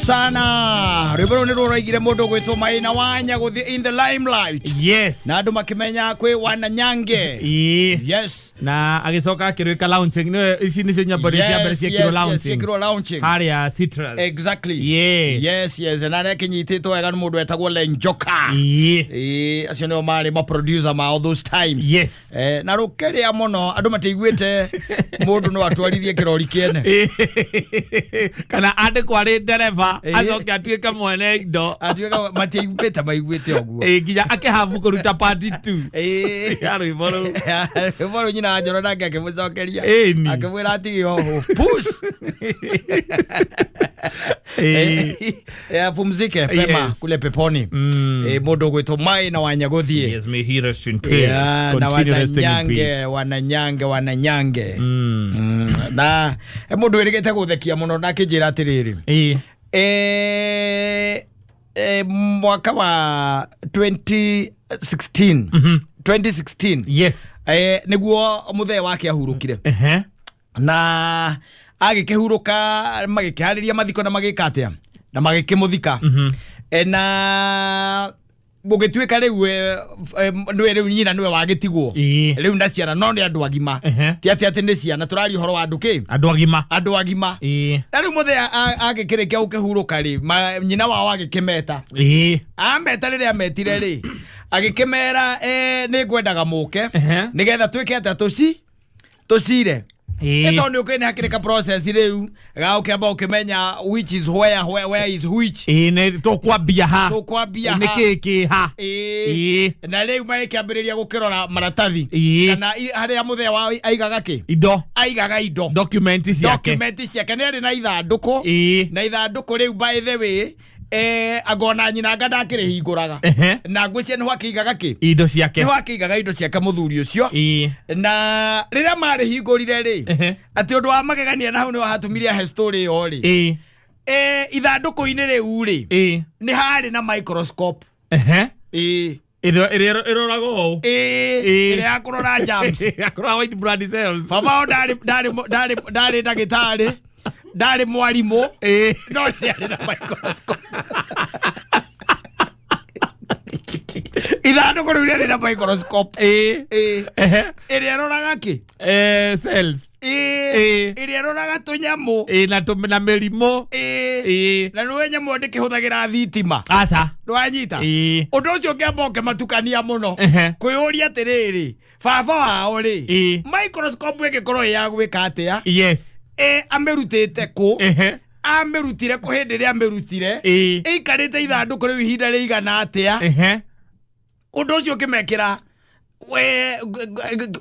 Sana rwĩmbo rũu nĩ rũraigire mũndũ ũgwĩtwo Maina Wanya gũthiĩ in the limelight na andũ makĩmenya kwĩ Wananyange. Ĩĩ. Yes. Na agĩcoka akĩrwĩka launching, nĩwe ici nĩcio nyambo iria cia mbere ciekirwo launching. Ciekirwo launching harĩa Citrus. Exactly. Yes, na arĩa akĩnyitĩtwo wega nĩ mũndũ wetagwo Lenjoka. Ĩĩ, acio nĩo marĩ ma producer ma all those times. Na rũkĩrĩa mũno andũ matiaiguĩte mũndũ no atwarithie kĩrori kĩene. Kana andĩkwo arĩ ndereba, acoke atuĩke mwene indo. Atuĩka matiaiguĩte maiguĩte ũguo. Ĩĩ, nginya akĩhabu kũruta part 2 ya rwĩmbo rũu. Rwĩmbo rũu nyina wa Njoro nake akĩmũcokeria. Ĩni. Akĩmwĩra atige ũhũ pus. Apumzike pema kule peponi. Mũndũ ũgwĩtwo Maina Wanyagũthiĩ. Yes, may he rest in peace. Yeah, na Continue resting in wananyange peace. wananyange wananyange. Na mũndũ wĩrĩgĩte gũthekia mũno na akĩnjĩra atĩrĩrĩ, mwaka wa 2016, 2016, nĩguo mũthee wake ahurũkire. Na agĩkĩhurũka, magĩkĩharĩria mathiko na magĩka atĩa na magĩkĩmũthika. Na gũgĩtuĩka rĩu nĩwe rĩu nyina nĩwe wagĩtigwo rĩu na ciana, no nĩ andũ agima. Ti atĩ nĩ ciana, tũraria ũhoro wa andũ kĩ? Andũ agima. Andũ agima. Na rĩu mũthee agĩkĩrĩkia gũkĩhurũka rĩ, nyina wao agĩkĩmeta. Ameta, rĩrĩa ametire rĩ, agĩkĩmera, nĩ ngwendaga mũke nĩgetha twĩke atĩa, tũcire. Nĩ tondũ nĩ ũkĩrĩ nĩ hakĩrĩ ka process rĩu ga ũkĩamba ũkĩmenya which is where, where is which. Ĩĩ, nĩ tũkwambia ha? Tũkwambia nĩ ha? kĩ kĩ ha? Na rĩu magĩkĩambĩrĩria gũkĩrora maratathi kana harĩa mũthee wao aigaga kĩ? Indo. Aigaga indo. Document ciake. Document ciake. Nĩ arĩ na ithandũkũ. Na ithandũkũ rĩu, by the way, angona nyina anga ndakĩrĩhingũraga. Na ngwĩciria nĩho akĩigaga kĩ? Indo ciake. Nĩho akĩigaga indo ciake mũthuri ũcio. Na rĩrĩa marĩhingũrire rĩ, atĩ ũndũ wa magegania, na hau nĩho hatũmire ahe story ĩyo rĩ, ithandũkũ-inĩ rĩu rĩ, nĩ harĩ na microscope. Ĩrĩa ĩroraga ũũ. Ĩrĩa ya kũrora germs. Ya kũrora white blood cells. Baba wao ndarĩ ndagĩtarĩ, ndarĩ mwarimũ, no nĩ arĩ na microscope. Ithandũkũ rĩu rĩarĩ na microscope. Ĩrĩa ĩroraga kĩ? Cells. Ĩrĩa ĩroraga tũnyamũ. Ĩĩ, na mĩrimũ. Na nĩwe nyamũ ĩyo ndĩkĩhũthagĩra thitima. Aca. Ndwanyita? Ũndũ ũcio ũkĩamba ũkĩmatukania mũno, kwĩyũria atĩrĩrĩ, baba wao rĩ, microscope ĩngĩkorwo ĩ ya gwĩka atĩa? Amĩrutĩte kũ? Amĩrutire kũ? Hĩndĩ ĩrĩa amĩrutire, ĩikarĩte ithandũkũ rĩu ihinda rĩigana atĩa? Ũndũ ũcio ũkĩmekĩra we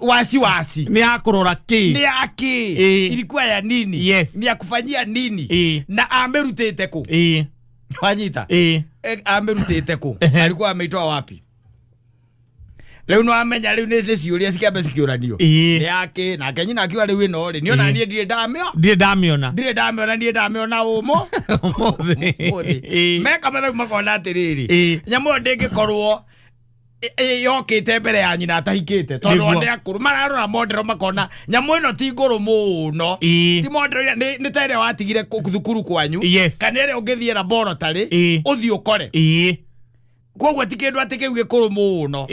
wasi wasi. Nĩ ya kũrora kĩ? Nĩ ya kĩ? Ilikuwa ya nini? Ni ya kufanyia nini? Na amĩrutĩte kũ? Wanyita? Amĩrutĩte kũ? Alikuwa ameitoa wapi? Rĩu no amenya rĩu nĩ ciũria cikĩambe cikĩũranio. Nĩ yake nake nyina akiuga rĩu ĩno rĩ, niona niĩ ndirĩ ndamĩo. Ndirĩ ndamĩona. Ndirĩ ndamĩona, niĩ ndamĩona ũmũ ũmũthĩ. Ũmũthĩ. Meka mathabu makona atĩrĩrĩ, nyamũ ĩyo ndĩngĩkorwo yokĩte mbere ya nyina atahikĩte, tondũ nĩ akũrũ. Mararora modero makona nyamũ ĩno ti ngũrũ mũno. Ti modero ĩrĩa nĩ ta ĩrĩa watigire thukuru kwanyu kana ĩrĩa ũngĩthiĩ laboratory ũthiĩ ũkore. Koguo ti kĩndũ atĩ kĩu gĩkũrũ mũno.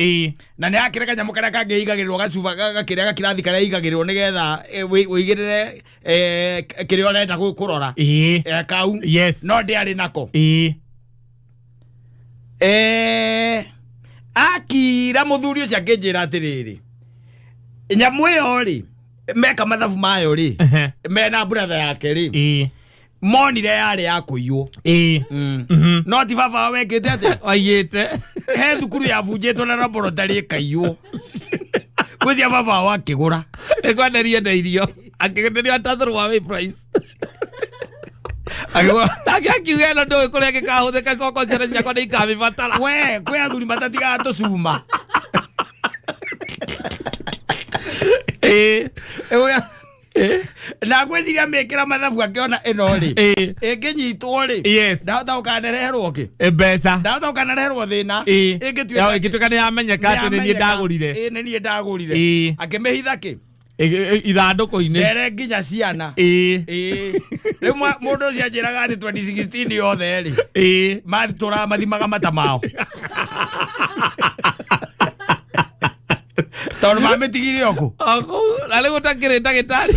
Na nĩ hakĩrĩ kanyamũ karĩa kangĩ igagĩrĩrwo gacuba gakĩrĩa gakirathi karĩa igagĩrĩrwo nĩgetha ũigĩrĩre kĩrĩa ũrenda kũrora. Kau no ndĩarĩ nako. Akira mũthuri ũcio akĩnjĩra atĩrĩrĩ, nyamũ ĩyo rĩ, meka mathabu mayo rĩ, mena brother yake rĩ, monire yarĩ ya kũiywo. No ti baba wao wekĩte atĩa? Waiyĩte. He thukuru yabunjĩtwo na laboratory ĩkaiywo, gwĩcia baba wao akĩgũra. Nĩ kwenderia na irio akĩenderio at a throw away price. Akĩgũra. Nake akiuga ĩno ndũĩ kũrĩa gĩkahũthĩka, coko ciana ciakwa nĩ ikamĩbatara. We kwĩ athuri matatigaga tũcuma. Na ngwĩciria mĩkĩra mathabu akĩona ĩno rĩ, ĩngĩnyitwo rĩ, ndahota gũkanereherwo kĩ? Mbeca. Ndahota gũkanereherwo thĩna. Ĩngĩtuĩka ĩngĩtuĩka nĩ yamenyeka atĩ nĩ niĩ ndagũrire. Ĩĩ, nĩ niĩ ndagũrire. Akĩmĩhitha kĩ? Ithandũkũ-inĩ. Ndere nginya ciana. Ĩĩ. Rĩu mũndũ ũcio anjĩraga atĩ 2016 yothe rĩ, matũraga mathimaga mata mao tondũ mamĩtigire o kũ. O kũu, na rĩu ũtakĩrĩ ndagĩtarĩ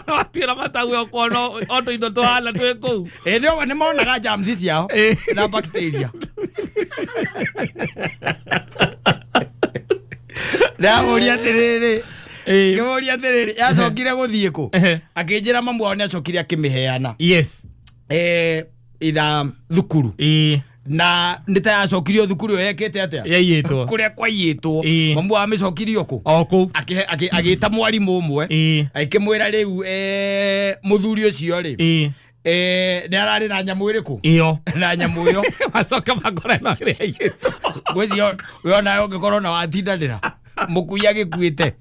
watuĩra matau ũkona o tũindo tũhana twĩ kũu. Ĩ, nĩ monaga germs ciao na bacteria. Ndamũria atĩrĩrĩ, ngĩmũria atĩrĩrĩ, yacokire gũthiĩ kũ? Akĩnjĩra mamu wao nĩ acokire akĩmĩheana ira thukuru, na nĩ ta yacokirio thukuru ĩyo yekĩte atĩa? Yaiyĩtwo. Kũrĩa kwaiyĩtwo. Mamu wao amĩcokirio kũ? O kũu. Agĩta mwarimũ ũmwe, akĩmwĩra rĩu mũthuri ũcio rĩ, nĩ ararĩ na nyamũ ĩrĩkũ? Ĩyo. Na nyamũ ĩyo. Macoka makora ĩno ĩrĩa yaiyĩtwo. Ngwĩciria we onawe ũngĩkorwo na watindanĩra mũkui agĩkuĩte.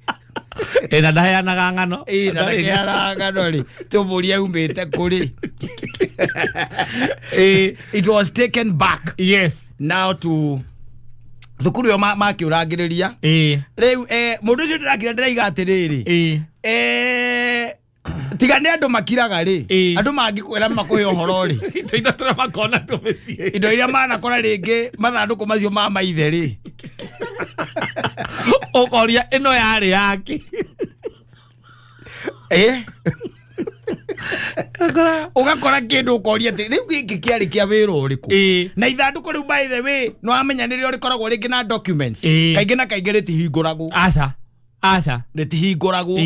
Ĩ, na ndaheanaga ng'ano. Ĩ, na ndakeanaga ng'ano rĩ, tũmũrie aumĩte kũrĩ. It was taken back now to thukuru ĩyo makĩũrangĩrĩria. Rĩu mũndũ ũcio ndĩrakira ndĩraiga atĩrĩrĩ, tiga nĩ andũ makiraga rĩ, andũ mangĩkwĩra makũhe ũhoro rĩ, Indo iria tũrĩa makona tu mĩciĩ, indo iria manakora rĩngĩ mathandũkũ macio ma maithe rĩ, ũkoria ĩno yarĩ yake. Ũgakora kĩndũ ũkoria atĩ rĩu gĩkĩ kĩarĩ kĩa wĩra ũrĩkũ? Na ithandũkũ rĩu, by the way, nĩ wamenya nĩrĩo rĩkoragwo rĩngĩ na documents. Kaingĩ na kaingĩ rĩtihingũragwo. Aca, aca. Rĩtihingũragwo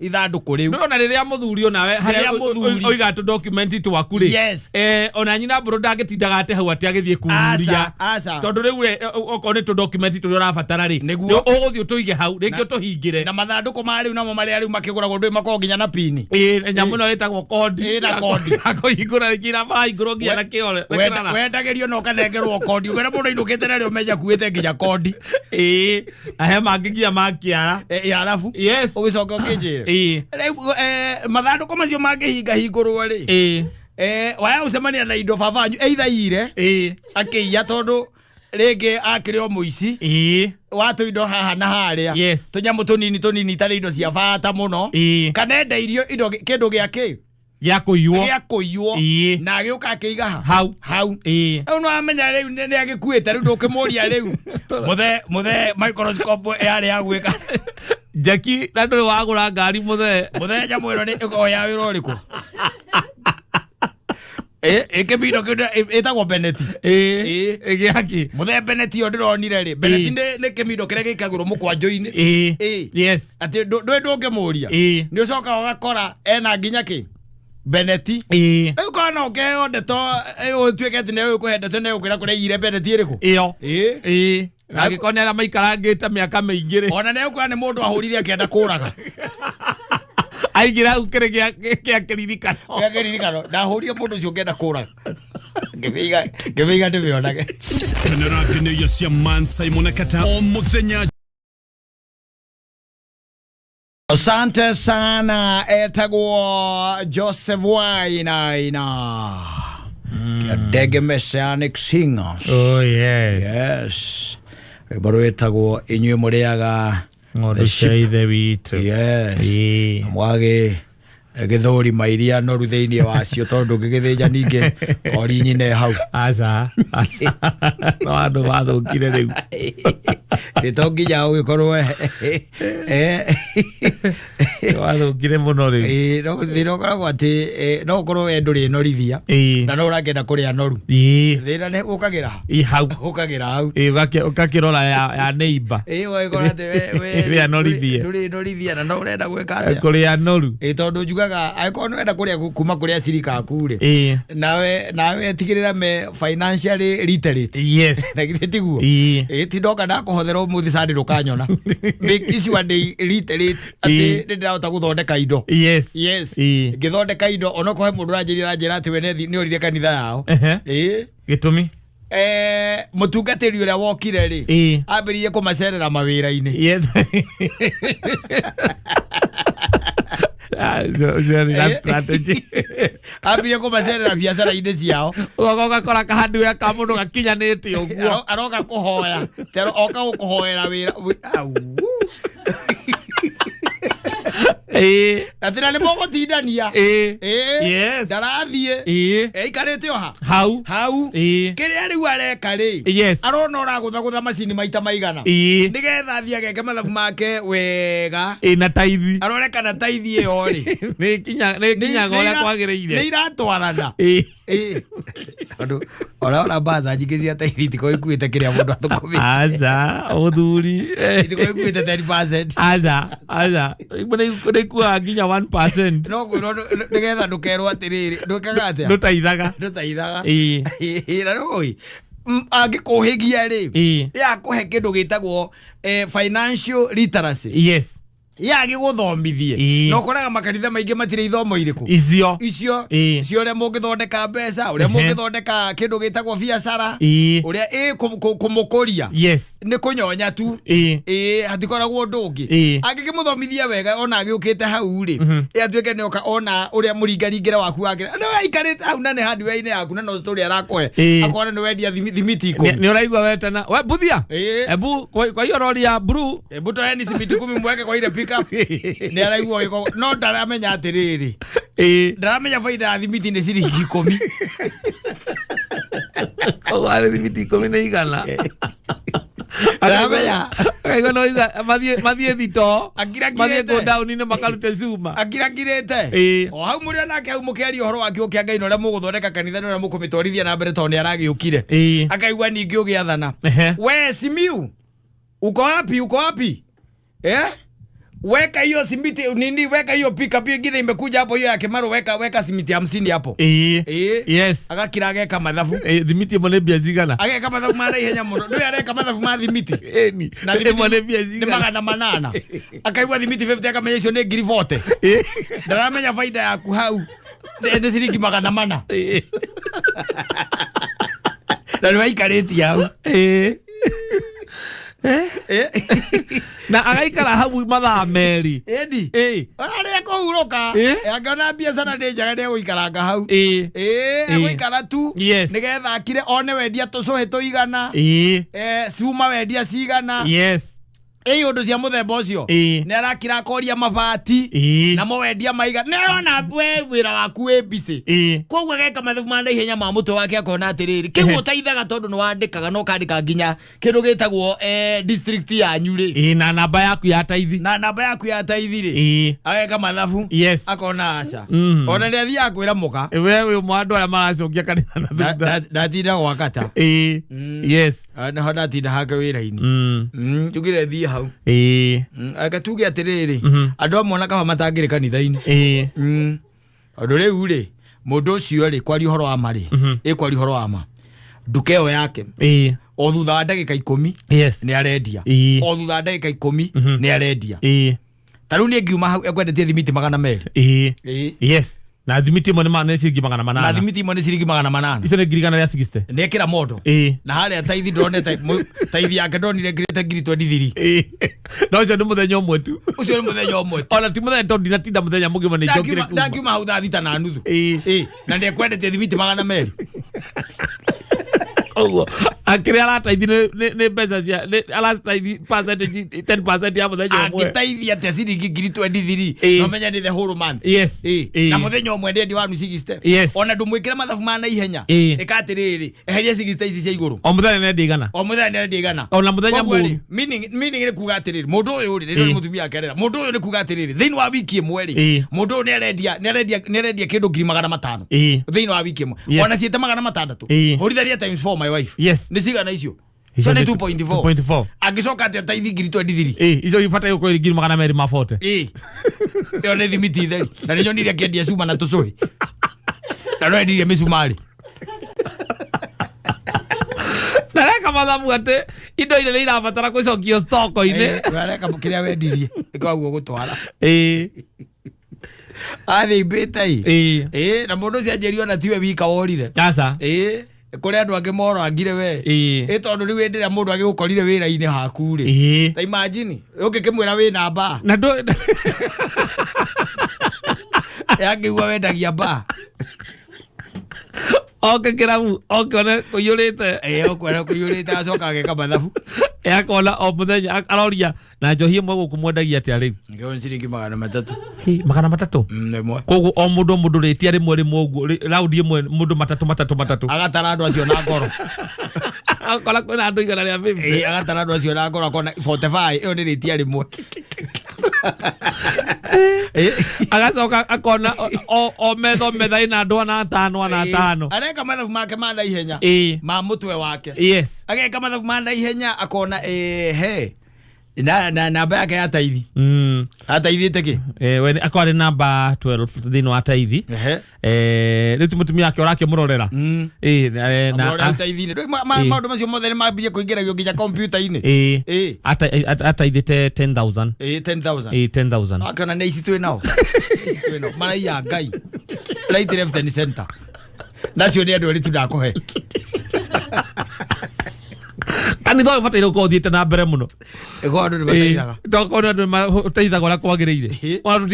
ithandũkũ rĩu. Ndũrona rĩrĩa mũthuri onawe harĩa Rĩrĩa mũthuri- oiga tũ document twaku rĩ, ona nyina mbũrũ ndangĩtindaga atĩ hau atĩ agĩthiĩ kururia. Aca, aca. Tondũ rĩu rĩ, okorwo nĩ tũ document tũrĩa ũrabatara rĩ, Nĩguo. nĩ ũgũthiĩ ũtũige hau rĩngĩ ũtũhingĩre. Na mathandũkũ ma rĩu namo marĩa rĩu makĩgũragwo ndũĩ makoragwo nginya na pini. Ĩĩ, nyamũ ĩno ĩtagwo kondi. Ĩĩ, na kondi. Ya kũhingũra rĩngĩ ira marahingũrwo nginya na kĩore na kĩrara. Wendagĩrio na ũkanengerwo kondi, ũkera mũndũ ainũkĩte narĩo menya kuĩte nginya kondi. Ĩĩ, na he mangĩ nginya ma kĩara. Ya arabu ũgĩcoka ũkĩnjĩre rĩu mathandũkũ macio mangĩhinga hingũrwo rĩ, waya gũcemania na indo baba wanyu either ire akĩiya tondũ rĩngĩ akĩrĩ o mũici wa tũindo haha na harĩa, tũnyamũ tũnini tũnini itarĩ indo cia bata mũno, kana enda irio indo kĩndũ gĩa kĩ Gĩa kũiywo. Gĩa kũiywo. Na agĩũka akĩiga ha? Hau. Hau. Rĩu nĩ wamenya rĩu nĩ agĩkuĩte, rĩu ndũkĩmũria rĩu mũthe mũthe microscope yarĩ ya gwĩka. Jackie, na ndũrĩ wagũra ngari mũthee? Mũthee, nyamũ ĩno nĩ ĩkoragwo ya wĩra ũrĩkũ? Ĩkĩmindo kĩndũ ĩtagwo beneti. Gĩaki. Mũthee, beneti ĩyo ndĩronire rĩ, beneti nĩ kĩmindo kĩrĩa gĩkagĩrwo mũkwanjũ-inĩ. Atĩ ndũĩ ndũngĩmũria. Nĩ ũcokaga ũgakora ena nginya kĩ beneti. Rĩu korwo no ũkĩheo ndeto, ũtuĩke atĩ nĩ ũkũhe ndeto, nĩ ũkwĩra kũrĩa ire beneti ĩrĩkũ. Ĩyo. Na angĩkorwo nĩ arĩa maikarangĩte mĩaka mĩingĩ rĩ, Ona nĩ ũkwĩra nĩ mũndũ ahũrire akĩenda kũraga. Aingĩra hau kĩrĩ gĩa kĩririkano. Gĩa kĩririkano, ndahũrire mũndũ ũcio ngĩenda kũraga, ngĩmĩiga ngĩmĩiga ndĩmĩonage. Kenera ngenyeia cia Man Simon Kata o mũthenya. Asante sana, etagwo Joseph Wainaina, Ndege Messianic Singers. Oh yes. Yes, rwĩmbo rwĩtagwo inyuĩ mũrĩaga ng'ondu the cia sheep. Ithe witũ. Mwagĩ gĩthũri iria noru thĩinĩ wacio tondũ ndũngĩgĩthĩnja ningĩ kori nyine hau. Aca, aca, no andũ mathũkire rĩu. Nĩ to nginya ũgĩkorwo Wathũkire mũno rĩu. Ĩĩ, no thĩna ũkoragwo atĩ no ũkorwo we ndũrĩ norithia na no ũrakĩenda kũrĩa noru. Thĩna nĩ ũkagĩra ha? Ĩ, hau. Ũkagĩra hau. Ĩĩ, ũgakĩrora ya neighbor. Ĩĩ, ũgagĩkora atĩ we Ĩrĩa norithie. ndũrĩ norithia na no ũrenda gwĩka atĩa? Kũrĩa noru. Ĩĩ, tondũ njugaga angĩkorwo nĩ wenda kũrĩa kuma kũrĩa cirika aku rĩ, nawe tigĩrĩra me financially literate. Na githĩ tiguo? Ĩĩ, ti ndoka ndakũhothera ũmũthĩ candi ndũkanyona, make sure ndĩ literate atĩ nĩ ndĩrahota gũthondeka indo. Yes. Ngĩthondeka indo onokorwo he mũndũ ũranjĩria aranjĩra atĩ we nĩ orire kanitha yao. Gĩtũmi? Mũtungatĩri ũrĩa wokire rĩ, ambĩrĩirie kũmacerera mawĩra-inĩ. Ah, ũcio nĩ na strategy. Ambĩrĩirie kũmacerera biacara-inĩ ciao. Ũgoka ũgakora kahandu ka mũndũ gakinyanĩte ũguo. Aroka kũhoya. Tero oka gũkũhoera wĩra. Au. Atĩ na nĩ mũgũtindania. Yes. Ndarathiĩ. Eikarĩte o ha Hau. Hau. Kĩrĩa rĩu areka rĩ, arona ũragũthagũtha macini maita maigana, nĩgetha athiĩ ageke mathabu make wega, Na taithi. Arore kana taithi ĩyo rĩ, Nĩ kinyaga ũrĩa kwagĩrĩire. Nĩ iratwarana. Tondũ ona mbaca nyingĩ cia taithi itikoragwo ikuĩte kĩrĩa mũndũ athũkũmĩte. Aca mũthuri. Itikoragwo ikuĩte 10%. Aca, aca, nĩ ikuaga nginya 1%. No kwĩrwo nĩgetha ndũkerwo atĩrĩrĩ, ndwĩkaga atĩa? Ndũtaithaga. Ndũtaithaga. Na rĩu angĩkũhĩgia rĩ, yakũhe kĩndũ gĩtagwo financial literacy, yagĩgũthomithie. Na ũkoraga makanitha maingĩ matirĩ ithomo irĩkũ? Icio. Icio cio, ũrĩa mũngĩthondeka mbeca, ũrĩa mũngĩthondeka kĩndũ gĩtagwo biacara, ũrĩa kũmũkũria. Nĩ kũnyonya tu. Ĩĩ, hatikoragwo ũndũ ũngĩ. Angĩkĩmũthomithia wega, ona agĩũkĩte hau rĩ, ĩ atuĩke nĩoka ona ũrĩa mũringaringĩre waku wake no aikarĩte hau na nĩ hardware-inĩ yaku na no story arakũhe, akona nĩ wendia thimiti 10. Nĩ ũraigua wetana we mbuthia. Ebu kwa hiyo rori ya blue. Hebu toeni simiti 10 mweke kwa ile pickup. Nĩ araigua gĩko no ndaramenya atĩrĩrĩ, ndaramenya baida ya thimiti nĩ ciringi 10. Koguo arĩ thimiti 10 nĩ 100. Ndaramenya. Akaigua no iga mathiĩ thitoo, Akirakirĩte. mathiĩ kũ ndaũni-inĩ makarute cuma. Akirakirĩte. O hau mũrĩ onake hau mũkĩaria ũhoro wa kiugo kĩa Ngai na ũrĩa mũgũthondeka kanitha na ũrĩa mũkũmĩtwarithia na mbere tondũ nĩ aragĩũkire, akaigua ningĩ ũgĩathana, "We Simiu, uko wapi? Uko wapi? Eh, weka hiyo simiti nini, weka hiyo pickup hiyo ingine imekuja hapo, hiyo ya Kimaru, weka simiti 50 hapo." Agakira ageka mathabu. Thimiti ĩmwe nĩ mbia cigana? Ageka mathabu ma naihenya mũno. Ndũĩ areka mathabu ma thimiti. Ĩni. Na thimiti Ĩmwe nĩ mbia nĩ cigana? 800. Akaigua thimiti 50, akamenya icio nĩ ngiri 40. Ndaramenya baida yaku hau nĩ ciringi 400. Na nĩ waikarĩtie hau. Na agaikara hau mathaa 2. Ĩndi. Arĩa kũhurũka, angĩona biacara nĩ njega, nĩ egũikaranga hau. Egũikara tu nĩgetha akire one wendia tũcũhĩ tũigana, cuma wendia cigana, ĩ ũndũ cia mũthemba ũcio. Nĩ arakira akoria mabati namo wendia maigana, nĩ arona we wĩra waku wĩ busy. Koguo ageka mathabu ma naihenya ma mũtwe wake, akona atĩrĩrĩ, kĩu ũteithaga tondũ nĩ wandĩkaga na ũkandĩka nginya kĩndũ gĩtagwo district yanyu rĩ. Na namba yaku ya taithi. Na namba yaku ya taithi rĩ. Ageka mathabu, akona aca. Ona nĩ athiaga kwĩra mũka. We wĩ ũmwe wa andũ arĩa maracokia kanitha na thutha. Ndatinda gwakata. Naho ndatinda hake wĩra-inĩ. Tugire thiĩ hau. Aka tuge atĩrĩrĩ, andũ amwe ona kaba matangĩrĩ kanitha-inĩ. Tondũ rĩu rĩ, mũndũ ũcio rĩ, kwaria ũhoro wa ma rĩ, ĩ kwaria ũhoro wa ma, nduka ĩyo yake, o thutha wa ndagĩka 10 nĩ arendia. O thutha wa ndagĩka 10 nĩ arendia. Ta rĩu niĩ ngiuma hau ekwendetie thimiti 200. Yes, na thimiti ĩmwe nĩ ciringi magana Na manana. Thimiti ĩmwe nĩ ciringi 800. Icio nĩ 160,000. Nĩ ekĩra mondo. Na harĩa taithi ndonete taithi yake ndonire ngirĩte ngiri 23. No ũcio nĩ mũthenya ũmwe tu. Ũcio nĩ mũthenya ũmwe tu. Ona ti mũthenya tondũ ndinatinda mũthenya mũgima, nĩ njokire kuma. Ndakiuma hau thaa 6:30. Na nĩ ekwendetie thimiti 200. Koguo akĩrĩa arataithi nĩ mbeca cia arataithi percentage 10% ya mũthenya ũmwe. Angĩteithia atĩa ciringi ngiri 23? No menya nĩ the whole month. Na mũthenya ũmwe ndendi wa 60. Ona ndũmwĩkĩre mathabu ma naihenya. Ĩka atĩrĩrĩ, eheria 60 ici cia igũrũ. O mũthenya nĩ 100. O mũthenya nĩ 100. Ona mũthenya Koguo rĩ, mũru. Meaning nĩ kuga atĩrĩrĩ, mũndũ ũyũ rĩ, rĩrĩa nĩ mũtumia akerera mũndũ ũyũ, nĩ kuga atĩrĩrĩ, thĩinĩ wa wiki ĩmwe rĩ, mũndũ ũyũ nĩ arendia kĩndũ 500,000 thĩinĩ wa wiki ĩmwe. Ona ciĩte 600, hũrithania times 4, my wife. Nĩ cigana icio? Icio Icio nĩ nĩ 2.4. 2.4. Angĩcoka atĩa taithi ngiri 23? Icio ibataire gũkorwo irĩ 240,000. Ĩyo nĩ thimiti theri, na nĩ nyonire akĩendia cuma na tũcũhĩ, na no endirie mĩcumarĩ. Na reka mathabu atĩ indo iria nĩ irabatara gũcokio stoko-inĩ. Areka kĩrĩa wendirie ĩkoguo gũtwara athimbĩte ĩ. Na mũndũ ũcio anjĩrio ona tiwe wika worire. Aca. Kũrĩ andũ angĩ morangire we. Tondũ rĩu hĩndĩ ĩrĩa mũndũ agĩgũkorire wĩra-inĩ haku rĩ, ta imagine ũngĩkĩmwĩra wĩna mbaa, Na ndũ angĩigua wendagia mbaa. Oke kĩrabu oke one kũiyũrĩte. Ĩĩ, okwera kũiyũrĩte, acoka ageka mathabu. Akona o mũthenya aroria na njohi ĩmwe gũkũ mwendagia atĩa rĩu? Ngĩo ciringi 300. Hĩ, 300? Ĩmwe. Koguo o mũndũ o mũndũ rĩtia rĩmwe rĩmwe ũguo, raundi ĩmwe mũndũ matatũ matatũ matatũ. Agatara andũ acio na ngoro. Akora kwĩna andũ 150. Ĩĩ, agatara andũ acio na ngoro, akona 45 ĩyo nĩ rĩtia rĩmwe. Agacoka akona o metha o metha ĩna andũ ana atano ana atano. Areka mathabu make ma naihenya. Ma mũtwe wake. Yes. Ageka mathabu ma naihenya akona he na na namba yake ya taithi. Ataithĩte kĩ? We akorwo arĩ namba 12 thĩinĩ wa taithi. Ehe. Rĩu ti mũtumia wake ũrakĩmũrorera. Na Amũrorera taithi-inĩ. Rĩu maũndũ macio mothe nĩ mambirie kũingĩragio nginya kompiuta-inĩ. Ataithĩte 10,000. Ĩĩ, 10,000. 10,000. Akĩona nĩ ici twĩ nao. Ici twĩ nao. Maraiya Ngai. Right, left and center. Nacio nĩ andũ erĩ tu ndakũhe. Kanitha ũyũ ũbataire gũkorwo ũthiĩte na mbere mũno. Ĩkorwo andũ nĩ mateithaga. Tokorwo andũ nĩmateithaga ũrĩa kwagĩrĩire. Ona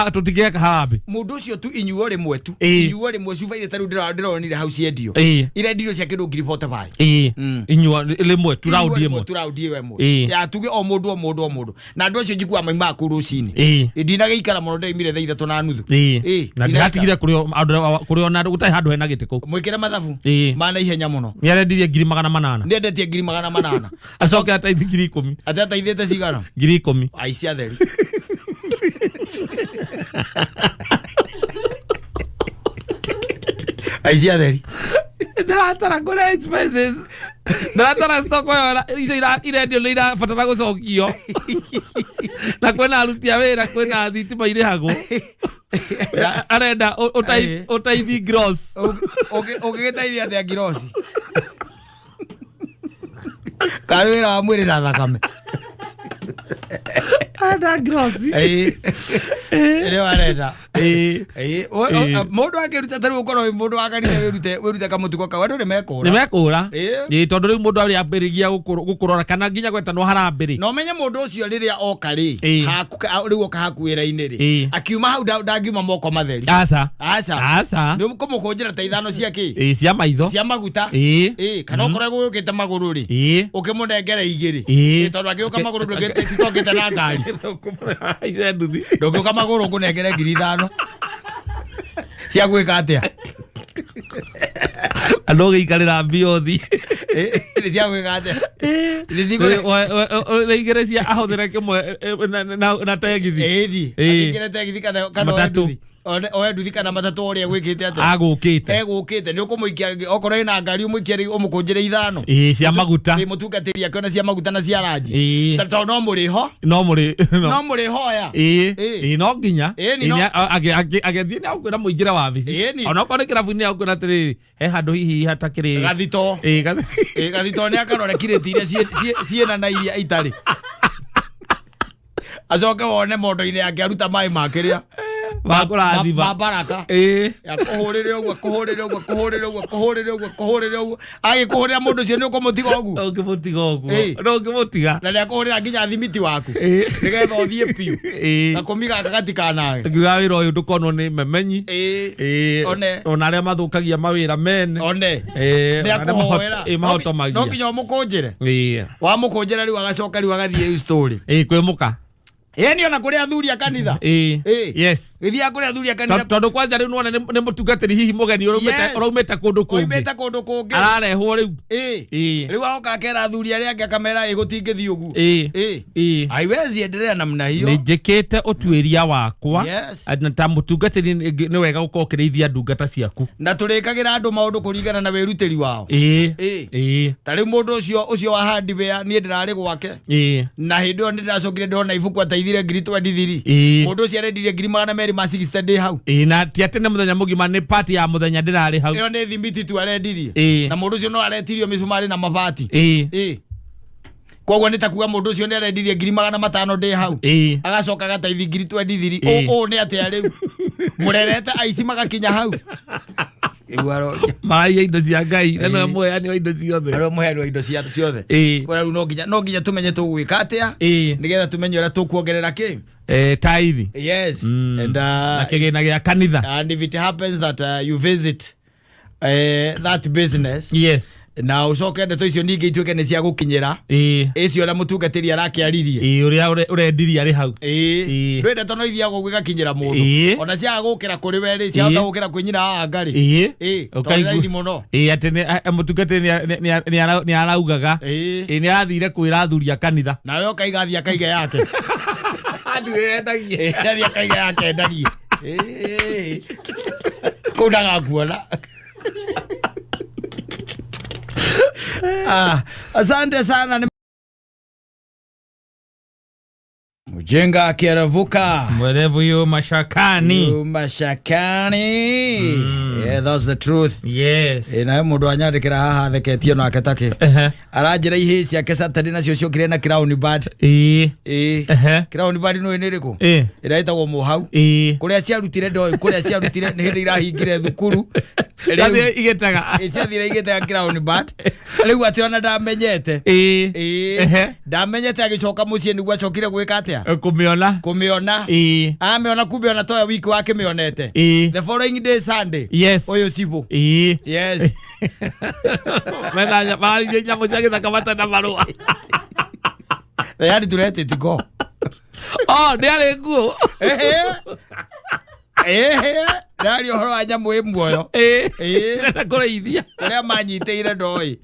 tũtingĩgeka harambĩ. Mũndũ ũcio tu inyuo rĩmwe tu. Inyuo rĩmwe cuba iria tarĩu ndĩronire hau ciendio. Irendirio cia kĩndũ ngiri 45. Inyuo rĩmwe tu Inyuo raundi rĩmwe ĩmwe. tu raundi ĩyo ĩmwe. Ya tuge o mũndũ o mũndũ o mũndũ. Na andũ acio njiguaga maimaga kũu rũcinĩ. Ndinagĩikara mũno, ndĩraimire thaa 3:30. Na ndinagĩikara. ndĩratigire kũrĩ ona andũ gũtarĩ handũ hena gĩtĩ kũu. Mwĩkĩre mathabu ma naihenya mũno. Nĩarendirie ngiri 800. Nĩendetie ngiri 800. Acoke ataithi ngiri ikũmi. Ate ataithĩte cigana? Ngiri ikũmi. Aici atheri. Aici atheri. Ndaratara kũrĩa expenses. Ndaratara stock ĩyo icio irendio nĩ irabatara gũcokio. Na kwĩna aruti a wĩra, kwĩna thitima irĩhagwo. Arenda ũtaithi gross. Ũngĩgĩteithia atĩa ngiroci? Karĩ wĩra wa mwĩrĩ na thakame. Arenda gross. Ĩrĩa arenda. Mũndũ akĩruta tarĩu ũkorwo wĩ mũndũ wa kanitha wĩrute kamũtugo kau, andũ nĩmekũra. Nĩmekũra. Tondũ rĩu mũndũ arĩambĩrĩria gũkũrora kana nginya gwetanwo harambĩ. Na ũmenye mũndũ ũcio rĩrĩa oka rĩ, rĩu oka haku wĩra-inĩ rĩ, akiuma hau ndangiuma moko matheri. Aca. Aca. Aca. Nĩ ũkũmũkũnjĩra ta ithano cia kĩ? Cia maitho. Cia maguta. Kana okorwo egũgĩũkĩte magũrũ rĩ, ũkĩmũnengere igĩrĩ. Tondũ angĩũka magũrũ titokĩte na ngari. Ndũngĩũka magũrũ ngũnengere ngiri ithano. Cia gwĩka atĩa? Andũ ũgĩikarĩra mbiothi. Nĩ cia gwĩka atĩa? Nĩ igĩrĩ cia ahũthĩre kĩmwe na tegithi. Ĩni. Akĩingĩre tegithi kana Matatũ. oe nduthi kana matatũ ũrĩa gwĩkĩte atĩa? Agũkĩte. Egũkĩte. Nĩ ũkũmũikia okorwo ĩna ngari ũmũikie rĩu ũmũkũnjĩre ithano. Cia maguta. Mũtungatĩri akĩona cia maguta na cia ranji. Tondũ no mũrĩho. No mũrĩ. No mũrĩhoya. No nginya. Agĩthiĩ nĩ agũkwĩra mũingĩre wabici. Ona okorwo nĩ kĩrabu-inĩ agũkwĩra atĩrĩrĩ, he handũ hihi hatakĩrĩ. Gathito. Gathito nĩ akarore kirĩti iria ciĩna na iria itarĩ. Acoke wone mondo-inĩ yake aruta maĩ ma kĩrĩa. Makũrathima. Ma baraka. Ya kũhũrĩre ũguo, kũhũrĩre ũguo, kũhũrĩre ũguo, kũhũrĩre ũguo, kũhũrĩre ũguo. Agĩkũhũrĩra mũndũ ũcio nĩ ũkũmũtiga ũguo? Ndũngĩmũtiga ũguo. Ndũngĩmũtiga. Na nĩ akũhũrĩra nginya thimiti waku. Nĩgetha ũthiĩ biũ. Gakũmi gaka gatikanage. Ngiuga wĩra ũyũ ndũkonwo nĩ memenyi. One. Ona arĩa mathũkagia mawĩra mene. One. Nĩ akũhoera. Mahotomagia. No nginya ũmũkũnjĩre. Wamũkũnjĩra rĩu agacoka rĩu agathiĩ rĩu story. Kwĩ mũka. Ĩni ona kũrĩ athuri a kanitha. Yes. Gĩthiaga kũrĩ athuri a kanitha. Tondũ kwanja rĩu nĩwona nĩ mũtungatĩri hihi mũgeni ũraumĩte kũndũ kũngĩ. Oimĩte kũndũ kũngĩ. Ararehwo rĩu. Rĩu agoka akera athuri arĩa angĩ akamera ĩ gũtingĩthiĩ ũguo. Haiwezi endelea namna hiyo. Nĩ njĩkĩte ũtuĩria wakwa. Na ta mũtungatĩri nĩ wega gũkorwo ũkĩrĩithia ndungata ciaku. Na tũrĩkagĩra andũ maũndũ kũringana na wĩrutĩri wao. Ta rĩu mũndũ ũcio wa hardware niĩ ndĩrarĩ gwake. Na hĩndĩ ĩyo nĩndĩracokire ndĩrona ibuku ataithire ngiri 23. Mũndũ ũcio arendirie ngiri 260 ndĩ hau. Na ti atĩ nĩ mũthenya mũgima, nĩ part ya mũthenya ndĩrarĩ hau. Ĩyo nĩ thimiti tu arendirie. Na mũndũ ũcio no aretirio mĩcumarĩ na mabati. Koguo nĩ ta kuga mũndũ ũcio nĩ arendirie ngiri 500 ndĩ hau. Agacoka agataithi ngiri 23. Ũũ nĩ atĩa rĩu? Mũrerete aici magakinya hau. Maraiya indo cia Ngai, na nĩwe mũheani wa indo ciothe. Nĩwe mũheani wa indo ciothe. Kwa rĩu no nginya tũmenye tũgwĩka atĩa, nĩgetha tũmenye ũrĩa tũkuongerera kĩ. Taithi. Yes. And na kĩgĩna gĩa kanitha. And if it happens that you visit That business. Na ũcoke ndeto icio ningĩ ituĩke nĩ cia gũkinyĩra icio ũrĩa mũtungatĩri arakĩaririe. Ĩĩ, ũrĩa ũrendirie arĩ hau. Ndwĩ ndeto no ithiaga ũguo igakinyĩra mũndũ. Ona ciaga gũkĩra kũrĩ we rĩ, ciahota gũkĩra kwĩ nyina wa anga rĩ. Tondũ nĩ raithi mũno. Ĩĩ, atĩ mũtungatĩri nĩ araugaga. Ĩĩ, nĩ arathire kwĩra athuri a kanitha. Nawe ũkaiga athiĩ akaiga yake. Andu endagie. Ĩĩ, athiĩ akaiga yake endagie. Kũu ndagakuona. Ah, asante sana. Mjinga akierevuka Mwerevu yu mashakani. Yu mashakani. Yeah, that's the truth. Nawe mũndũ anyandĩkĩra haha theketie nake takĩ aranjĩra ihĩĩ ciake Saturday nacio ciokire na crown band. Ĩĩ. Crown band nĩ nĩ ĩrĩkũ? Ĩrĩa ĩtagwo mũhau. Kũrĩa ciarutire ndoĩ kũrĩa ciarutire nĩ hĩndĩ irahingire thukuru. Rĩu Rĩu igĩtega. Ĩ, ciathire igĩtega crown band rĩu atĩ ona ndamenyete. Ĩĩ. Ndamenyete agĩcoka mũciĩ nĩguo acokire gwĩka atĩa? Kũmĩona. Kũmĩona. Amĩona kumbe ona toya wiki wakĩmĩonete. The following day, Sunday, ũyũ cibũ. Yes. Mena mararithia nyamũ cia gĩthaka matarĩ na marũa. They had to let it go. Oh, nĩ arĩ nguo. Ehe. Ehe. Ndaria ũhoro wa nyamũ ĩ muoyo. Cirenda kũrĩithia. Kũrĩa manyitĩire ndoĩ.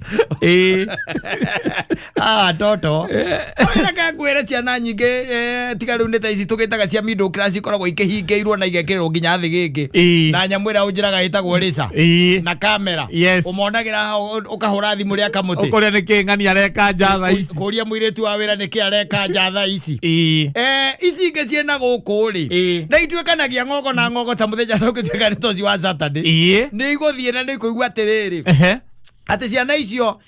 Ah, toto. Reke ngwĩre ciana nyingĩ tiga rĩu nĩ ta ici tũgĩtaga cia middle class ikoragwo ikĩhingĩirwo na igekĩrĩrwo nginya thĩ gĩngĩ. Na nyamũ ĩrĩa ũnjĩraga ĩtagwo rĩca. Na kamera. Ũmonagĩra hau ũkahũra thimũ rĩa kamũtĩ. Ũkũrĩa nĩ kĩ ng'ani areka nja thaa ici. Kũria mũirĩtu wa wĩra nĩkĩ areka nja thaa ici. Ici ingĩ ciĩna gũkũ rĩ, na ituĩkanagia ng'ongo na ng'ongo ta mũthenya tũngĩtuĩka nĩ toci wa Saturday, nĩ igũthiĩ na nĩ ikũigua atĩrĩrĩ, atĩ ciana icio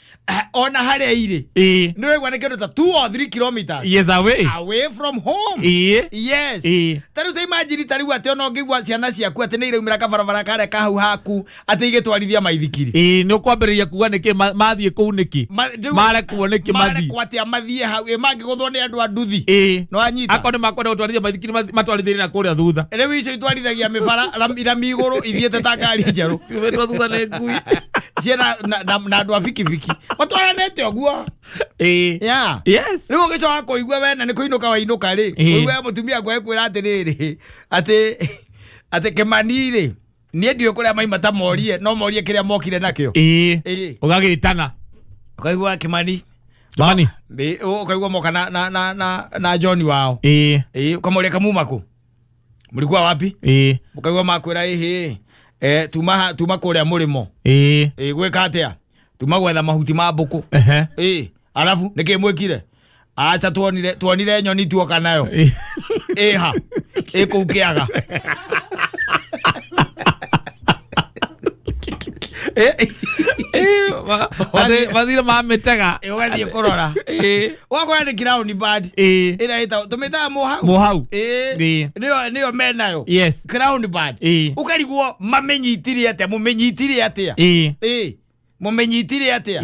ona harĩa irĩ, nĩ ũraigua nĩ kĩndũ ta 2 or 3 kilometers Yes, away. Away from home. Yes. Ta rĩu ta imagine, ta rĩu atĩ ona ũngĩigua ciana ciaku atĩ nĩ iraumĩra kabarabara karĩa ka hau haku atĩ igĩtwarithia maithikiri. Ĩĩ, nĩ ũkwambĩrĩria kuga nĩkĩ mathiĩ kũu nĩkĩ. Marekwo nĩkĩ mathiĩ. Marekwo atĩa mathiĩ hau? Ĩ mangĩgũthwo nĩ andũ a nduthi? Nĩ wanyita? Akorwo nĩ makwenda gũtwarithia maithikiri matwarithĩrie na kũrĩa thutha. Rĩu icio itwarithagia mĩbara rami igũrũ ithiĩte ta ngari njerũ. Ciumĩtwo thutha nĩ ngui. Ciĩna na andũ a bikibiki matwaranĩte ũguo. Yeah. Rĩu ũgĩcoka kũigua wena nĩ kũinũka wainũka rĩ, ũigue mũtumia akwa ekwĩra atĩrĩrĩ, atĩ Kĩmani rĩ, niĩ ndiũĩ kũrĩa maima, ta morie no morie kĩrĩa mokire nakĩo. Ũgagĩtana. Ũkaigua Kĩmani. Kĩmani. Ũkaigua moka na John wao. Ĩĩ, ũkamũria kamuma kũ, mlikuwa wapi? Ũkaigua makwĩra ĩhĩ, tuma kũrĩa mũrĩmo. Ĩĩ, gwĩka atĩa? Tuma gwetha mahuti ma mbũkũ. Ĩĩ, arabu nĩkĩ mwĩkire? Aca, tuonire nyoni tuoka nayo. Ĩha ĩ kũu kĩaga. Mathire mamĩtega. Ĩ, ũgathiĩ kũrora ũgakora nĩ crown band ĩrĩa ĩtagwo tũmĩtaga mũhau. Mũhau. Ĩĩ. Nĩyo menayo. Crown band. Ũkarigwo mamĩnyitire atĩa, mũmĩnyitire atĩa? Ĩĩ, mũmĩnyitire atĩa?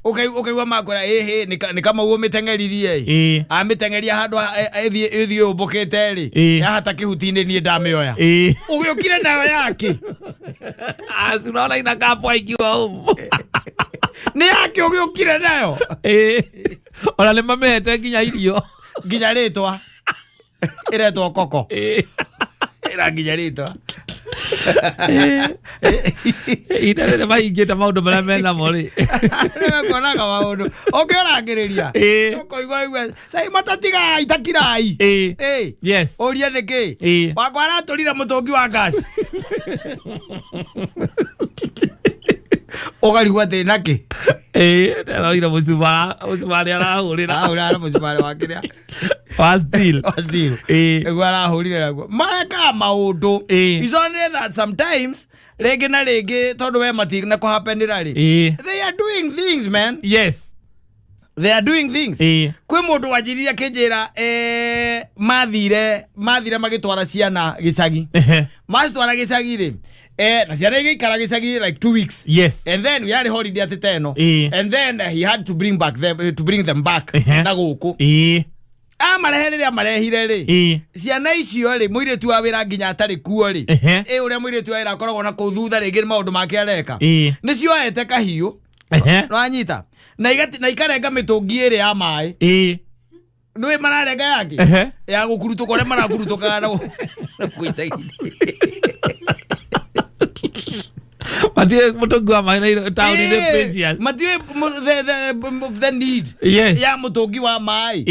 Ũkaigua makwĩra ĩhĩ, nĩ kamau ũmĩteng'eririe ĩ. Amĩteng'eria handũ ĩthiĩ ũmbũkĩte rĩ, yahata kĩhuti-inĩ, niĩ ndamĩoya. Ũgĩũkire nayo yake? Ah, si unaona inakaa poa ikiwa humu. Nĩ yake ũgĩũkire nayo? Ĩĩ. Ona nĩ mamĩhete nginya irio. Nginya rĩtwa, ĩretwo koko. Ĩra nginya rĩtwa. Ihinda rĩrĩ mahingĩte maũndũ marĩa menamo rĩ. Nĩwe kuonaga maũndũ ũkĩorangĩrĩria. Ũkoigua igua cai matatigai takirai. Ĩĩ. Ũrie nĩkĩ. Wakwa aratũrire mũtũngi wa gas, ũkarigwo atĩ nakĩ. Ĩĩ, nderoire mũcumarĩ arahũrĩra. Arahũrĩra na mũcumarĩ wa kĩrĩa? Wa steel. Wa steel. Nĩguo arahũrire naguo marekaga maũndũ. It's only that sometimes rĩngĩ na rĩngĩ tondũ we matina kũhapenĩra rĩ, they are doing things, man. They are doing things. Kwĩ mũndũ wanjĩrire akĩnjĩra mathire magĩtwara ciana gĩcagi. Macitwara gĩcagi rĩ, na ciana igĩikara gĩcagi like 2 weeks. And then we had holiday atĩ ta ĩno. And then he had to bring back them, to bring them back na gũkũ. Amarehe rĩrĩa marehire rĩ, ciana icio rĩ, mũirĩtu wa wĩra nginya atarĩ kuo rĩ, ĩ ũrĩa mũirĩtu wa wĩra akoragwo na kũu thutha rĩngĩ nĩ maũndũ make areka, nĩ cioete kahiũ, nĩwanyita, na ikarenga mĩtũngi ĩrĩ ya maĩ. Nĩũĩ mararenga yangĩ ya gũkurutũka ũrĩa marakurutũkaga na kũu icagi-inĩ. Matiũĩ mũtũngi wa maĩ na taũni nĩ precious. Matiũĩ the need ya mũtũngi wa maĩ.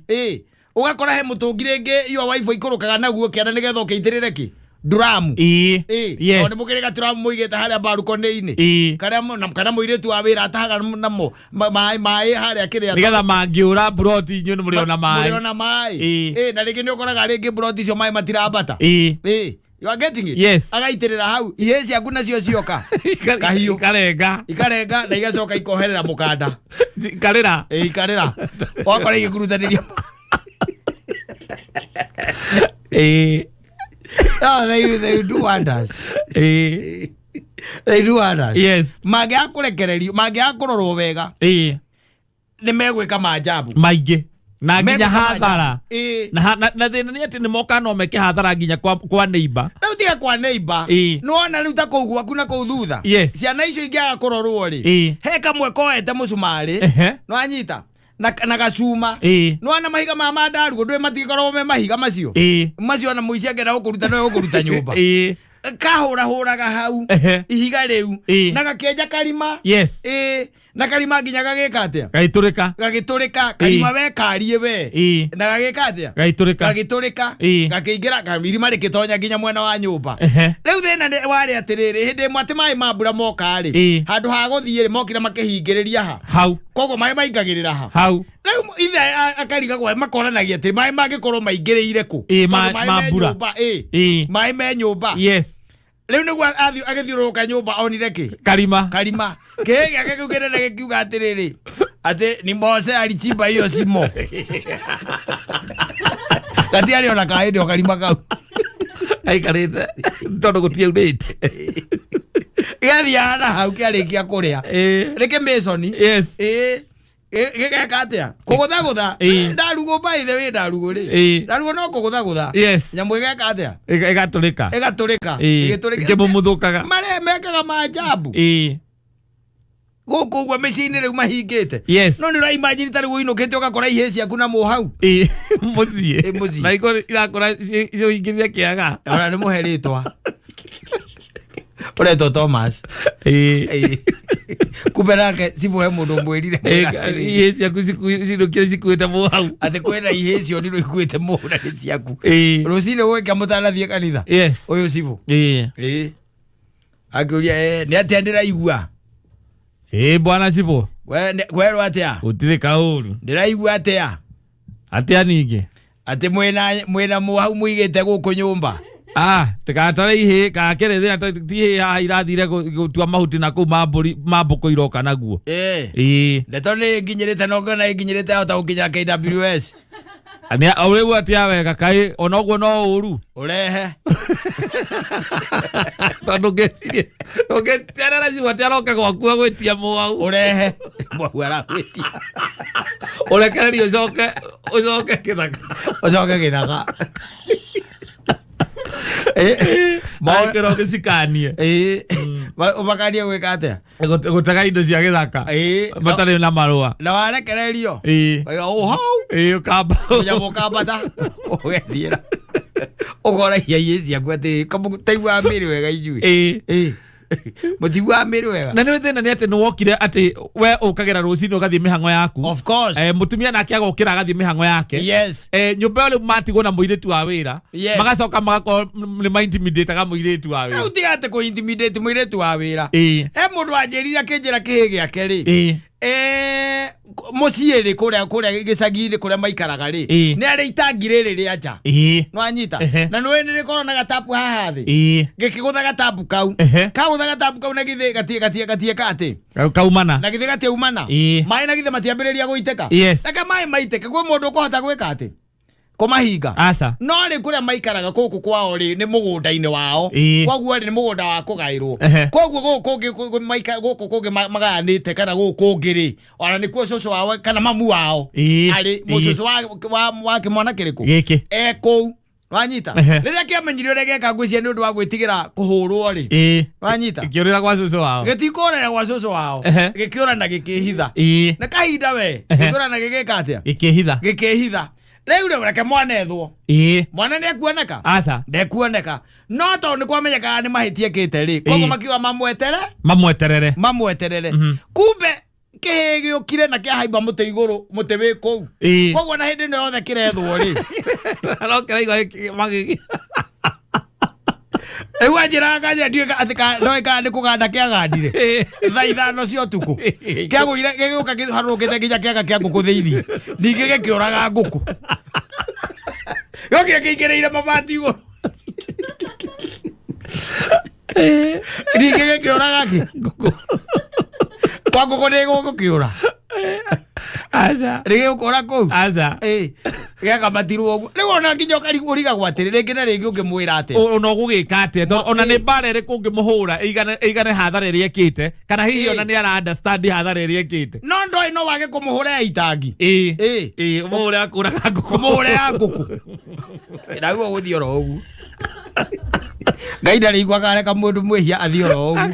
Ĩ ũgakora he mũtũngi rĩngĩ your wife aikũrũkaga naguo kĩanda nĩgetha ũkĩitĩrĩre kĩ nduramu. Ĩ tondũ nĩ mũkĩrĩ gaturamu mũigĩte harĩa mbarukoni-inĩ, karĩa kana mũirĩtu wa wĩra atahaga namo maĩ maĩ harĩa kĩrĩa, nĩgetha mangĩũra mburoti inyuĩ nĩ mũrĩona maĩ. Mũrĩona maĩ. Ĩ na rĩngĩ nĩ ũkoraga rĩngĩ mburoti icio maĩ matirambata. Ĩ you are getting it? Yes. Agaitĩrĩra hau, ihĩĩ ciaku nacio cioka kahiũ. Ikarenga. Ikarenga na igacoka ikoherera mũkanda. Ikarĩra. Ĩ ikarĩra, wakora igĩkurutanĩria. Oh, they do wonders. They do wonders. Mangĩaga kũrekererio, mangĩaga kũrorwo wega, nĩ megwĩka maajabu maingĩ na nginya Megwĩka hathara. maajabu. Na thĩna nĩ atĩ nĩ moka no meke hathara nginya kwa neighbor. Rĩu tiga kwa neighbor, nĩwona rĩu ta kũu gwaku na kũu thutha, ciana icio ingĩaga kũrorwo rĩ, he kamwe koete mũcumarĩ, nĩwanyita, na gacuma, nĩwona mahiga ma mandarugo ndũĩ matigĩkoragwo me mahiga macio, macio ona mũici angĩenda gũkũruta nowe gũkũruta nyũmba, kahũrahũraga hau ihiga rĩu na gakĩenja karima. Ĩ na karima nginya gagĩka atĩa? Gaitũrĩka. Gagĩtũrĩka karima, we karie we. Na gagĩka atĩa? Gaitũrĩka. Gagĩtũrĩka. Gakĩingĩra irima rĩgĩtonya nginya mwena wa nyũmba. Rĩu thĩna warĩ atĩrĩrĩ, hĩndĩ ĩmwe atĩ maĩ ma mbura moka rĩ, handũ ha gũthiĩ rĩ, mokire makĩhingĩrĩria ha hau. Koguo maĩ maingagĩrĩra ha hau. Rĩu ithe akarigagwo, makoranagia atĩ maĩ mangĩkorwo maingĩrĩire kũ? Ĩ, Tondũ maĩ ma me mbura. nyũmba, ĩ maĩ me nyũmba. Rĩu nĩguo athiĩ agĩthiũrũrũka nyũmba onire kĩ? Karima. Karima. Kĩhĩ gĩake kĩu kĩnene gĩkiuga atĩrĩrĩ, atĩ ni Mose alichimba hiyo shimo, gatiarĩ ona ka hĩndĩ o karima kau. Aikarĩte tondũ gũtiaurĩte. Gĩathiaga na hau kĩarĩkia kũrĩa rĩkĩ mĩconi. Ĩ gĩgeka atĩa? Kũgũthagũtha. Ndarugũ, by the way, ndarugũ rĩ, ndarugũ no kũgũthagũtha. Nyamũ ĩgeka atĩa? Ĩgatũrĩka. Ĩgatũrĩka. Ĩgĩtũrĩka. Ĩkĩmumuthũkaga. Marĩa mekaga maajabu gũkũ ũguo mĩciĩ-inĩ rĩu mahingĩte. No nĩ ũraimagine ta rĩu ũinũkĩte ũgakora ihĩĩ ciaku na mũhau. Mũciĩ. Ĩ, mũciĩ. Na iko irakora ciũingĩrire kĩaga. Ona nĩ mũhe rĩtwa, ũretwo Thomas. Ĩ. Kumbe nake cibũhe mũndũ mwĩrire Ihĩĩ ciaku cinũkire cikuĩte mũhau. Atĩ kwĩna ihĩĩ cionirwo ikuĩte mũhu na nĩ ciaku. Rũcinĩ gwĩka mũtanathiĩ kanitha, ũyũ cibũ. Ĩ akĩũria, "Nĩ atĩa ndĩraigua?" Ĩ bwana cibũ. We, kwerwo atĩa? Gũtirĩ kaũru. Ndĩraigua atĩa? Atĩa ningĩ? Atĩ mwĩna mũhau mũigĩte gũkũ nyũmba. Ah, tigatare ihĩĩ kakĩrĩ thĩna, ti ihĩĩ haha irathire gũtua mahuti na kũu ma mbũri ma mbũkũ iroka naguo. Ndeto nĩ nginyĩrĩte no ngona ĩnginyĩrĩte yahota gũkinya KWS. Nĩ ũrĩu atĩa wega kaĩ ona ũguo no ũru. Ũrehe. Tondũ ngĩciria ndũngĩterera cibũ atĩ aroka gwaku agwĩtia mũhau. Ũrehe mwahu aragwĩtia. Ũrekererie ũcoke ũcoke kĩthaka. Ũcoke gĩthaka. Angĩkorwo gĩcikanie. Ũmakanie gwĩka atĩa? Gũtega indo cia gĩthaka matarĩ na marũa. Na warekererio, Waiga, ũhau. Ĩ ũkamba. Nyamũ ũkambata ũgethiĩra ũkoragia ihĩĩ ciaku atĩ taiguaga mĩrĩ wega inyuĩ? Mũtiguaga mĩrĩ wega. Na nĩ thĩna nĩ atĩ nĩ wokire atĩ we ũkagĩra rũcinĩ ũgathiĩ mĩhang'o yaku. Of course. Mũtumia nake agokĩra agathiĩ mĩhang'o yake. Nyũmba ĩyo rĩu matigwo na mũirĩtu wa wĩra, magacoka magakorwo nĩ ma-intimidate-aga mũirĩtu wa Rĩu wĩra. tiga atĩ kũ-intimidate mũirĩtu wa wĩra, he mũndũ wanjĩrire akĩnjĩra kĩhĩ gĩake rĩ, mũciĩ rĩ, kũrĩa kũrĩa gĩcagi-inĩ kũrĩa maikaraga rĩ, nĩ arĩ itangi rĩrĩ rĩa nja, nĩwanyita? Na nĩũĩ nĩ rĩkoragwo na gatapu haha thĩ. Gĩkĩgũtha gatapu kau. Kagũtha gatapu kau, na githĩ gatie gatie gatieka atĩ Kaumana. Na githĩ gatiaumana? Maĩ na githĩ matiambĩrĩria gũitĩka? Reke maĩ maitĩke, kwĩ mũndũ ũkũhota gwĩka atĩ Kũmahinga? Aca. No rĩ, kũrĩa maikaraga kũkũ kwao rĩ, nĩ mũgũnda-inĩ wao. Koguo rĩ, nĩ mũgũnda wa kũgaĩrwo. Koguo gũkũ kũngĩ gũkũ kũngĩ magayanĩte kana gũkũ kũngĩ rĩ, ona nĩkuo cũcũ wao kana mamu wao arĩ. Mũcũcũ wa kĩmwana kĩrĩkũ? Gĩkĩ. E kũu. Wanyita? Rĩrĩa kĩamenyire ũrĩa gĩeka, ngwĩciria nĩ ũndũ wa gwĩtigĩra kũhũrwo rĩ. Wanyita? Ĩkĩũrĩra gwa cũcũ wao. Gĩtikũrĩra gwa cũcũ wao. Gĩkĩũra na gĩkĩhitha. Na kahinda we, gĩkĩũra na gĩgĩka atĩa? Gĩkĩhitha. Gĩkĩhitha. Rĩu rĩ, reke mwana ethwo. Mwana nĩ ekuoneka? Aca. Ndekuoneka. No tondũ nĩ kwamenyekaga nĩ mahĩtia ekĩte rĩ, koguo makiuga mamwetere, Mamweterere. Mamweterere. Kumbe kĩhĩĩ gĩũkire na kĩahaimba mũtĩ igũrũ, mũtĩ wĩ kũu. Koguo na hĩndĩ ĩno yothe kĩrethwo rĩ, no kĩraigua magigi. Rĩu anjĩraga kanya ndiũĩ atĩ ndoĩ kana nĩ kũganda kĩagandire thaa 5 cia ũtukũ, kĩagũire gĩgĩũka kĩharũrũkĩte nginya kĩaga kĩa ngũkũ thĩinĩ, ningĩ gĩkĩũraga ngũkũ, gĩokire kĩingĩrĩire mabati igũrũ, ningĩ gĩkĩũraga kĩ ngũkũ. Kwa ngũkũ nĩ gũgũkĩũra? Aca. Nĩ gĩgũkũra kũu? Aca. Ĩ, gĩakamatirwo ũguo. Rĩu ona nginya ũrigagwo atĩrĩ, rĩngĩ na rĩngĩ ũngĩmwĩra atĩa? Ona ũgũgĩka atĩa? Tondũ ona nĩ mbara ĩrĩkũ ũngĩmũhũra ĩigane ĩigane hathara ĩrĩa ĩkĩte, kana hihi ona nĩ ara understand hathara ĩrĩa ĩkĩte? No ndoĩ no wage kũmũhũra ya itangi. Ĩĩ, ũmũhũre akũraga ngũkũ. Kũmũhũra ya ngũkũ naguo gũthiĩ oro ũguo. Ngai ndarĩiguaga areka mũndũ mwĩhia athiĩ oro ũguo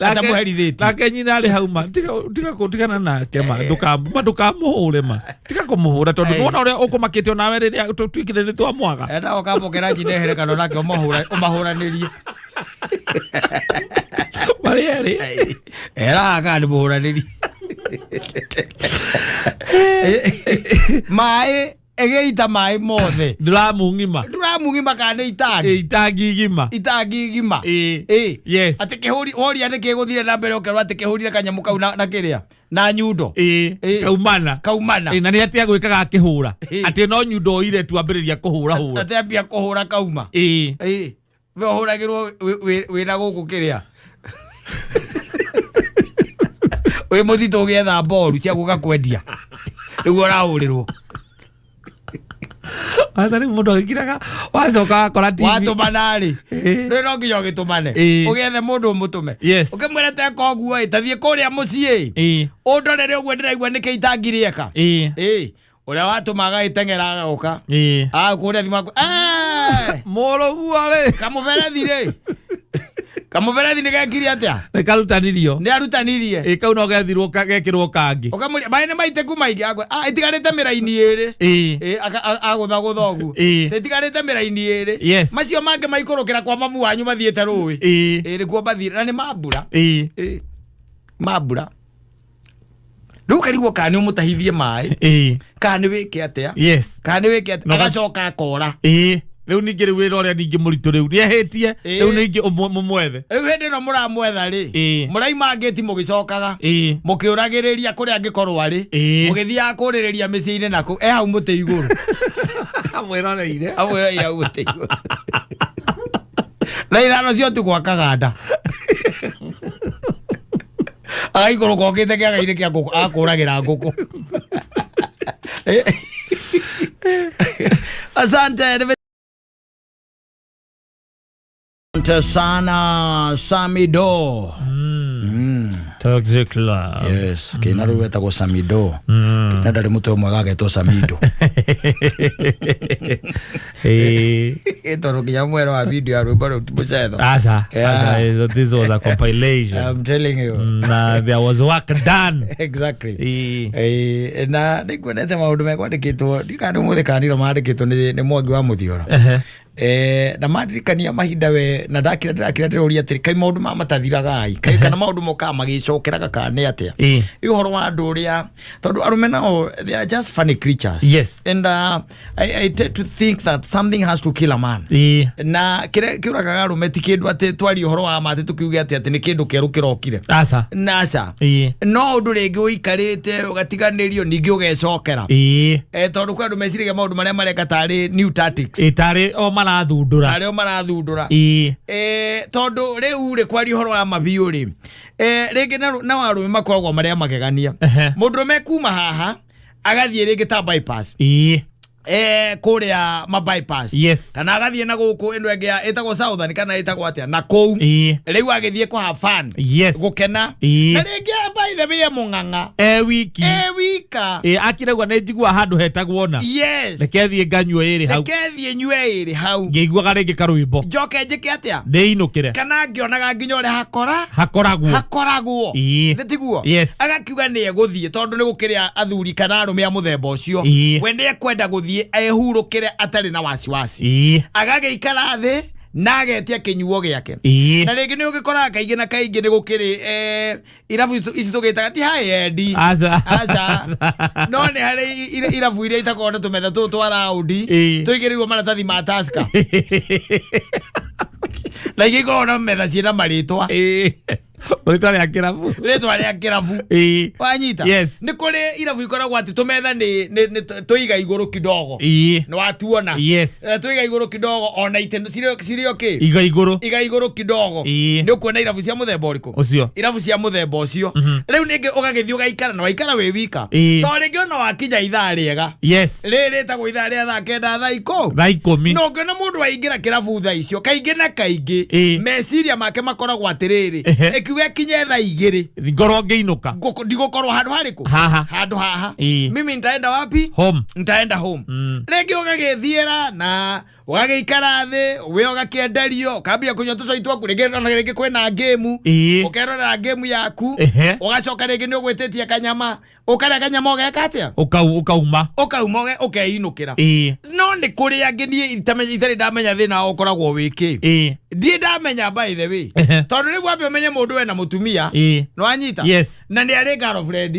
atamũherithĩtie. Nake nyina arĩ hau, ma tiga tiga tigana nake, ma ma ndũkamũhũre, ma tiga kũmũhũra, tondũ nĩwona ũrĩa ũkũmakĩte onawe rĩrĩa tũtuĩkire nĩ twamwaga. Enda ũkamũkĩra nyina ehere kana onake ũmahũranĩrie. Marĩ erĩ. Eraga kana nĩ mũhũranĩrie maĩ, ĩgĩita maĩ mothe. Nduramu ng'ima. Nduramu ng'ima kana nĩ itangi? Itangi igima. Itangi igima. Ĩĩ. Yes. Atĩ kĩhũri woria nĩ kĩgũthire na mbere, ũkerwo atĩ kĩhũrire kanyamũ kau na kĩrĩa na nyundo. Kaumana. Kaumana. Ĩĩ, na nĩ atĩa gwĩkaga akĩhũra? Atĩ no nyundo oire tu ambĩrĩria kũhũra hũra. Atĩ ambia kũhũra kauma. We ũhũragĩrwo wĩna gũkũ kĩrĩa wĩ mũtitũ ũgĩetha mboru cia gũka kwendia, nĩguo ũrahũrĩrwo. Hata rĩu mũndũ agĩkiraga wacoka wakora TV. Watũmana rĩ, rĩ no nginya ũgĩtũmane, ũgĩethe mũndũ ũmũtũme, ũkĩmwĩre teka ũguo ĩ, tathiĩ kũrĩa mũciĩ, ũndorere ũguo ndĩraigua nĩkĩ itangi rĩeka. Ĩĩ, ũrĩa watũma agagĩteng'era agoka kũrĩa thimũ aku. Mũrũguo rĩ. Kamũberethi rĩ, kamũberethi nĩ gekire atĩa? Nĩ karutanirio. Nĩ arutanirie. Ĩĩ, kau no gethirwo gekĩrwo kangĩ. Ũkamũria maĩ nĩ maitĩku maingĩ, akwĩra, "Ah, itigarĩte mĩraini 2." Ĩĩ, agũthagũtha ũguo. Ĩtigarĩte mĩraini 2. Macio mangĩ maikũrũkĩra kwa mamu wanyu mathiĩte rũĩ. Ĩĩ, nĩkuo mathiĩte na nĩ mambura. Ĩĩ, mambura. Rĩu ũkarigwo kana nĩ ũmũtahithie maĩ, kana nĩ wĩke atĩa, kana nĩ wĩke atĩa. Agacoka akora. Ĩĩ, rĩu ningĩ rĩu wĩra ũrĩa ningĩ mũritũ rĩu nĩ ehĩtie. Rĩu ningĩ mũmwethe. Rĩu hĩndĩ ĩno mũramwetha rĩ, mũraima ngĩti mũgĩcokaga, mũkĩũragĩrĩria kũrĩa angĩkorwo arĩ, mũgĩthiaga kũrĩrĩria mĩciĩ-inĩ na kũu e hau mũtĩ igũrũ. Amwĩroreire. Amwĩroreire hau mũtĩ igũrũ thaa 5 cia ũtukũ, akaganda agaikũrũka okĩte kĩaga-inĩ kĩa ngũkũ akũragĩra ngũkũ. Asante. Asante sana, Samido. Toxic love. Yes, kĩna rĩu etagwo Samido. Kĩna ndarĩ mũtwe ũmwe gagetwo Samido. Tondũ nginya mwero wa video ya rwĩmbo rũu ti mũcetho. Asa. Yeah. Asa, this was a compilation. I'm telling you. Na there was work done. Exactly. Na nĩ nguonete maũndũ mekwandĩkĩtwo, ndikana nĩ ũmũthĩ kana niro mandĩkĩtwo nĩ Mwangi wa Mũthiora. Na mandirikania mahinda we na ndakira ndĩrakira ndĩroria atĩrĩ, kaĩ maũndũ ma matathiraga ĩ, kaĩ kana maũndũ mokaga magĩcokeraga kana nĩ atĩa? Ĩ ũhoro wa andũ ũrĩa, tondũ arũme nao they are just funny creatures. And I tend to think that something has to kill a man. Na kĩrĩa kĩũragaga arũme ti kĩndũ atĩ twarie ũhoro wa ma atĩ tũkiuge atĩ nĩ kĩndũ kĩerũ kĩrokire. Asa. Naca. No ũndũ rĩngĩ ũikarĩte ũgatiganĩrio ningĩ ũgecokera. Tondũ kwĩ andũ meciragia maũndũ marĩa mareka tarĩ new tactics. Ĩtarĩ o marathundũra. Tarĩ o marathundũra. Tondũ rĩu rĩ, kwaria ũhoro wa mabiũ rĩ, rĩngĩ nao arũme makoragwo marĩa magegania. Mũndũrũme kuma haha agathiĩ rĩngĩ ta bypass. Kũrĩa ma bypass kana agathiĩ na gũkũ ĩno ĩngĩ ĩtagwo Southern kana ĩtagwo atĩa na kũu. Rĩu agĩthiĩ kũ have fun, gũkena. Na rĩngĩ, by the way, e mũng'ang'a. E wiki. E wika. Akiraigua nĩ njigua handũ hetagwo na reke thiĩ nganyue ĩrĩ hau. Reke thiĩ nyue ĩrĩ hau. Ngĩiguaga rĩngĩ karwĩmbo. Njoke njĩke atĩa? Ndĩinũkĩre. Kana ngĩonaga nginya ũrĩa hakora hakoragwo. Hakoragwo. Nĩ tiguo? Yes. Agakiuga nĩ egũthiĩ tondũ nĩ gũkĩrĩ athuri kana arũme a mũthemba ũcio. We nĩ ekwenda gũthiĩ ehurũkĩre atarĩ na wasiwasi. Agagĩikara thĩ na agetia kĩnyuo gĩake. Na rĩngĩ nĩ ũgĩkoraga kaingĩ na kaingĩ nĩ gũkĩrĩ irabu ici tũgĩtaga ti high end. Aca. Aca, no nĩ harĩ irabu iria itakoragwo na tũmetha tũtũ twa raundi tũigĩrĩirwo maratathi ma Tusker, na ingĩ ikoragwo na metha ciĩna marĩtwa. Rĩtwa rĩa kĩrabu. Rĩtwa rĩa kĩrabu. Wanyita? Yes. Nĩ kũrĩ irabu ikoragwo atĩ tũmetha nĩ tũiga igũrũ kidogo. Nĩ watuona? Yes. Tũiga igũrũ kidogo, ona itĩ cirĩ o kĩ iga igũrũ. Iga igũrũ kidogo. Nĩ ũkuona irabu cia mũthemba ũrĩkũ? Ũcio. Irabu cia mũthemba ũcio. Rĩu ningĩ ũgagĩthiĩ ũgaikara na waikara wĩ wika, tondũ rĩngĩ ona wakinya ithaa rĩega rĩrĩ rĩtagwo ithaa rĩa thaa 9, thaa thaa 10. Na ũngĩona mũndũ waingĩra kĩrabu thaa icio, kaingĩ na kaingĩ meciria make makoragwo atĩrĩrĩ, ĩkiuga ĩkinye thaa 2 ngorwo ngĩinũka. Ndigũkorwo handũ harĩkũ? Haha. Handũ haha. Mimi nitaenda wapi? Home. Nitaenda home. Rĩngĩ ũgagĩthiĩra na ũgagĩikara thĩ we ũgakĩenderio, ũkambia kũnyua tũcai twaku, rĩngĩ ona rĩngĩ kwĩna ngĩmu, ũkerorera ngĩmu yaku. Ũgacoka rĩngĩ nĩ ũgwĩtĩtie kanyama, ũkarĩa kanyama, ũgeka atĩa? Ũkauma. Ũkauma, ũkeinũkĩra. No nĩ kũrĩ angĩ niĩ itarĩ ndamenya thĩna wao ũkoragwo wĩ kĩ. Ndiĩ ndamenya, by the way. Tondũ rĩu wambe ũmenye mũndũ wena mũtumia, nĩwanyita? Yes. Na nĩ arĩ girlfriend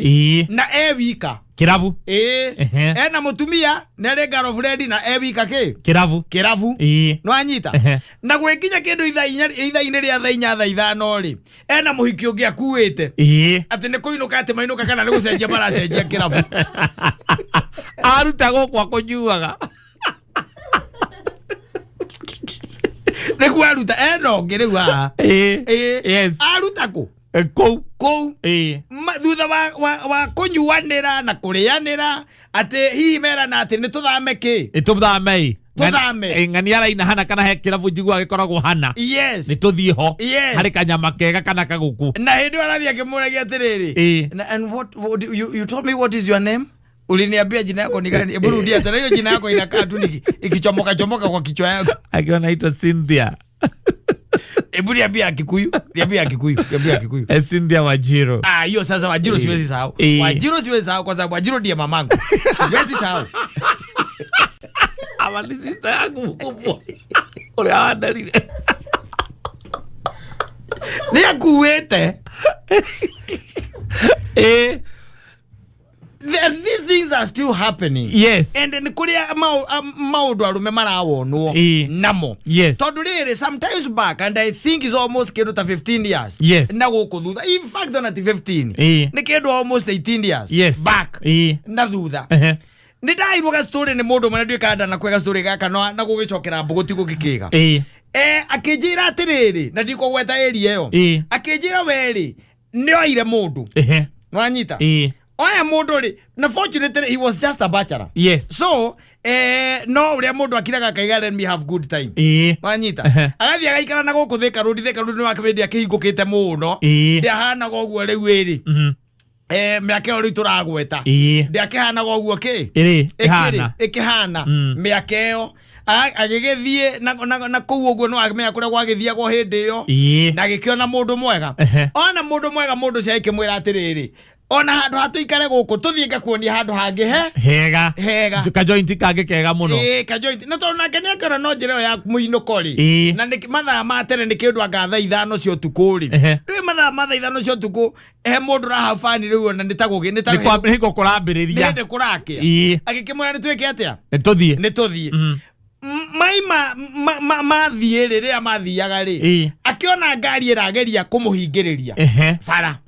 na e wika kĩrabu. Ena mũtumia, nĩ arĩ girlfriend na e wika kĩ? Kĩrabu. Kĩrabu. Nĩwanyita? Na gwĩkinya kĩndũ ithaa-inya ithaa-inĩ rĩa thaa 4, thaa 5 rĩ, ena mũhiki ũngĩ akuĩte, atĩ nĩ kũinũka, atĩ mainũka kana nĩ gũcenjia maracenjia kĩrabu. Aruta gũkũ akũnyuaga. Nĩguo aruta ena ũngĩ rĩu haha. Aruta kũ? Kũu. Kũu. Thutha wa kũnyuanĩra na kũrĩanĩra, atĩ hihi merana atĩ nĩ tũthame kĩ? Tũthame. Tũthame. Ng'ani araina hana kana he kĩrabu njiguaga gĩkoragwo hana. Nĩ tũthiĩ ho. Harĩ kanyama kega kana kagũkũ. Na hĩndĩ ĩyo arathiĩ akĩmũragia atĩrĩrĩ, "And what you told me, what is your name? Uliniambia jina yako ni gani? Hebu rudia tena hiyo jina yako, inakaa tu ikichomoka chomoka kwa kichwa yako." Akiwa naitwa Cynthia. Hebu niambia ya Kikuyu, niambia ya Kikuyu, niambia ya Kikuyu. Cynthia Wajiro. Ah, hiyo sasa Wajiro siwezi sahau. Wajiro siwezi sahau kwa sababu Wajiro ndiye mamangu, siwezi sahau. Ama ni sister yangu mkubwa ũrĩa wandarire. Nĩ akuĩte. These things are still happening. And nĩ kũrĩa maũndũ arũme marawonwo namo. Tondũ rĩrĩ, sometimes back, and I think is almost kĩndũ ta 15 years na gũkũ thutha, in fact ona ti 15, nĩ kĩndũ almost 18 years back na thutha, nĩ ndairwo gastory nĩ mũndũ ũmwe, na ndiũĩ kana ndanakwe gastory gaka, no na gũgĩcokera mbũgũ ti gũgĩkĩga. Akĩnjĩra atĩrĩrĩ, na ndikũgweta area ĩyo, akĩnjĩra werĩ nĩ oire mũndũ. Nwanyita? Oya mũndũ rĩ, na fortunately he was just a bachelor. So no ũrĩa mũndũ akiraga akaiga, "Let me have good time." Wanyita? Agathiĩ agaikara na gũkũ Thika Road. Thika Road nĩ wakĩbĩndĩ akĩhingũkĩte mũno. Ndĩahanaga ũguo rĩu ĩrĩ mĩaka ĩyo rĩu tũragweta. Ndĩakĩhanaga ũguo kĩ? Ĩrĩ. Ĩkĩrĩ ĩhana. Ĩkĩhana mĩaka ĩyo. Agĩgĩthiĩ na kũu ũguo nĩ wamenya kũrĩa gwagĩthiagwo hĩndĩ ĩyo, na agĩkĩona mũndũ mwega. Ona mũndũ mwega, mũndũ ũcio agĩkĩmwĩra atĩrĩrĩ, ona handũ ha tũikare gũkũ, tũthiĩ ngakuonia handũ hangĩ he hega. Hega. Kajointi kangĩ kega mũno. Ĩĩ, kajoint. Na tondũ nake nĩ akĩona no njĩra ĩyo ya mũinũko rĩ, na nĩ mathaa ma tene, nĩ kĩndũ anga thaa 5 cia ũtukũ rĩ. Rĩu mathaa ma thaa 5 cia ũtukũ he mũndũ ũrahabani rĩu, ona nĩ ta gũgĩ nĩ ta nĩ kwa nĩ nĩ kũrambĩrĩria. Hĩndĩ kũrakĩa. Agĩkĩmwĩra nĩ twĩke atĩa? Nĩ tũthiĩ. Nĩ tũthiĩ. Maima mathiĩ rĩ, rĩrĩa mathiaga rĩ, akĩona ngari ĩrageria kũmũhingĩrĩria bara.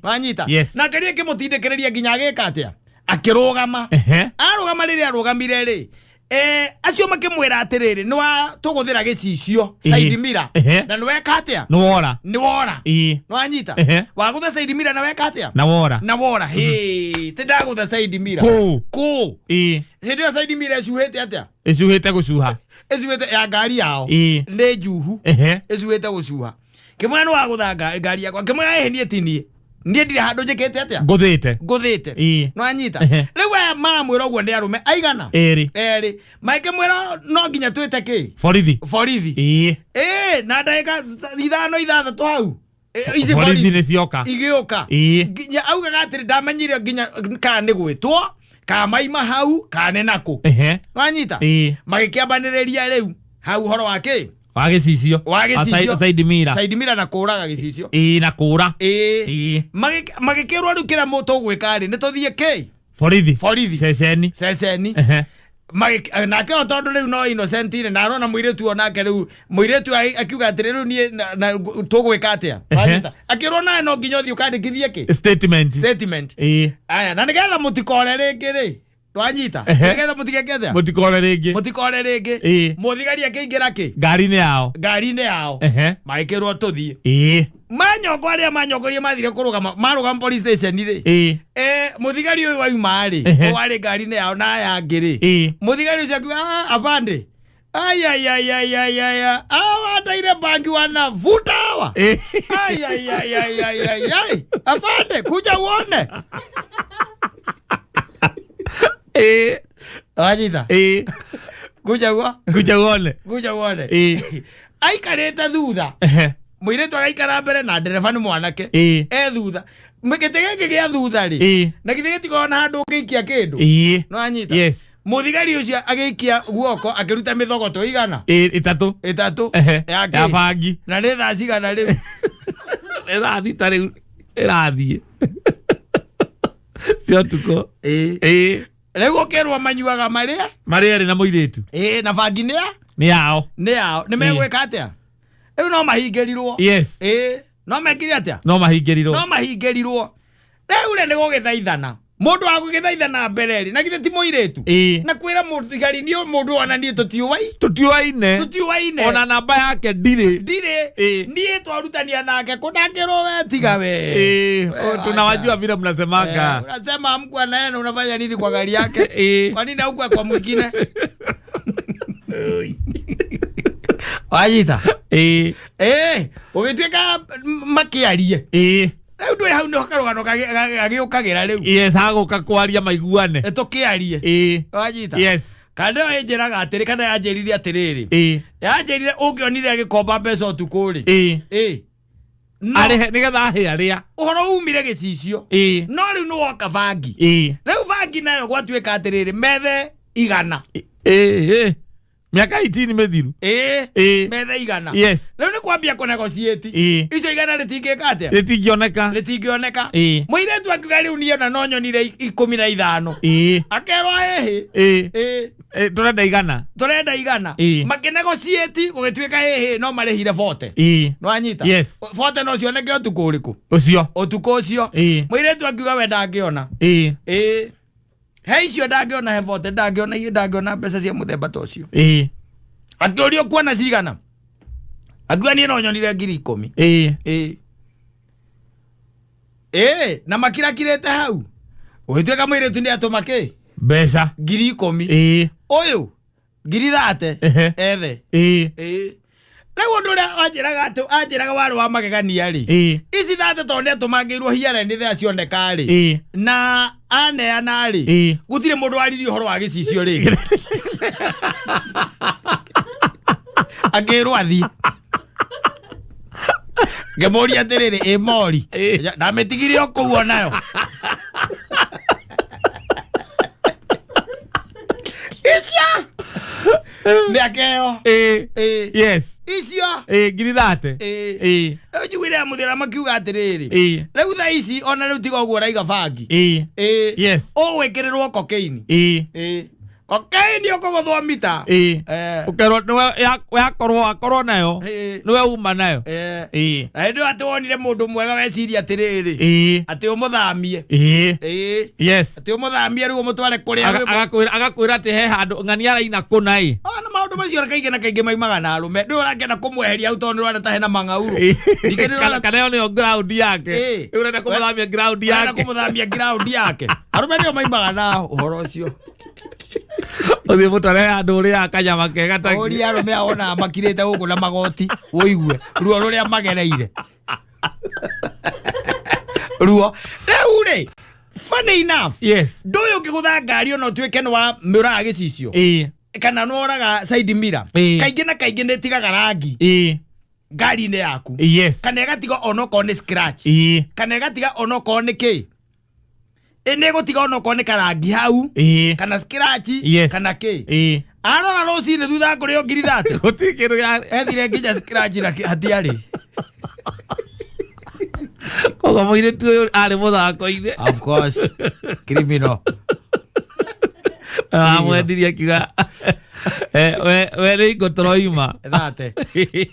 Wanyita? Yes. Na ngari ĩkĩmũtindĩkĩrĩria nginya agĩka atĩa? Akĩrũgama. Arũgama, rĩrĩa arũgamire rĩ, Acio makĩmwĩra atĩrĩrĩ, nĩ wa tũgũthĩra gĩcicio side mirror na nĩ weka atĩa? Nĩ wora. Nĩ wora. Nĩ wanyita? Wagũtha side mirror na weka atĩa? Na wora. Na wora. Hĩ, ti ndagũtha side mirror. Kũ? Kũ? Hĩndĩ ĩyo side mirror ĩcuhĩte atĩa? Ĩcuhĩte gũcuha. Ĩcuhĩte ya ngari yao. Nĩ njuhu. Ĩcuhĩte gũcuha. Kĩmwĩra nĩ wagũtha ngari yakwa. Kĩmwĩra ĩhĩ niĩ ti niĩ. Niĩ ndirĩ handũ njĩkĩte atĩa? Ngũthĩte. Ngũthĩte. Nĩwanyita? Rĩu aya maramwĩra ũguo nĩ arũme aigana? Erĩ. Erĩ. Makĩmwĩra no nginya twĩte kĩ? Borithi. Borithi. Na ndagĩka 5 6 hau. Ici Borithi nĩ cioka. Igĩũka. Nginya augaga atĩrĩ ndamenyire nginya kana nĩ gwĩtwo, kana maima hau, kana nĩ nakũ. Nĩwanyita? Magĩkĩambanĩrĩria rĩu hau ũhoro wa kĩ? Wa gĩcicio. Wa gĩcicio. Side mirror. Side mirror na kũraga gĩcicio. Na kũra. Magĩkĩrwo rĩu kĩrĩa tũgwĩka rĩ, nĩ tũthiĩ kĩ? Borithi. Borithi. Ceceni. Ceceni. Nake o tondũ rĩu no innocent rĩ, na arona mũirĩtu o nake rĩu, mũirĩtu akiuga atĩrĩ rĩu niĩ na tũgwĩka atĩa? Wanyita? Akĩrwo nawe no nginya ũthiĩ ũkandĩkithie kĩ? Statement. Statement. Aya, na nĩgetha mũtikore rĩngĩ rĩ. Wanyita? Nĩgetha mũtigeke atĩa? Mũtikore rĩngĩ. Mũtikore rĩngĩ. Mũthigari akĩingĩra kĩ? Ngari-inĩ yao. Ngari-inĩ yao. Magĩkĩrwo tũthiĩ. Manyongo arĩa manyongorie mathire kũrũgama, marũgama police station rĩ. Mũthigari ũyũ wauma rĩ, ũyũ warĩ ngari-inĩ yao na aya angĩ rĩ. Mũthigari ũcio akiuga, afande. Ai, ai, ai, ai, ai, ai, ai. Hawa hata ile bangi wanavuta hawa. Ai, ai, ai, ai, ai, ai, ai. Afande, kuja uone. Wanyita? Kuja uo? Kuja uone. Kuja uone. Aikarĩte thutha. Mũirĩtu agaikara mbere na ndereba nĩ mwanake. Thutha. Gĩtĩ gĩkĩ gĩa thutha rĩ. Na gĩtĩ gĩtikoragwo na handũ ũngĩikia kĩndũ. Nĩwanyita? Yes. Mũthigari ũcio agĩikia guoko akĩruta mĩthogoto igana? Ĩtatũ. Ĩtatũ. Ya kĩ? Ya bangi. Na nĩ thaa cigana rĩu? Nĩ thaa thita rĩu ĩrathiĩ. Cia ũtukũ. Rĩu ũkĩrwo manyuaga marĩa? Marĩa erĩ na mũirĩtu. Na bangi nĩ ya? Nĩ yao. Nĩ yao. Nĩ megwĩka atĩa? Rĩu no mahingĩrirwo. Yes. No mekire atĩa? No mahingĩrirwo. No mahingĩrirwo. Rĩu rĩ nĩ gũgĩthaithana. Mũndũ wa gũgĩthaithana mbere rĩ, na githĩ ti mũirĩtu? Na kwĩra mũthigari niĩ mũndũ ona niĩ tũtiũai. Tũtiũaine. Tũtiũaine. Ona namba yake ndirĩ. Ndirĩ. Niĩ twarutania nake kũndangĩrwo we tiga we. Tunawajua vile mnasemanga. Unasema mku anaenda unafanya nini kwa gari yake? Kwa nini huko kwa mwingine? Wanyita? Ũgĩtuĩka makĩarie. Rĩu ndũĩ hau nĩho karũgano gagĩũkagĩra rĩu. Yes, hagũka kwaria maiguane. Tũkĩarie. Wanyita? Yes. Kana ĩyo ĩnjĩraga atĩrĩ, kana yanjĩrire atĩrĩrĩ. Yanjĩrire ũngĩonire agĩkomba mbeca ũtukũ rĩ. No. Arĩhe nĩgetha ahĩ arĩa. Ũhoro umire gĩcicio. No rĩu nĩ woka bangi. Rĩu bangi nayo gwatuĩka atĩrĩrĩ, methe 100. Miaka 18 mĩthiru. Methe 100. Yes. Rĩu nĩ kwambia kũnegotiate. Icio 100 rĩtingĩka atĩa? Rĩtingĩoneka. Rĩtingĩoneka. Mũirĩtu akiuga rĩu niĩ ona no nyonire 15. Akerwo ĩhĩ. Tũrenda 100. Tũrenda 100. Makĩnegotiate gũgĩtuĩka ĩhĩ no marĩhire 40. Nĩwanyita? Yes. 40 no cioneke ũtukũ ũrĩkũ? Ũcio. Ũtukũ ũcio. Mũirĩtu akiuga we ndangĩona. He icio ndangĩona he 40, ndangĩona icio, ndangĩona mbeca cia mũthemba ta ũcio. Akĩũrio kuona cigana? Akiuga niĩ no nyonire ngiri 10. Na makirakirĩte hau. Ũgĩtuĩka mũirĩtu nĩ atũma kĩ? Mbeca. Ngiri 10. Ũyũ ngiri 30. Ethe. Rĩu ũndũ ũrĩa anjĩraga atĩ, anjĩraga warĩ wa magegania rĩ. Ici 30 tondũ nĩ atũmangĩirwo hiara nĩ thaa cioneka rĩ. Na aneana rĩ. Gũtirĩ mũndũ waririe ũhoro wa gĩcicio rĩngĩ. Akĩrwo athiĩ. Ngĩmũria atĩrĩrĩ, ĩ mori. Ndamĩtigire o kũu onayo. Icio! Mĩaka ĩyo. Yes. Icio. Ngiri 30. Rĩu njiguire mũthĩra makiuga atĩrĩrĩ. Rĩu thaa ici ona rĩu tiga ũguo ũraiga bangi. Yes. Ũgwĩkĩrĩrwo cocaine. Kokaini ũkũgũthwo mita. Ĩĩ. Eh. Ũkerwo nĩwe yakorwo akorwo nayo. Ĩĩ. Nĩwe uma nayo. Eh. Ĩĩ. Na hĩndĩ ĩyo atĩ wonire mũndũ mwega weciria atĩrĩrĩ. Ĩĩ. Atĩ ũmũthamie. Ĩĩ. Ĩĩ. Yes. Atĩ ũmũthamie rĩu ũmũtware kũrĩa rwĩmbo. Agakwĩra atĩ he handũ ng'ania araina kũna ĩ. Ah, na maũndũ macio kaingĩ na kaingĩ maimaga na arũme. Ndũĩ ũrakĩenda kũmweheria hau tondũ nĩũrona ta hena mang'aurũ. Ningĩ nĩ ũrona Kana ĩyo nĩyo ground yake. Ĩĩ. Rĩu ũrenda kũmũthamia ground ũrenda yake. kũmũthamia ground yake. Arũme nĩo maimaga na ũhoro ũcio. Ũthiĩ mũtware handũ ũrĩaga kanyama kega ta Ũria arũme ao onaga makirĩte gũkũ na magoti ũigue ruo rũrĩa magereire. Ruo. Rĩu rĩ, funny enough, Yes. ndũĩ ũngĩgũtha ngari ona ũtuĩke nĩ wa mĩũraga gĩcicio Ĩĩ. kana nĩ woraga side mirror Ĩĩ. kaingĩ na kaingĩ nĩ ĩtigaga rangi Ĩĩ. ngari-inĩ yaku Yes. kana ĩgatiga onokorwo nĩ scratch Ĩĩ. kana ĩgatiga onokorwo nĩ kĩ ĩ nĩ ĩgũtiga onokorwo nĩ karangi hau Ĩĩ. kana scratch Yes. kana kĩ Ĩĩ. arora rũcinĩ thutha wa kũrĩo ngiri 30 Gũtirĩ kĩndũ gĩa ethire nginya scratch na hatiarĩ koguo mũirĩtu ũyũ arĩ mũthako-inĩ. Of course, criminal. Amwendirie akiuga we we nĩ ingo tũroima. Thate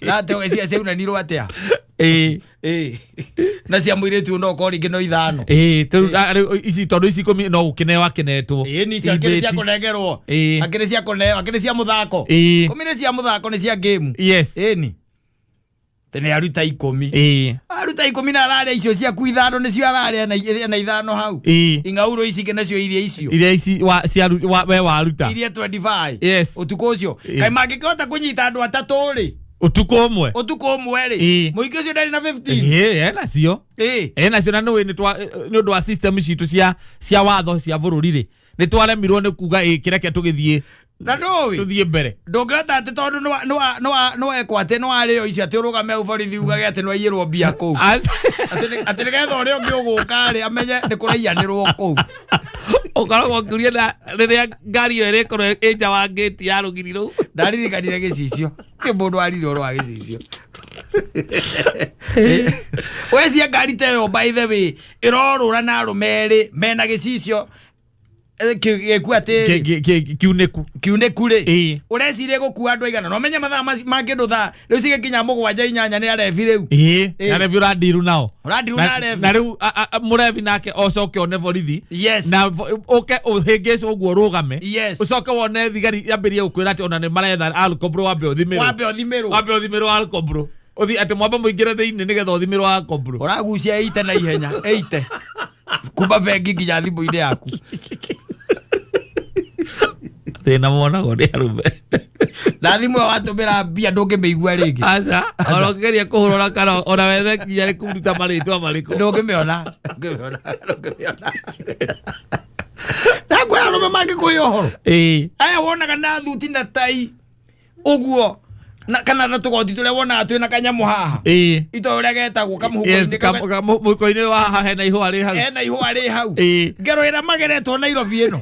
thate ũgĩcia ciaunanirwo atĩa? Ĩĩ. Ĩĩ. Na cia mũirĩtu no ũkorwo rĩngĩ no ithano. Ĩĩ, rĩu ici tondũ ici ikũmi no gũkĩneo akĩnetwo. Ĩĩ ni cia akĩrĩ cia kũnengerwo. Ĩĩ. Akĩrĩ cia kũneo, akĩrĩ cia mũthako. Ĩĩ. Ikũmi nĩ cia mũthako, nĩ cia game. Yes. Ĩni tene aruta ikũmi. Ĩĩ. Aruta ikũmi na ararĩa icio ciaku ithano nĩcio ararĩa na ithano hau. Ĩĩ. Ing'aurũ ici ingĩ nacio iria icio. Iria ici wa ciaru wa we waruta. Iria 25. Yes. Ũtukũ ũcio. Ĩĩ. Kaĩ mangĩkĩhota kũnyita andũ atatũ rĩ. Ũtukũ ũmwe. Ũtukũ ũmwe rĩ. Ĩĩ. Mũingĩ ũcio ndarĩ na 15. Ĩĩ, ena cio. Ĩĩ. Ena cio na nĩ nĩ ũndũ wa system citũ cia watho cia bũrũri rĩ. Nĩ twaremirwo nĩ kuga ĩ kĩreke tũgĩthiĩ Na ndũĩ. tũthiĩ mbere. Ndũngĩhota atĩ tondũ nĩwekwo atĩ nĩwarĩo icio atĩ ũrũgame hau borithi ugage atĩ nĩwaiyĩrwo mbia kũu. Atĩ nĩgetha ũrĩa ũngĩ ũgũka rĩ amenye nĩ kũraiyanĩrwo kũu. Ũkoragwo ũkĩũria na rĩrĩa ngari ĩyo ĩrĩkorwo ĩ nja wa ngĩti ya rũgiri rũu. Ndaririkanire gĩcicio ti mũndũ arire ũhoro wa gĩcicio. Wecia ngari ta ĩyo by the way ĩrorũra na arũme erĩ mena gĩcicio gĩku atĩ Kiunĩku. kiunĩku rĩ Ĩĩ. ũreciria gũkua andũ aigana na ũmenye mathaa ma kĩndũ thaa rĩu cigĩkinya mũgwanja inyanya nĩ arebi rĩu. Ĩĩ. Ĩĩ. Na rebi ũrandiru nao. Ũrandiru na arebi. Na rĩu mũrebi nake ocoke one borithi. Yes. Na ũke ũhĩngĩcwo ũguo ũrũgame. Yes. Ũcoke wone thigari yambĩrĩrie gũkwĩra atĩ ona nĩ maretha alcobro wambe ũthimĩrwo. Wambe ũthimĩrwo. Wambe ũthimĩrwo alcobro. Ũthi atĩ mwambe mũingĩre thĩinĩ nĩgetha ũthimĩrwo alcobro. Ũragucia ĩite na ihenya ĩite kuma bengi nginya thimũ-inĩ yaku. Thĩna monagwo nĩ arũme. Na thimũ ĩyo watũmĩra mbia ndũngĩmĩigua rĩngĩ. Aca, ona ũkĩgeria kũhũrora kana ona wethe nginya nĩ kũruta marĩtwa marĩkũ. Ndũngĩmĩona. Ndũngĩmĩona. Ndũngĩmĩona. Na kwĩra arũme mangĩkũhe ũhoro. Ĩĩ. Aya wonaga na thuti na tai ũguo na kana na tũgoti tũrĩa wonaga twĩna kanyamũ haha. Ĩĩ. Ito ũrĩa getagwo Yes, kamũhuko-inĩ mũhuko-inĩ wa haha hena ihũa rĩ hau. hena ihũa rĩ hau. Ĩĩ. Ngero ĩrĩa mageretwo Nairobi ĩno.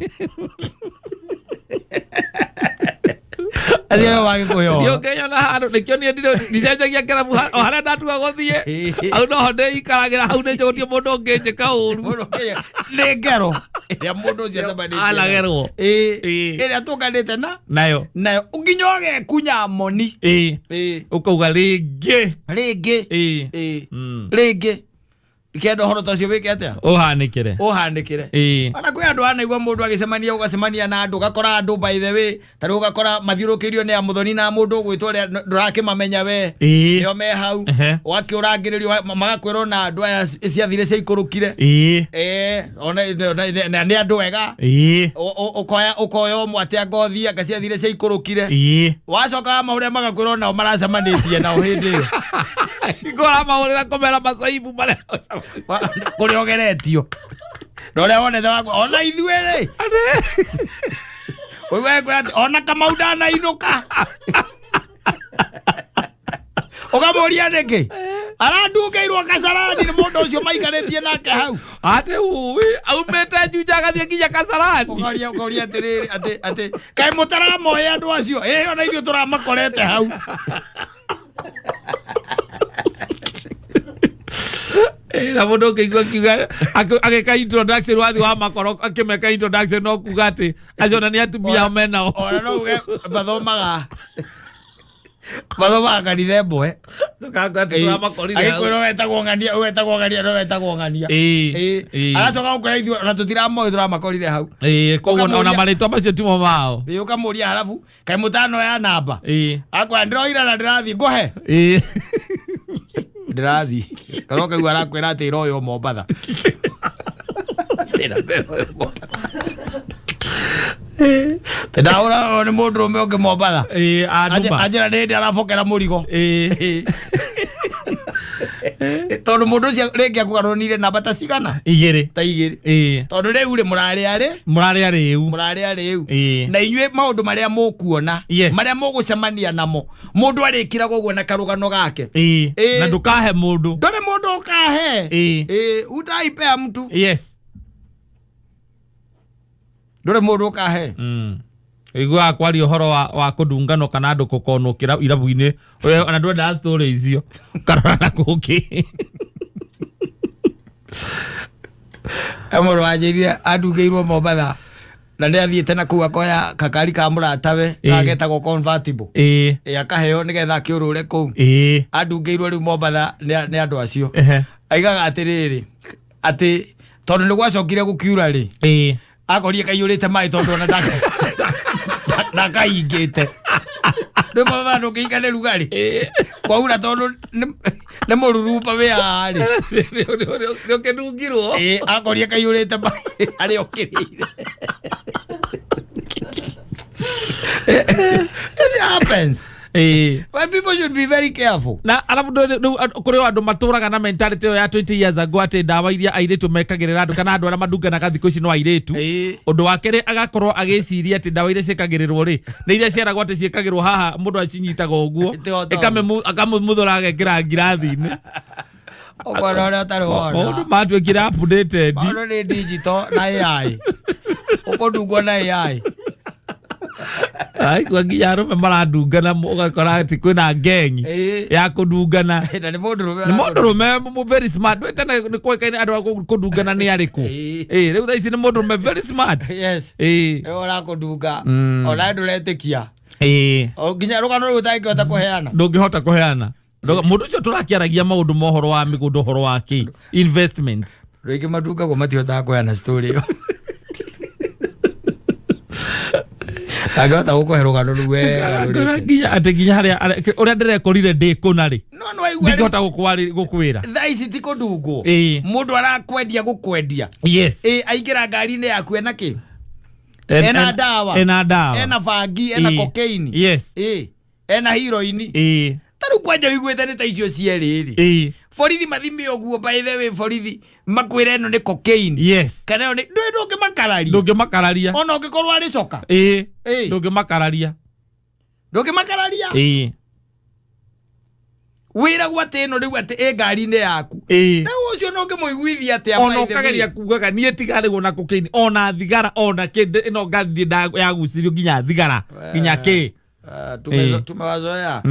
Acio nĩo mangĩkũhe ũhoro. Ndiũngĩnyona handũ nĩkĩo niĩ ndicenjagia kĩrabu o harĩa ndatua gũthiĩ hau noho ndĩikaragĩra hau nĩ njũtie mũndũ ũngĩnjĩka ũru. Mũndũ nĩ ngero ĩrĩa mũndũ ũcio acemanĩtie nayo. Anagerwo. Ĩĩ. Ĩĩ. Ĩrĩa tũnganĩte na Nayo. nayo nginya ũgekunya moni. Ĩĩ. Ĩĩ. Ũkauga rĩngĩ. Rĩngĩ. Ĩĩ. Ĩĩ. Mm. Rĩngĩ kenda ũhoro ta ũcio wĩke atĩa Ũhanĩkĩre. ũhanĩkĩre. Ĩĩ. Ona kwĩ andũ anaigua mũndũ agĩcemania ũgacemania na andũ ũgakora andũ by the way ta rĩu ũgakora mathiũrũkĩirio nĩ amuthoni na mũndũ ũgwĩtwo ũrĩa ndũrakĩmamenya we. Ĩĩ. Nĩo me hau. Ehe. Ũgakĩũrangĩrĩrio magakwĩra ona andũ aya ciathire ciaikũrũkire. Ĩĩ. Ĩĩ, ona na nĩ andũ ega. Ĩĩ. Ũkoya ũkoya ũmwe atĩa ngothi anga ciathire ciaikũrũkire. Ĩĩ. Wacoka wamahũrĩra magakwĩra onao maracemanĩtie nao hĩndĩ ĩyo. Ngora mahũrĩra kũmera macaibu marĩa Kũrĩa ũgeretio na ũrĩa wonete waku ona ithuĩ rĩ ũiguaga kwĩra atĩ ona Kamau ndanainũka ũkamũria nĩkĩ arandungĩirwo Kasarani nĩ mũndũ ũcio maikarĩtie nake hau. Atĩ ui aumĩte Juja agathiĩ nginya Kasarani. Ũkoria ũkoria atĩrĩrĩ atĩ atĩ kaĩ mũtaramoĩ andũ acio ĩ ona ithuĩ tũramakorete hau. Na mũndũ ũngĩigua akiuga agĩka introduction wathi wa makoro akĩmeka introduction no kuga atĩ acio ona nĩ atumia ao menao. Ona no uge mathomaga kanitha ĩmwe. Tũkanga atĩ tũramakorire hau. Agĩkwĩra wetagwo ng'ania, wetagwo ng'ania, no wetagwo ng'ania. Agacoka gũkwĩra ithuĩ ona tũtiramoĩ, tũramakorire hau. Koguo ona Ũkamũria- marĩtwa macio timo mao. Ũkamũria, harabu kaĩ mũtanoya namba? Akwĩra ndĩroira na ndĩrathiĩ ngũhe. Ndĩrathiĩ kana ũkaigua arakwĩra atĩ iroywo Mombatha. Ndahũra nĩ mũndũrũme ũngĩ Mombatha. Anduma. Anjĩra nĩ hĩndĩ arabokera mũrigo. Tondũ mũndũ ũcio rĩngĩ akũgarũrũnire namba ta cigana? Igĩrĩ. Ta igĩrĩ. Tondũ rĩu rĩ mũrarĩ arĩ Mũrarĩa rĩu. Mũrarĩ arĩu. Na inyuĩ maũndũ marĩa mũkuona, marĩa mũgũcemania namo, mũndũ arĩkiraga ũguo na karũgano gake. Na ndũkahe mũndũ. Ndũrĩ mũndũ ũkahe. Utaipea mtu. Ndũrĩ mũndũ ũkahe. Iguaga kwaria ũhoro wa kũndungano kana andũ gũkonwo irabu-inĩ. We, ona ndwendaga story icio, ũkarora na kũngĩ. He mũndũ wanjĩrire andungĩirwo Mombatha na nĩ athiĩte na kũu akoya kakari ka mũratawe kagetagwo convertible. Akaheo nĩgetha akĩũrũre kũu. Andungĩirwo rĩu Mombatha nĩ andũ acio. Aigaga atĩrĩrĩ, atĩ tondũ nĩ gwacokire gũkiura rĩ, akorire kaiyũrĩte maĩ tondũ ona ndakaingĩte. Rĩu Mombatha ndũngĩhinga nĩ rugarĩ kwaura tondũ nĩ mũrurumba wĩ haha rĩ. Nĩ ũkĩndungirwo. Akorire kaiyũrĩte maĩ harĩa ũkĩrĩire. It happens. But people should be very careful. Na arabu rĩu kũrĩ o andũ matũraga na mentality ĩyo ya 20 years ago atĩ ndawa iria airĩtu mekagĩrĩra andũ kana andũ arĩa mandunganaga thikũ ici no airĩtu. Ũndũ wa kerĩ, agakorwo agĩciria atĩ ndawa iria ciĩkagĩrĩrwo rĩ nĩ iria ciaragwo atĩ ciĩkagĩrwo haha, mũndũ acinyitaga ũguo. Ti o ta Akamũmuthũra agekĩra ngirathi-inĩ. Ũkona ũrĩa ũtarĩ wona. Maũndũ matuĩkire updated. Maũndũ nĩ digital na AI. Ũkũndungwo na AI. Aigua nginya arũme marandungana, ũgakora atĩ kwĩna ngengi ya kũndungana. Na nĩ mũndũrũme. Nĩ mũndũrũme very smart. Ndũĩ tene nĩ kũĩkaine andũ a kũndungana nĩ arĩkũ. Rĩu thaa ici nĩ mũndũrũme very smart. Nĩwe ũrakũndunga. Ona ndũretĩkia. O nginya rũgano rũu ũtangĩhota kũheana. Ndũngĩhota kũheana. Mũndũ ũcio tũrakĩaragia maũndũ ma ũhoro wa mĩgũnda, ũhoro wa kĩ investments. Rĩngĩ mandungagwo matihotaga kũheana story ĩyo. Angĩhota gũkũhe rũgano rũu wega Ngora rũrĩte. nginya atĩ nginya harĩa ũrĩa ndĩrekorire ndĩ kũna rĩ, No nĩ waigua rĩu ndingĩhota gũkwĩra. Thaa ici ti kũndungwo. Mũndũ arakwendia gũkwendia. Aingĩra ngari-inĩ yaku ena kĩ? Ena ndawa. Ena ndawa. Ena bangi, ena cocaine. Ena heroin. Ta rĩu kwanja ũiguĩte nĩ ta icio cierĩ rĩ. Borithi mathime ũguo, by the way, borithi makwĩre ĩno nĩ cocaine. Kana ĩyo nĩ ndũĩ ndũngĩmakararia. Ndũngĩmakararia. Ona ũngĩkorwo arĩ coka. Ndũngĩmakararia. Ndũngĩmakararia. Wĩragwo atĩ ĩno rĩu atĩ ĩ ngari-inĩ yaku. Rĩu ũcio no ũngĩmũiguithia atĩa, Ona by the way? ũkageria kugaga niĩ tigarĩgwo na cocaine, ona thigara, ona kĩ ĩno ngari ndirĩ yagucirio nginya thigara nginya kĩ. Tumewazoea.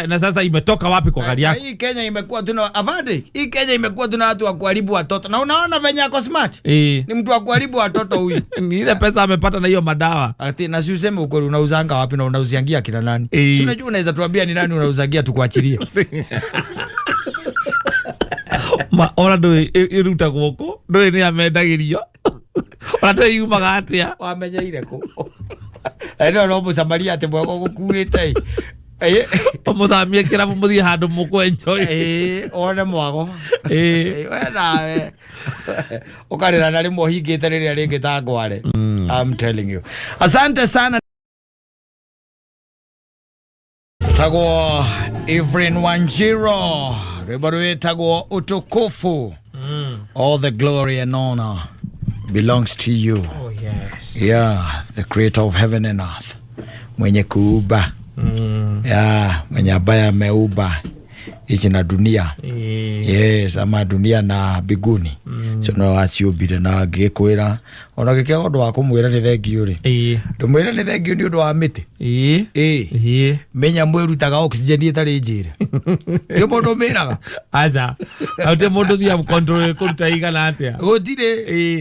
Na sasa imetoka wapi kwa gari Na yako? hii Kenya imekuwa tuna afande, hii Kenya imekuwa tuna watu wa kuharibu watoto. Na unaona venye ako smart? Ni mtu wa kuharibu watoto huyu. Ni ile pesa amepata na hiyo madawa. Ati na si useme ukweli, unauzanga wapi na unauziangia kina nani? Si unajua unaweza tuambia ni nani unauzagia tukuachilie. Ma ona ndũĩ ĩrutagwo kũ, ndũĩ nĩ amendagĩrio, ona ndũĩ yumaga atĩa. Wamenyeire kũ? Na ndio no mũsamaria atĩ mwega ũgũkuĩte. Ũmũthamie kĩrabu mũthiĩ handũ mũkũ enjoy. One mwago. We nawe ũkarĩra na rĩmwe ũhingĩte rĩrĩa rĩngĩ ta ngware. I'm telling you. Asante sana. Tagwo Evelyn Wanjiru, rwĩmbo rwĩtagwo Utukufu. All the glory and honor belongs to you. Oh, yes. Yeah, the creator of heaven and earth, mwenye kuuba. Yeah, mwenye ambaye ameumba hichi na dunia. Yes, ama dunia na mbinguni. Ũcio nĩwe waciũmbire na ngĩkwĩra ona gĩkĩaga ũndũ wa kũmwĩra nĩ thengiũ rĩ, ndũmwĩre nĩ thengiũ nĩ ũndũ wa mĩtĩ. Ĩĩ, mĩnyamũ ĩrutaga oxygen ĩtarĩ njĩra, ti mũndũ ũmĩraga. Aca, aute mũndũ thia control kũruta igana atĩa. Gũtirĩ.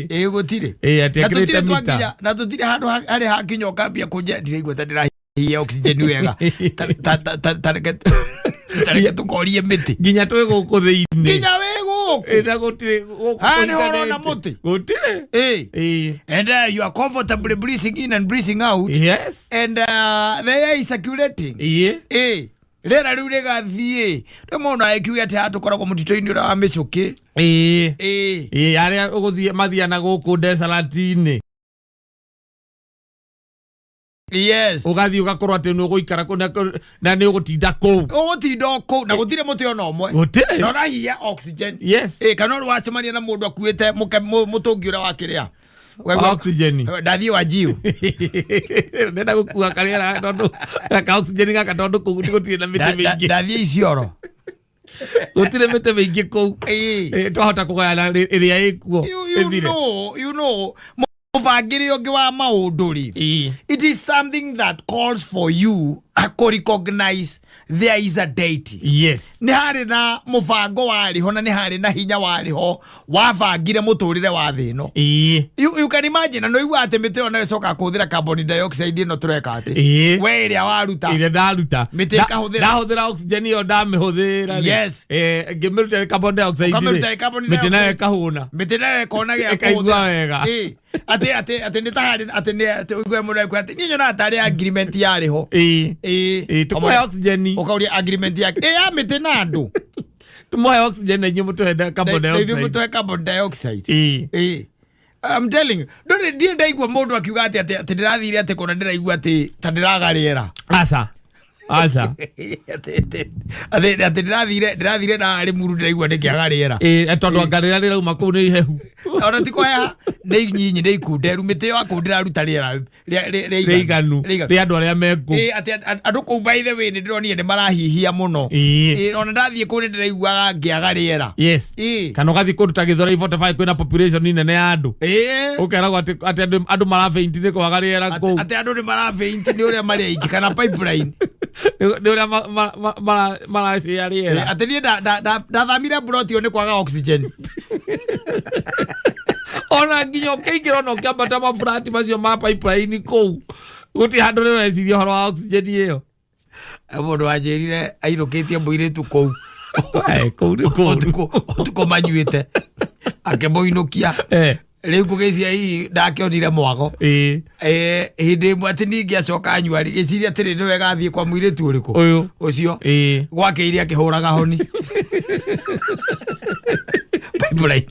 Ĩĩ, gũtirĩ. Ĩĩ, atĩ Na ekĩrĩte tũtirĩ mita. twakinya, na tũtirĩ handũ harĩa hakinya ũkambia kũnjĩra ndiraigua ta ndĩrahihia oxygen wega. Ta reke tũkorie mĩtĩ. Nginya twĩ gũkũ thĩinĩ. Nginya wĩ gũkũ. Ĩ, na gũtirĩ gũkũ Haha nĩho ũrona kũiganĩte. mũtĩ. Gũtirĩ. Ĩĩ. And you are comfortably breathing in and breathing out and the air is circulating. Ĩĩ, rĩera rĩu rĩgathiĩ rĩu mũndũ agĩkiuga atĩ haha tũkoragwo mũtitũ-inĩ ũrĩa wa mĩcũkĩ. Ĩĩ. Ĩĩ, arĩa ũgũthiĩ mathia na gũkũ ndecarati-inĩ. Ũgathiĩ ũgakorwo atĩ nĩ ũgũikara kũu na nĩ ũgũtinda kũu. Ũgũtinda o kũu na gũtirĩ mũtĩ ona ũmwe Gũtirĩ. na ũrahihia oxygen. Ĩĩ, kana ũrĩ wacemania na mũndũ akuĩte mũtũngi ũrĩa wakĩrĩa Oxygen. Ndathiĩ wa njiũ. Ndenda gũkua karĩera tondũ ka oxygen gaka, tondũ kũu gũtirĩ na mĩtĩ mĩingĩ. Ndathiĩ Isiolo. Gũtirĩ mĩtĩ mĩingĩ kũu. Ĩĩ. Twahota kũgayana ĩrĩa ĩkuo You ĩthire. know mũbangĩre ũngĩ wa maũndũ rĩ, it is something that calls for you to recognize there is a deity. Nĩ harĩ na mũbango warĩ ho na nĩ harĩ na hinya warĩ ho wabangire mũtũrĩre wa thĩ ĩno. You can imagine, na nĩũigua atĩ mĩtĩ ĩyo nayo ĩcokaga kũhũthĩra carbon dioxide ĩno tũreka atĩ we ĩrĩa waruta. Ĩrĩa ndaruta. Mĩtĩ ĩkahũthĩra. Ndahũthĩra oxygen ĩyo ndamĩhũthĩra rĩ, ngĩmĩruta ĩ carbon dioxide rĩ, Ũkamĩruta ĩ carbon mĩtĩ nayo dioxide. ĩkahũna. Mĩtĩ nayo ĩkona gĩa Ĩkaigua kũhũthĩra. wega. Ĩĩ. Atĩ nĩ ta harĩ atĩ nĩ atĩ ũigue mũndũ akiuga atĩ niĩ nyonaga tarĩ agreement yarĩ ho. Ĩĩ. Ĩĩ, tũkũhe oxygen. Ũkauria agreement yake ĩ ya mĩtĩ na andũ. Tũmũhe oxygen na inyuĩ mũtũhe carbon Na ithuĩ dioxide. mũtũhe carbon dioxide. Ĩĩ. Ĩĩ. I'm telling you, ndũrĩ ndiĩ ndaigua mũndũ akiuga atĩ ndĩrathire atĩ kũna ndĩraigua atĩ ta ndĩraga rĩera. Aca, aca. Atĩ ndĩrathire na Limuru ndĩraigua ndĩkĩaga rĩera. Ĩĩ, tondũ anga rĩrĩa rĩrauma kũu nĩ ihehu. Ona ti kũheha, nĩ nyinyi, nĩ ikunderu, mĩtĩ ĩyo akũu ndĩraruta rĩera rĩiganu rĩiganu. Rĩa andũ arĩa me kũu. Ĩĩ, atĩ andũ kũu, by the way, nĩ ndĩronire nĩ marahihia mũno. Ĩĩ, ona ndathiĩ kũu nĩ ndĩraiguaga ngĩaga rĩera. Kana ũgathiĩ kũndũ ta Gĩthũrai 45 kwĩna population nene ya andũ, ũkeragwo atĩ andũ marafaint nĩ kwaga rĩera kũu. Atĩ andũ nĩ marafaint nĩ ũrĩa marĩ aingĩ kana pipeline. Nĩ ũrĩa maracĩa rĩera. Atĩ niĩ ndathamire mburoti ĩyo nĩ kwaga oxygen. Ona nginya ũkĩingĩra, ona ũkĩambata maburati macio ma pipeline kũu, gũtirĩ handũ rĩreciria ũhoro wa oxygen ĩyo. Mũndũ wanjĩrire ainũkĩtie mũirĩtu kũu. Kũu nĩ kũũru. Ũtukũ manyuĩte akĩmũinũkia. Rĩu ngũgĩcia hihi ndakĩonire mwago. Hĩndĩ ĩmwe atĩ ningĩ acoka anyua rĩ, gĩciria atĩrĩ nĩ wega athiĩ kwa mũirĩtu ũrĩkũ. Ũyũ. Ũcio gwakĩire akĩhũraga honi pipeline.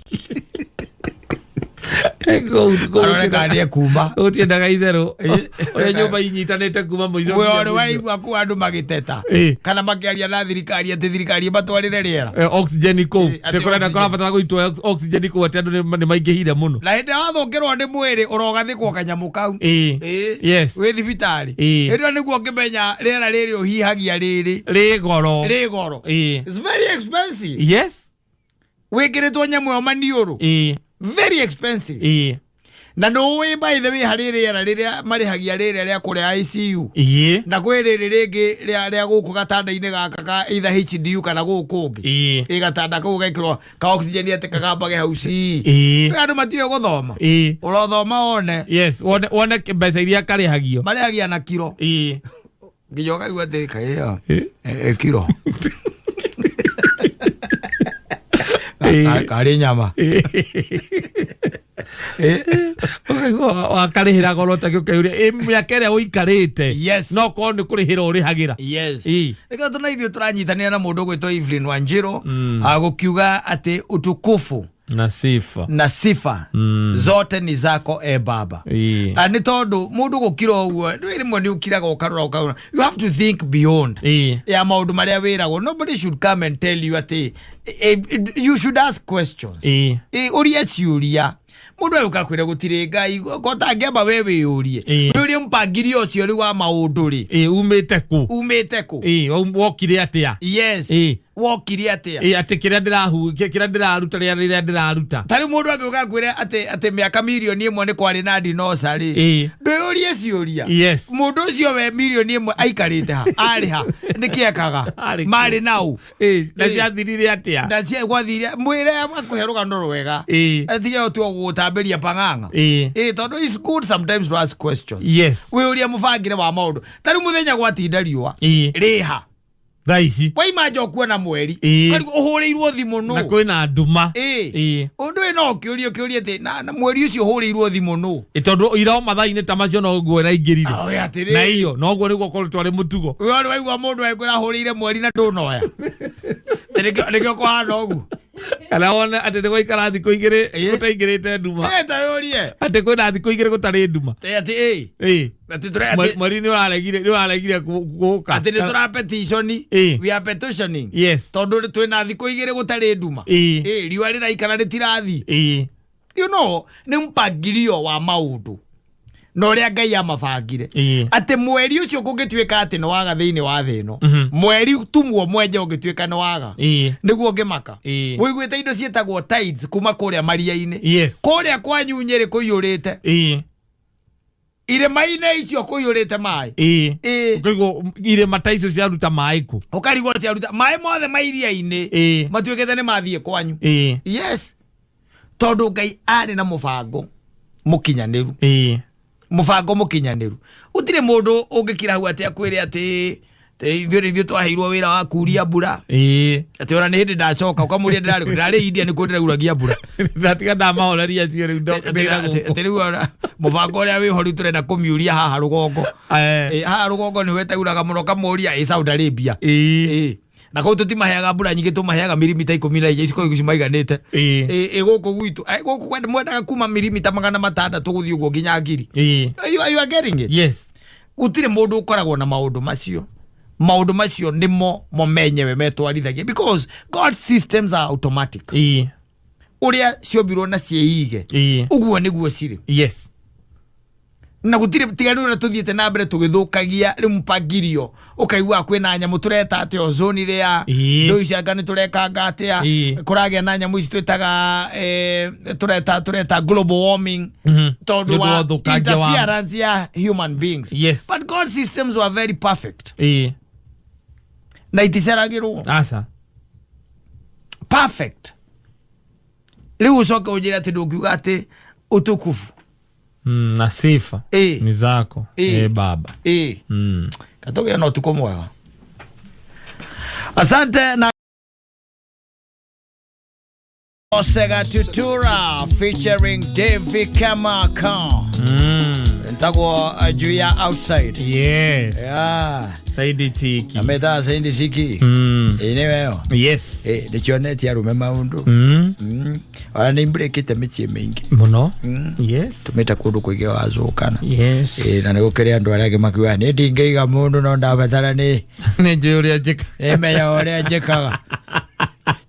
Kũu Aroneka nĩ ekuma. Gũtiendaga itherũ ũrĩa nyũmba inyitanĩte kuma mũico We nginya ũrĩ mũico. waigua kũu andũ magĩteta kana makĩaria na thirikari atĩ thirikari ĩmatwarĩre rĩera. Oxygen kũu. Ĩĩ, atĩ Atĩ kũrenda oxygen. kũrabatara gũitwo oxygen kũu, atĩ andũ nĩ maingĩhire mũno. Na hĩndĩ ĩrĩa wathũkĩrwo nĩ mwĩrĩ ũrogathĩkwo kanyamũ kau. Wĩ thibitarĩ. Hĩndĩ ĩyo nĩguo ũngĩmenya rĩera rĩrĩ ũhihagia rĩrĩ Rĩ goro. rĩ goro. It's very expensive. Wĩkĩrĩtwo nyamũ ĩyo maniũrũ. Very expensive. Na nĩ by the way harĩ rĩera rĩrĩa marĩhagia rĩrĩa rĩa kũrĩa ICU na kwĩ rĩrĩ rĩngĩ rĩa gũkũ gatanda-inĩ gaka ka either HDU kana gũkũ ũngĩ. Ĩ gatanda kau gekĩrwo ka oxygen atĩ kagambage hau ci. Andũ matiũĩ gũthoma. Ũrothoma wone. Yes, wone mbeca iria karĩhagio. Marĩhagia na kiro. Nginya ũkaigua atĩ kaĩ ĩyo kiro karĩ nyama. Ũkaigua wakarĩhĩra goro ta ũkeyũria ĩ mĩaka ĩrĩa ũikarĩte no korwo nĩ kũrĩhĩra ũrĩhagĩra. Nĩkĩo tuna ithuĩ tũranyitanĩra na mũndũ ũgwĩtwo Evelyn Wanjiru, gũkiuga atĩ utukufu na sifa na sifa zote ni zako e Baba. Nĩ tondũ mũndũ gũkira ũguo nĩ rĩmwe nĩ ũkiraga ũkarora ũkarora, you have to think beyond ya maũndũ marĩa wĩragwo. Nobody should come and tell you atĩ you should ask questions. Ũrie ciũria, mũndũ agũka kwĩra gũtirĩ Ngai kotangĩamba we wĩyũrie. Wĩyũrie. Wĩyũrie mpangilio ũcio rĩu wa maũndũ rĩ, Ĩ, umĩte kũ? Umĩte kũ? Ĩ, wokire atĩa? Yes. Ĩ. Wokire atĩa? Ĩ, atĩ kĩrĩa ndĩrahu kĩrĩa ndĩraruta, rĩrĩa rĩrĩa ndĩraruta. Ta rĩu mũndũ angĩũka akwĩre atĩ mĩaka 1,000,000 nĩ kwarĩ na dinosaur rĩ, ndwĩyũrie ciũria. Mũndũ ũcio we 1,000,000 aikarĩte ha, arĩ ha, nĩkĩ ekaga? Arĩ kũ? Marĩ nau? Ĩ, na Ĩ. ciathirire atĩa? Na cia gwathire, mwĩre akũhe rũgano rwega. Atige ũtua gũgũtambĩria pang'ang'a. Ĩ, tondũ it's good sometimes to ask questions. Wĩyũrie mũbangĩre wa maũndũ. Ta rĩu mũthenya gwatinda riũa, rĩha Thaa ici waima nja ũkuona mweri. Ũkarigwo ũhũrĩirwo thimũ na nũ? Kwĩna nduma. Ĩ. Ũndũ ũyũ no ũkĩũrie, ũkĩũrie atĩ na mweri ũcio ũhũrĩirwo thimũ nũ? Ĩ, tondũ ira o mathaa-inĩ ta macio noguo ĩraingĩrire. Oe atĩrĩrĩ. Na iyo noguo nĩguo koretwo arĩ mũtugo. We ũrĩ waigua mũndũ agĩkwĩra ahũrĩire mweri na ndũnoya? Atĩ nĩkĩo kũhana ũguo. Kana wone atĩ nĩ gwaikara thikũ 2 gũtaingĩrĩte nduma. Ĩ, ta wĩũrie. Atĩ kwĩna thikũ 2 gũtarĩ nduma. Atĩ atĩ ĩ. Atĩ tũre atĩ Mweri nĩ ũraregire gũka. Atĩ nĩ tũra petition. We are petitioning. Tondũ twĩna thikũ 2 gũtarĩ nduma. Ĩ, riũa rĩraikara rĩtirathi. You know, nĩ mpangilio wa maũndũ na ũrĩa Ngai amabangire. Atĩ mweri ũcio kũngĩtuĩka atĩ nĩ waga thĩinĩ wa thĩ ĩno, mweri tumwo mwenje ũngĩtuĩka nĩ waga, nĩguo ũngĩmaka. Wĩiguĩte indo ciĩtagwo tides kuma kũrĩa maria-inĩ? Kũrĩa kwanyu Nyĩrĩ kũiyũrĩte, irĩma-inĩ icio kũiyũrĩte maĩ. Ũkarigwo irĩma ta icio ciaruta maĩ kũ? Ũkarigwo ciaruta maĩ mothe ma iria-inĩ, matuĩkĩte nĩ mathiĩ kwanyu. Yes, tondũ Ngai arĩ na mũbango mũkinyanĩru. Mũbango mũkinyanĩru, gũtirĩ mũndũ ũngĩkira hau atĩ akwĩre atĩ ithuĩ nĩ ithuĩ twaheirwo wĩra wa kuria mbura. Atĩ ona nĩ hĩndĩ ndacoka ũkamũria ndĩrarĩ kũ? Ndĩrarĩ India, nĩkuo ndĩrauragia mbura. Ndatiga ndamahoreria acio rĩu ndĩra gũkũ. Atĩ rĩu ona mũbango ũrĩa wĩho rĩu tũrenda kũmiuria haha rũgongo. Haha rũgongo nĩho ĩtauraga mũno, ũkamũria ĩ Saudi Arabia. Na kũu tũtimaheaga mbura nyingĩ, tũmaheaga mirimita 14, ici kũu cimaiganĩte. Ĩ gũkũ gwitũ, gũkũ mwendaga kuma mirimita 600 gũthiĩ ũguo nginya 1000. You are getting it? Yes. Gũtirĩ mũndũ ũkoragwo na maũndũ macio. Maũndũ macio nĩmo mo menyewe metwarithagia, because God's systems are automatic. Ũrĩa ciombirwo na ciĩige, ũguo nĩguo cirĩ. Na gũtirĩ tiga rĩu ũrĩa tũthiĩte na mbere tũgĩthũkagia rĩu mpangilio, ũkaigua kwĩna nyamũ tũreta atĩa, ozone layer. Ndũ ici anga nĩ tũrekanga atĩa? Kũragĩa na nyamũ ici twĩtaga, tũreta global warming, tondũ Nĩ ũndũ wa wa ũthũkangia wa interference ya human beings. But God's systems were very perfect na iticeragĩrwo. Aca. Perfect. Rĩu ũcoke ũnjĩre atĩ ndũngiuga atĩ utukufu Na sifa ni zako, Baba. Katũgĩe na ũtukũ mwega, asante. Na Osega Tutura featuring Davy Kamaka. Ntagwo juu ya outside. Yeah. Saidi Chiki. Amethaa Saidi Chiki. Ĩ nĩweyo. Ĩ, ndĩcionetie arũme maũndũ. Ona nĩ imbreakĩte mĩciĩ mĩingĩ. Muno. Yes. Tũmĩte kũndũ kũingĩ wazũkana. Ĩ, na nĩ gũkĩrĩ andũ arĩa angĩ makiuga nĩ ndingĩiga mũndũ no ndabatara nĩ Nĩ njũĩ ũrĩa njĩka. Nĩmenya ũrĩa njĩkaga.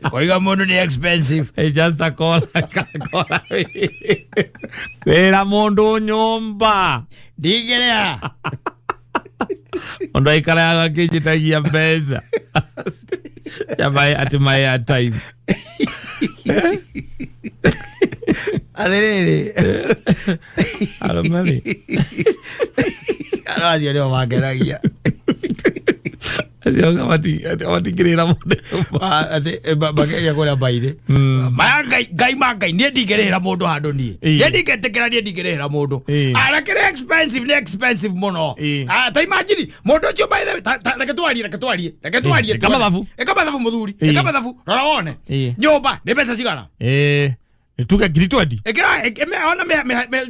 Kũiga mũndũ nĩ expensive. It's just a call, call. Wĩra mũndũ nyũmba. Ndingĩrĩha. Mũndũ aikaraga akĩnjĩtagia mbeca. Ya my at my airtime. Atĩrĩrĩ. Arũme rĩ. Andũ acio nĩo mangenagia. Acio matingĩrĩra mũndũ nyũmba. Atĩ, mageria kũrĩa mbairĩ. Maya Ngai, Ngai ma Ngai, niĩ ndingĩrĩhĩra mũndũ handũ niĩ. Niĩ ndingĩtĩkĩra, niĩ ndingĩrĩhĩra mũndũ. Arakĩrĩ expensive, nĩ expensive mũno. Ta imagine mũndũ ũcio, by the way, reke twarie, reke twarie, reke twarie. Ĩka tuone. mathabu. Ĩka mathabu mũthuri. Ĩka mathabu, rora wone. Nyũmba nĩ mbeca cigana? Tuge 20,000. Ĩkĩra ona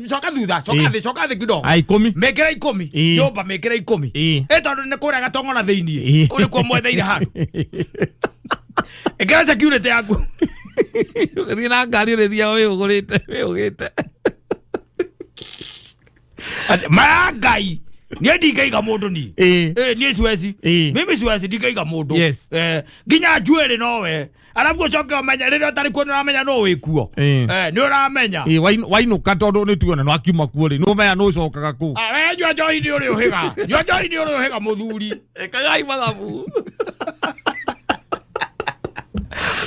coka thutha, coka thĩ, coka thĩ kidogo. A 10. Mĩkĩra 10. Nyũmba mĩkĩra 10. Ĩ, tondũ nĩ kũrĩa gatong'ora thĩiniĩ. Kũu nĩkuo mwetheire handũ. Ĩkĩra security yaku. Ũgĩthiĩ na ngari ũrĩthiaga wĩhũgũrĩte wĩhũgĩte. Atĩ, maya Ngai, niĩ ndingĩiga mũndũ niĩ. Niĩ siwezi. Mimi siwezi, ndingĩiga mũndũ. Nginya njuĩrĩ nowe. Arabu ũcoke ũmenye rĩrĩa ũtarĩ kuo nĩ ũramenya nũ wĩ kuo. Ĩĩ. Eh, nĩ ũramenya. Ĩ, wainũka tondũ nĩ tuona nĩ wakiuma kuo rĩ, nĩ ũmenya nĩ ũcokaga kũu. Ah, we nyua njohi nĩ ũrĩ ũhĩga. Nyua njohi nĩ ũrĩ ũhĩga mũthuri. Ĩkagai mathabu.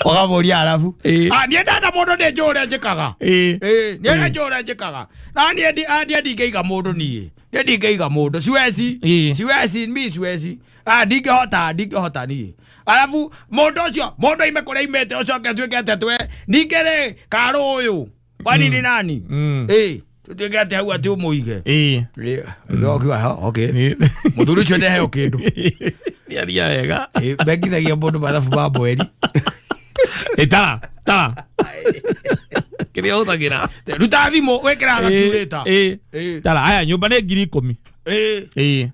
Ũkamũria arabu. Ĩĩ. Ah, niĩ ndenda mũndũ nĩ njũĩ ũrĩa njĩkaga. Ĩĩ. Ĩĩ, niĩ nĩ njũĩ ũrĩa njĩkaga. Na niĩ niĩ ndingĩiga mũndũ niĩ. Niĩ ndingĩiga mũndũ. Siwezi. Ĩĩ. Siwezi, mi siwezi. Ah, ndingĩhota, ndingĩhota niĩ. Arabu mũndũ ũcio, mũndũ aime kũrĩa aimĩte ũcoke atuĩke atĩ atwe ningĩ rĩ karũ ũyũ. Kwani ni nani? Ĩĩ, tũtuĩke atĩ hau atĩ ũmũige. Ĩĩ. Ĩĩ, ũkiuga, "Oh, okay." Mũthuri ũcio ndeheo kĩndũ. Nĩaria wega. Ĩĩ, mekithagia mũndũ mathabu ma mweri. Ĩ, tara, tara. Kĩrĩa ũhũthagĩra. Ruta thimũ wĩkĩraga gaturĩta. Ĩĩ. Ĩĩ. Tara, aya nyũmba nĩ 10,000. Ĩĩ. Ĩĩ.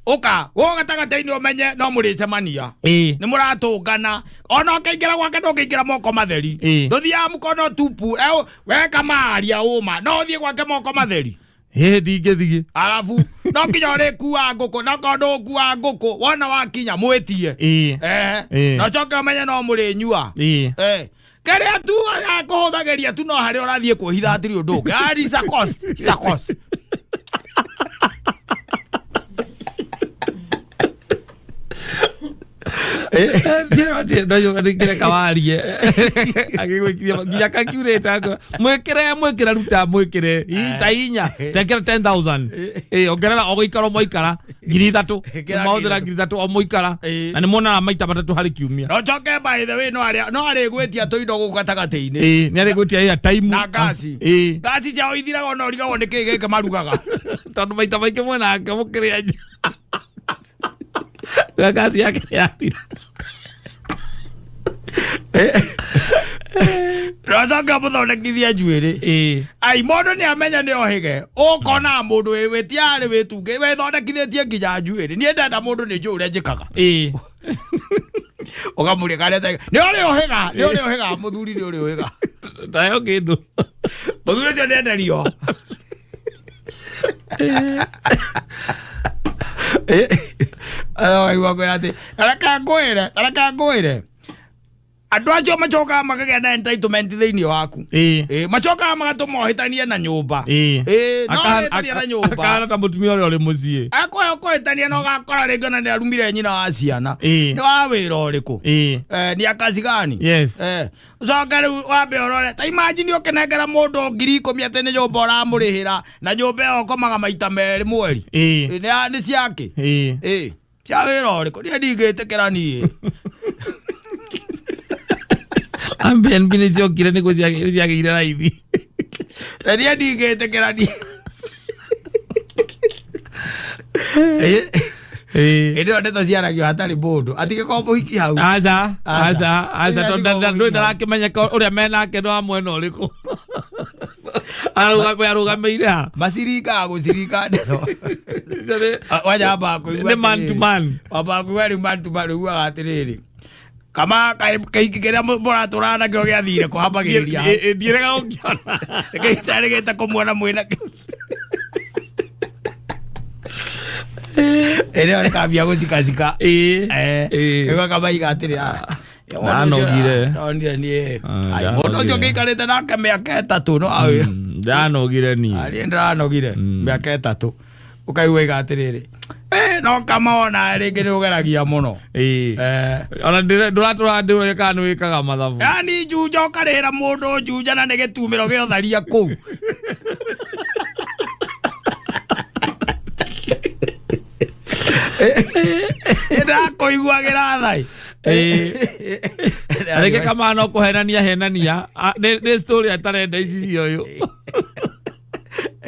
Ũka, gũkũ gatagatĩ-inĩ ũmenye no mũrĩcemania. Ĩĩ. Nĩ mũratũngana. Ona ũkĩingĩra gwake ndũngĩingĩra moko matheri. Ĩĩ. Ndũthiaga mũkono tupu. Weka maria ũma. No ũthiĩ gwake moko matheri. Ĩĩ ndingĩthiĩ. Arabu no nginya ũrĩkua ngũkũ, no korwo ndũgũkua ngũkũ wona wakinya mwĩtie. Ĩĩ. Eh. Ĩĩ. Na ũcoke ũmenye no mũrĩnyua. Ĩĩ. Eh. Kĩrĩa tu akũhũthagĩria tu no harĩa ũrathiĩ kwĩhitha hatirĩ ũndũ ũngĩ. Ah, it's a cost. It's a cost. Ndingĩreka warie agĩgwĩkiria nginya kakiurĩte akĩra, mwĩkĩre mwĩkĩre ruta mwĩkĩre ta inya tekĩra 10,000 ĩ ongerera o gũikara o mwaikara 3,000 Ĩkĩra mahũthĩra 3,000 o mũikara Ĩĩ. na nĩ muonaga maita matatũ harĩ kiumia. Na ũcoke by the way no arĩa no arĩgwĩtia tũindo gũkũ gatagatĩ-inĩ. Ĩĩ nĩ arĩgwĩtia airtime Na ngasi. Ĩĩ. Ngasi ciao ithiraga ona ũrigagwo nĩ kĩĩ gĩkĩ marugaga. Tondũ maita maingĩ mwenake mũkĩrĩa nja. Ngasi yake nĩ yathira. Na ũcoke ũmũthondekithie njuĩrĩ. Ĩĩ. Ai mũndũ nĩ amenya nĩ ohĩge. Ũkona mũndũ wĩtiarĩ wĩtungĩ wĩthondekithĩtie nginya njuĩrĩ. Niĩ ndenda mũndũ nĩ njũĩ ũrĩa njĩkaga. Ĩĩ. Ũkamũria karĩa nĩ ũrĩ ũhĩga, nĩ ũrĩ ũhĩga mũthuri nĩ ũrĩ ũhĩga. Tayo kĩndũ. Mũthuri ũcio nĩ enderio. Waigua kwĩra atĩ reke ngwĩre, reke ngwĩre. Andũ acio macokaga makagĩa na entitlement thĩinĩ waku. Ĩĩ. Ĩĩ, macokaga magatũma ũhĩtanie na nyũmba. Ĩĩ. Ĩĩ, no ũhĩtanie na nyũmba. Akahana ta mũtumia ũrĩa ũrĩ mũciĩ. Akũhe ũkũhĩtania na ũgakora rĩngĩ ona nĩ arumire nyina wa ciana. Ĩĩ. Nĩ wa wĩra ũrĩkũ? Ĩĩ. Eh, nĩ akazi gani? Yes. Eh, ũcoke rĩu wambe ũrore ta imagine ũkĩnengera mũndũ 10,000 atĩ nĩ nyũmba ũramũrĩhĩra na nyũmba ĩyo ũkomaga maita merĩ mweri. Ĩĩ. Ĩ, nĩ ciake? Ĩĩ. Ĩĩ, cia wĩra ũrĩkũ? Niĩ ndingĩtĩkĩra niĩ. Airbnb nĩ ciokire nĩguo ciagĩire raithi. Na niĩ ndingĩtĩkĩra niĩ. Ĩĩ. Ĩĩ. Hĩndĩ ĩyo ndeto ciaragio hatarĩ mũndũ atigĩkorwo mũhiki hau. Aca, aca, aca, Ĩĩ, tondũ atigĩkorwo ndũĩ mũhiki hau. ndarakĩmenyeka ũrĩa menake nĩ wa mwena ũrĩkũ. Arũgamĩire ha? Maciringaga gũciringa ndeto. Icio nĩ- Wanyamba kũigua Nĩ man to atĩrĩrĩ. man. Wambaga kũigua rĩu man to man ũiguaga atĩrĩrĩ. Kama kĩhiki kĩrĩa mũratũraga nakĩo gĩathire kũhambagĩrĩria hau. Ĩ- ĩ, Ndiĩrĩga gũkĩona. Gĩtarĩgĩte kũmuona mwĩna ĩrĩa rĩkambia gũcikacika. Ĩĩ. Eh, Ĩĩ. rĩu akamaiga atĩrĩ, ah, Ndanogire. Ndonire niĩ. Ah, Ai, mũndũ ũcio ndanogire. ngĩikarĩte nake mĩaka ĩtatũ no awe. Ndanogire niĩ. Niĩ ndĩranogire mĩaka ĩtatũ. Ũkaigua iga atĩrĩrĩ. Eh, no kama ona rĩngĩ nĩ ũgeragia mũno. Ĩĩ. Eh. Ona ndũratũra ndĩũrage kana nĩ wĩkaga mathabu. Yaani njunja ũkarĩhĩra mũndũ njunja na nĩ gĩtumĩro gĩotharia kũu. Ndakũiguagĩra thai. Ĩĩ. Rĩngĩ kama no kũhenania henania. Ah, Nĩ story atarenda ici cia ũyũ.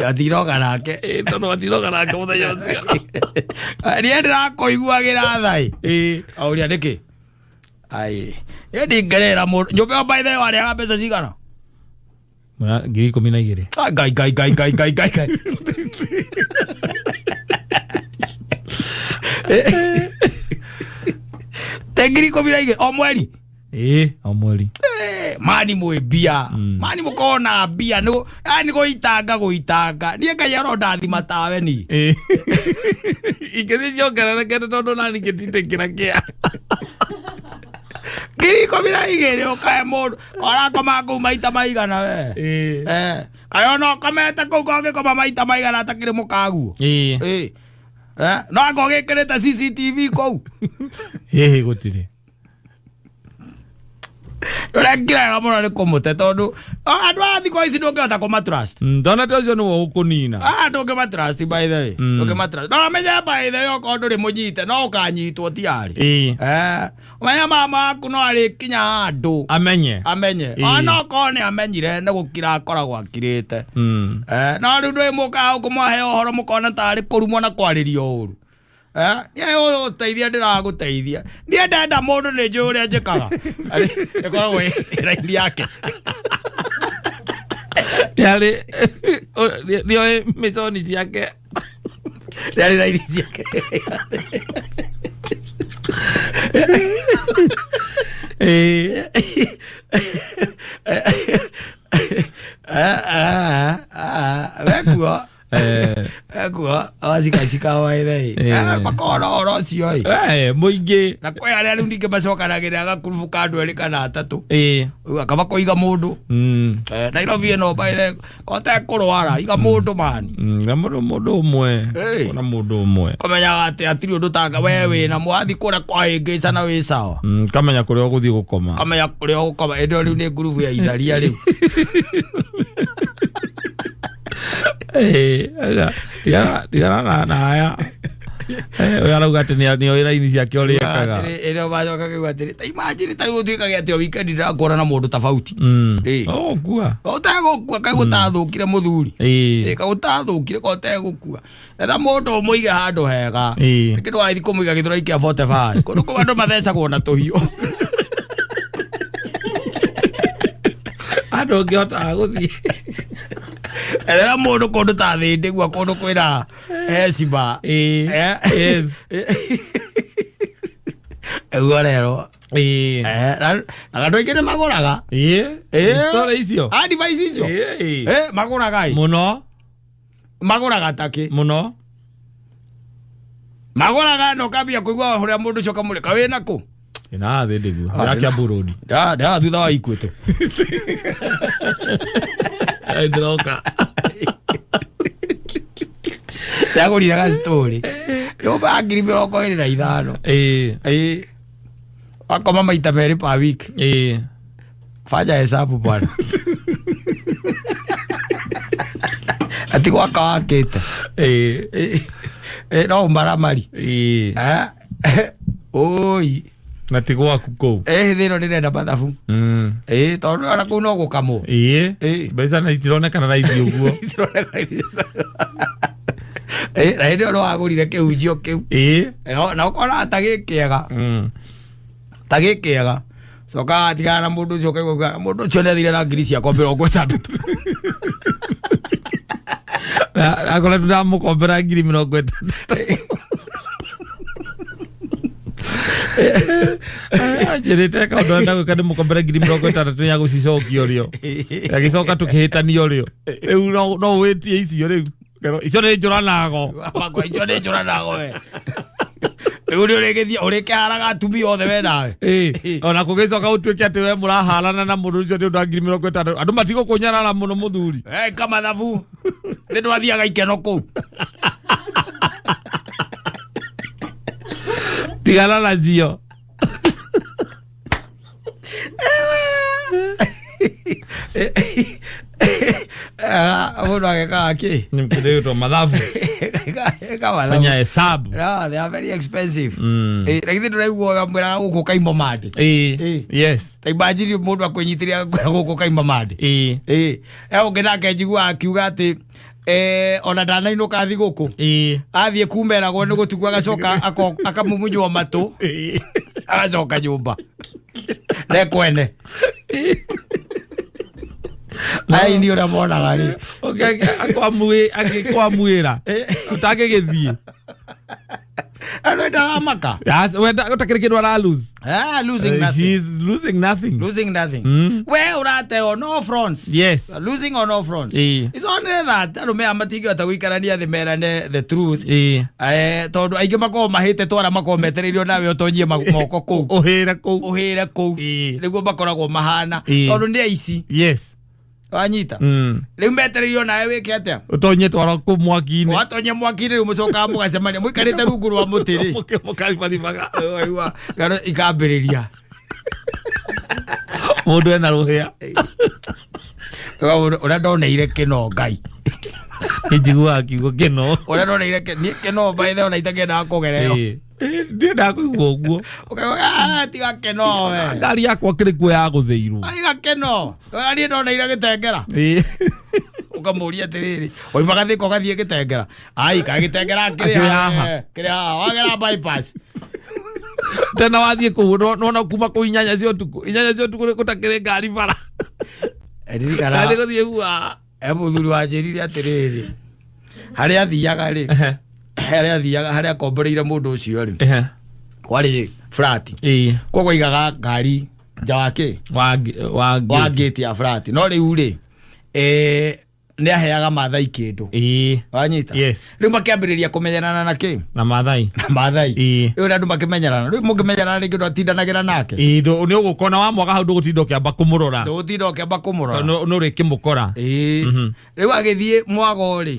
Atiroga nake. Ĩĩ, tondũ atiroga nake mũthenya ũcio. Niĩ ndĩrakũiguagĩra thai. Ĩĩ. Auria nĩkĩ? Ai. Niĩ ndingĩrĩra mũndũ. Nyũmba ĩyo by the way warĩhaga mbeca cigana? 12,000. Ah, Ngai ngai ngai ngai ngai ngai ngai. Te 12,000 o mweri. Ĩĩ, o mweri. Eh, mani mwĩ mbia. Mani mũkorwo na mbia nĩ yani gũitanga gũitanga. Niĩ Ngai arondathima tawe ni. Ĩĩ. Ingĩthiĩ ciongererekete tondũ nani ngĩtindĩkĩra kĩa. 12,000 ũkahe mũndũ ũrakoma kũu maita maigana we. Ĩĩ. Eh, kaĩ ona ũkomete kũu kangĩkoma maita maigana atakĩrĩ mũkaguo. Ĩĩ. Ĩĩ. Eh, no anga ũgĩkĩrĩte CCTV kũu. Ĩhĩ gũtirĩ. Ũrekira wega mũno nĩ kũmũte tondũ andũ aya thikũ ici ndũngĩhota kũmatrust. Ndona ta ũcio nĩwe ũkũnina. Ah, ndũngĩmatrust by the way. Ndũngĩmatrust. No amenye by the way okorwo ndũrĩ mũnyite no ũkanyitwo ti arĩ. Ĩĩ. Eh, ũmenye mama waku no arĩkinya handũ Amenye. amenye. Ĩĩ. Ona okorwo nĩ amenyire nĩ gũkira akoragwo akirĩte. Eh, no rĩu ndũĩ mũkaga gũkũ mwaheo ũhoro mũkona tarĩ kũrumwo na kwarĩrio ũru. Eh, niĩ ũteithia ndĩragũteithia. Niĩ ndenda mũndũ nĩ njũĩ ũrĩa njĩkaga. Ĩkoragwo ĩ raini yake. Nĩarĩ nĩoĩ mĩconi ciake. Nĩarĩ raini ciake. Ĩĩ. Eh, eh, eh, wekuo. Wekuo wacikacika waithe. Eh. Makona ũhoro ũcio ĩ. Eh, mũingĩ. Na kwĩ arĩa rĩu ningĩ macokanagĩrĩra gakurubu ka andũ erĩ kana atatũ. Ĩĩ. Rĩu akaba kũiga mũndũ. Eh, Nairobi ĩno by the ũtekũrwara iga mũndũ mani. Na mũndũ mũndũ ũmwe. Ĩĩ. Ona mũndũ ũmwe. Kũmenyaga atĩ hatirĩ ũndũ tanga we wĩna mwathi kũrĩa kwahĩngĩca na wĩ sawa. Kamenya kũrĩa ũgũthiĩ gũkoma. Kamenya kũrĩa ũgũkoma ĩndĩ ĩyo rĩu nĩ ngurubu ya itharia rĩu. Ĩĩ, aga, tigana tigana na na aya. Eh, ũyũ arauga atĩ nĩoĩ raini ciake ũrĩa ekaga. Atĩrĩ, ĩrĩa macoka kiuga atĩrĩ ta imagine ta rĩu ũtuĩkage atĩ o weekend ndĩrakuona na mũndũ tofauti. Ĩĩ. Ũgũkua. Ũtegũkua kaĩ gũtathũkire mũthuri. Ĩĩ. Ĩĩ, kaĩ gũtathũkire ko ũtegũkua. Etha mũndũ ũmũige handũ hega. Ĩĩ. Nĩkĩ ndũgathiĩ kũmũiga gĩthũrai kĩa 45. Kũndũ kũu andũ mathecagwo na tũhiũ. Andũ ũngĩhotaga gũthiĩ. Ethera mũndũ kũndũ ta thĩndĩ gua kũndũ kwĩna hecima. Ĩĩ. Eh. Yes. Ũguo rero. Ĩĩ. Eh, na na andũ aingĩ nĩ magũraga. Ĩĩ. Ĩĩ. Story icio. Ah, device icio. Ĩĩ. Eh, magũraga ĩ. Mũno. Magũraga takĩ. Mũno. Magũraga na ũkambia kũigua ũrĩa mũndũ ũcio ũkamũrĩka wĩna kũ. Ĩna thĩ ndĩguo. Ah, Ya Kiambu Road. Nda thutha wa Equity. Ĩĩ, Ndĩroka. Ndagũrire gacitũrĩ. Nyũmba ya 25,000. Ĩĩ. Ĩĩ. Wakoma maita merĩ per week. Ĩĩ. Fanya hesabu bwana. Ati gwaka wakĩte. Ĩĩ. Ĩĩ. Ĩĩ, no ũmaramari. Ĩĩ. Eh. Oi. Na ti gwaku kũu. Ĩĩ thĩ ĩno ndĩrenda mathabu. Ĩĩ tondũ ona kũu no gũkamwo. Ĩĩ. Ĩĩ. Mbeca na itironekana raithi ũguo. Ĩĩ, na hĩndĩ ĩyo nĩwagũrire kĩhunjio kĩu. Ĩĩ. Na ũkona ta gĩkĩega. Ta gĩkĩega. Coka tigana na mũndũ ũcio ũkaigua mũndũ ũcio nĩathire na ngiri ciakwa 60. Akoretwo ndamũkombera 60,000. Anjĩrĩte kaũndũ arenda gwĩka ndĩmũkombere 60,000 nĩ agũcicokia ũrĩo. Agĩcoka tũkĩhĩtania ũrĩo. Rĩu no wĩtie icio rĩu. Icio nĩ njũranago. Makwa icio nĩ njũranago we. Rĩu nĩ ũrĩgĩthiĩ ũrĩkĩharaga atumia othe we nawe. Ĩĩ. Ona kũgĩcoka gũtuĩke atĩ we mũraharana na mũndũ ũcio nĩ ũndũ wa 60,000. Andũ matigũkũnyarara mũno mũthuri. Eh, kamathabu. Nĩ ndwathiaga ikeno kũu. Tigana nacio. Mũndũ agekaga kĩ? Nĩ mathabu. Eka mathabu. Fanya hesabu. No, they are very expensive. Eh, na githĩ ndũraigua mwĩraga gũkũ kaima mandĩ. Ĩĩ. Ĩĩ. Yes. Ta imagine mũndũ akwĩnyitĩrĩra agakwĩra gũkũ kaima mandĩ. Ĩĩ. Ĩĩ. He ũngĩ nake njiguaga akiuga atĩ eh, ona ndanainũka thigũkũ. Ĩĩ. Athiĩ kumeragwo nĩ gũtukũ agacoka akamumunywo matũ Ĩĩ. agacoka nyũmba. Nekwene. Ai ni ũrĩa monaga rĩ. Angĩkwamwĩra ũtangĩgĩthiĩ Andũ ndaramaka. ũtakĩrĩ kĩndũ ara lose. Ah, losing nothing. She is losing nothing. Losing nothing. We Ũrate on all fronts. Yes. You are losing on all fronts. It's only that arũme aya matingĩhota gũikarania thĩ merane the truth. Tondũ aingĩ makoragwo mahĩte twara, makoragwo metereirio nawe ũtonyie moko kũu. Ũhĩre kũu. Ũhĩre kũu. Nĩguo makoragwo mahana. Tondũ nĩ aici. Wanyita. Rĩu metereirio nawe wĩke atĩa? Ũtonye twara kũu mwaki-inĩ. Watonye mwaki-inĩ, rĩu mũcokaga mũgacemania mũikarĩte rungu rwa mũtĩ rĩ. Mũkaribaribaga. Waigua ng'ano ikambĩrĩria. Mũndũ ena rũhĩa. Ũrĩa ndoneire kĩno Ngai. Nĩnjiguaga kiugo kĩno. Ũrĩa ndoneire niĩ kĩno by the way, ona itakĩendaga kũgereo. Ndiendaga kũigua ũguo. Ũkaigua, "Ah, tiga kĩno we." Ngari yakwa kĩrĩ kuo ya gũthĩirwo. Tiga kĩno. Ũrĩa niĩ ndoneire gĩtengera. Ũkamũria atĩrĩrĩ, waumaga Thĩka ũgathiĩ gĩtengera? Ai, kaĩ gĩtengera kĩrĩ Kĩrĩ haha? haha. Kĩrĩ haha wagera bypass. Tena wathiĩ kũu nona kuma kũu 8 cia ũtukũ, 8 cia ũtukũ gũtakĩrĩ ngari bara. Ndirikana. Nĩ gũthiĩ gua. Mũthuri wanjĩrire atĩrĩrĩ, harĩa athiaga rĩ, harĩa athiaga, harĩa akomboreire mũndũ ũcio rĩ, kwarĩ flat. Koguo aigaga ngari nja wa kĩ? Wa wa gate ya flat. No rĩu rĩ, nĩ aheaga Maathai kĩndũ. Wanyita? Yes. Rĩu makĩambĩrĩria kũmenyerana na kĩ? Na Maathai. Na Maathai. Rĩu andũ makĩmenyerana, rĩu mũngĩmenyerana rĩngĩ ndwatindanagĩra nake. Nĩ ũgũkona wa mwaga hau, ndũgũtinda ũkĩamba kũmũrora. Ndũgũtinda ũkĩamba kũmũrora. Tondũ nĩ ũrĩkĩmũkora. Rĩu agĩthiĩ mwago rĩ,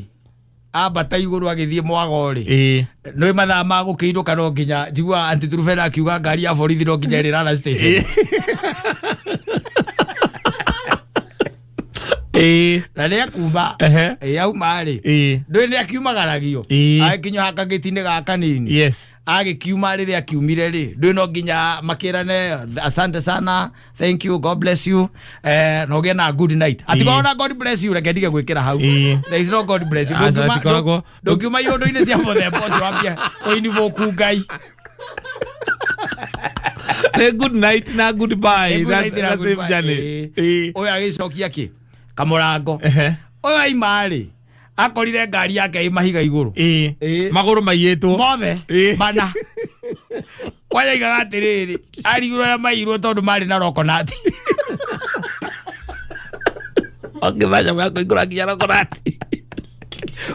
ambata igũrũ agĩthiĩ mwago rĩ, nĩ mathaa ma gũkĩinũka, no nginya njiguaga Aunty Trufena akiuga ngari ya borithi no nginya ĩrĩrara station. Na nĩ akuma. Auma rĩ, ndũĩ nĩ akiumagaragio. Agĩkinya haka gĩti-inĩ gaka kanini. Agĩkiuma, rĩrĩa akiumire rĩ, ndũĩ no nginya makĩrane, "Asante sana, thank you, God bless you," na ũgĩe na good night. Atikorwo na God bless you, reke ndige gwĩkĩra hau. There is no God bless you. Aca, atikoragwo- Ndũngiuma iũndũ-inĩ cia mũthemba ũcio wambia kũinvoke Ngai. Nĩ good night na goodbye. Good night na Na safe goodbye. journey. Ũyũ agĩcokia kĩ kamũrango. Ũyũ aima rĩ, akorire ngari yake ĩ mahiga igũrũ. Magũrũ maiyĩtwo. Mothe. Mana kwanja aigaga atĩrĩrĩ, arigirwo arĩa mairwo tondũ marĩ na rokonati. Ũngĩra nyamũ ya kũingũra nginya rokonati.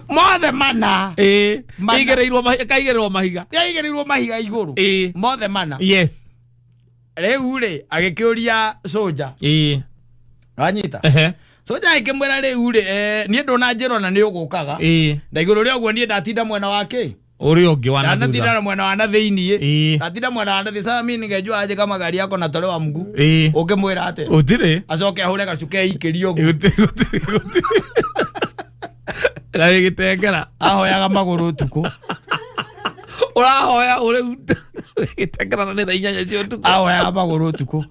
Mothe mana. Mana. Ĩigĩrĩirwo mahiga, ĩkaigĩrĩrwo mahiga. Yaigĩrĩirwo mahiga igũrũ. Mothe mana. Rĩu rĩ, agĩkĩũria soja. Wanyita? Soja agĩkĩmwĩra, rĩu rĩ, niĩ ndũnanjĩra ona nĩ ũgũkaga. Na igũrũ rĩa ũguo niĩ ndatinda mwena wa kĩ? Ũrĩa ũngĩ wa na Ndanatinda thutha. na mwena wa na thĩiniĩ. Ndatinda mwena wa na thĩ. Sasa mimi ningejua aje kama gari yako natolewa mguu? Ũngĩmwĩra atĩa? Gũtirĩ. Acoke ahũre gacuke aikĩrie ũguo. Gũtirĩ, gũtirĩ, gũtirĩ. Na gĩtengera. Ahoyaga magũrũ ũtukũ. Ũrahoya ũrĩu gĩtengera na nĩ thaa 8 cia ũtukũ. Ahoyaga magũrũ ũtukũ.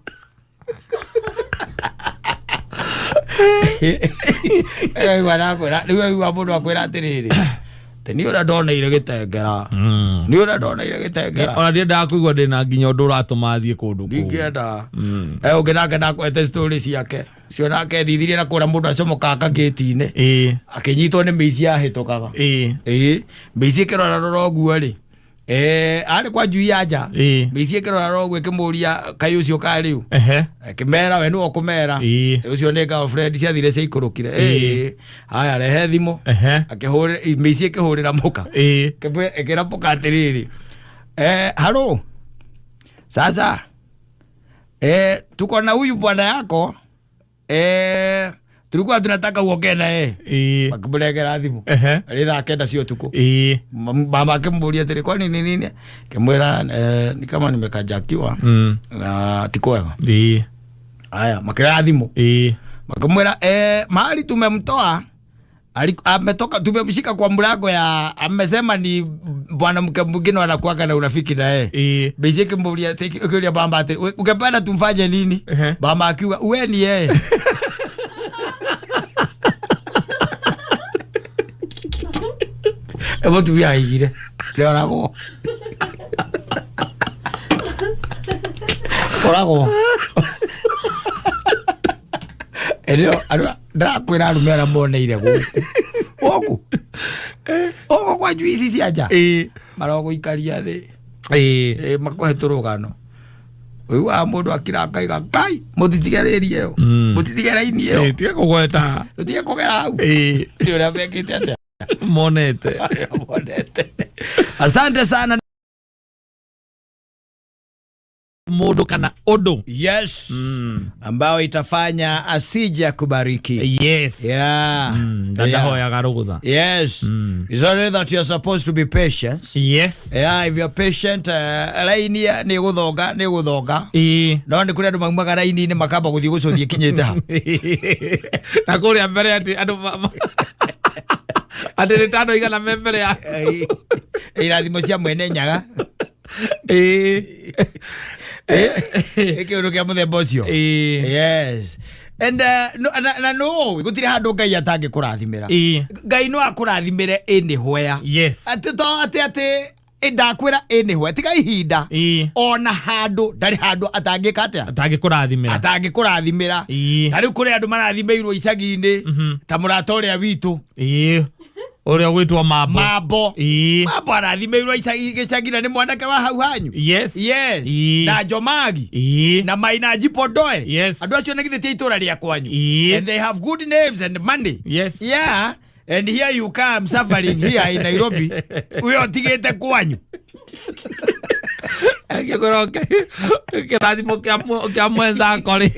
Aigua nakwĩra, rĩu aigua mũndũ akwĩra atĩrĩrĩ, atĩ niĩ ũrĩa ndoneire gĩtengera, niĩ ũrĩa ndoneire gĩtengera. Ona ndiendaga kũigua ndĩna nginya ũndũ ũratũma thiĩ kũndũ kũu. Ndingĩenda. Ũngĩ nake nakwete story ciake cio, nake thithirie na kũrĩa mũndũ acomokaga kagĩti-inĩ, akĩnyitwo nĩ mĩici yahĩtũkaga. Mĩici ĩkĩrora rora ũguo rĩ, arĩ kwa njui ya nja. Mĩici ĩkĩrora rora ũguo ĩkĩmũria, kaĩ ũcio karĩu? Akĩmera we nĩwe ũkũmera. Ũcio nĩ girlfriend ciathire ciaikũrũkire. Haya, rehe thimũ. Akĩhũrĩra mĩici, ĩkĩhũrĩra mũka. Ĩkĩra mũka atĩrĩrĩ, halo, sasa tuko na huyu bwana yako, tulikuwa tunataka uongee na yeye. Makĩmũnengera thimũ. Rĩ thaa 9 cia ũtukũ. Mama akĩmũria atĩrĩ, kwani ni nini? Akĩmwĩra, ni kama nimekajakiwa na ti kwega. Haya, makĩoya thimũ. Makĩmwĩra, mahali tumemtoa ametoka, tumemshika kwa mlango ya, amesema ni bwana mke mwingine wanakuaga na urafiki na yeye. Basi kimbulia kiuria bamba ati, "Ungependa tumfanye nini?" Bamba akiuga, "Uwe ni yeye." Ebo tumia aigire rĩoragwo oragwo ĩrĩo ndĩrakwĩra arũme arĩa moneire gũkũ gũkũ gũkũ kwa njui ici cia nja, marogũikaria thĩ. Makũhe tũrũgano. Ũiguaga mũndũ akira akaiga ngai mũtitigererie ĩyo, mũtitige raini ĩyo. Ĩĩ, tiga kũgweta. Tũtige kũgera hau. Ĩĩ. Nĩ ũrĩa mekĩte atĩa? Monete. Arĩa monete. Asante sana. Mũndũ kana ũndũ. Yes. Ambao itafanya asije akubariki. Yes. Yeah. Na ndahoyaga rũgũtha. Yes. It's only that you're supposed to be patient. Yes. Yeah, if you're patient, raini nĩ gũthonga, nĩ gũthonga. Ĩĩ. No nĩ kũrĩ andũ maumaga raini-inĩ makamba gũthiĩ gũcũthia ikinyĩte ha. Na kũrĩa mbere atĩ andũ atĩ nĩ tano igana me mbere ya. Irathimo cia mwene nyaga. Ĩĩ. Nĩ kĩũndũ kĩa mũthemba ũcio. Ĩĩ. Yes. And no, na no gũtirĩ handũ Ngai atangĩkũrathimĩra. Ĩĩ. Ngai no akũrathimĩre anywhere. Yes. Atĩ to atĩ ndakwĩra anywhere tiga ihinda. Ĩĩ. Ona handũ ndarĩ handũ atangĩka atĩa? Atangĩkũrathimĩra. Atangĩkũrathimĩra. Ĩĩ. Ta rĩu kũrĩ andũ marathimĩirwo icagi-inĩ ta mũrata ũrĩa witũ. Ĩĩ. Ũrĩa ũgwĩtwo Mambo. Mambo. Ĩĩ. Mambo arathimĩirwo icagi gĩcagi na nĩ mwanake wa hau hanyu. Yes. Yes. Ĩĩ. Na Jomagi. Ĩĩ. Na Maina Jipodoe. Yes. Andũ acio nĩ githĩ ti a itũra rĩa kwanyu. Ĩĩ. And they have good names and money. Yes. Yeah. And here you come suffering here in Nairobi. Uyo tigĩte kwanyu. Angĩkorwo kĩrathimo kĩa mwenzako rĩ,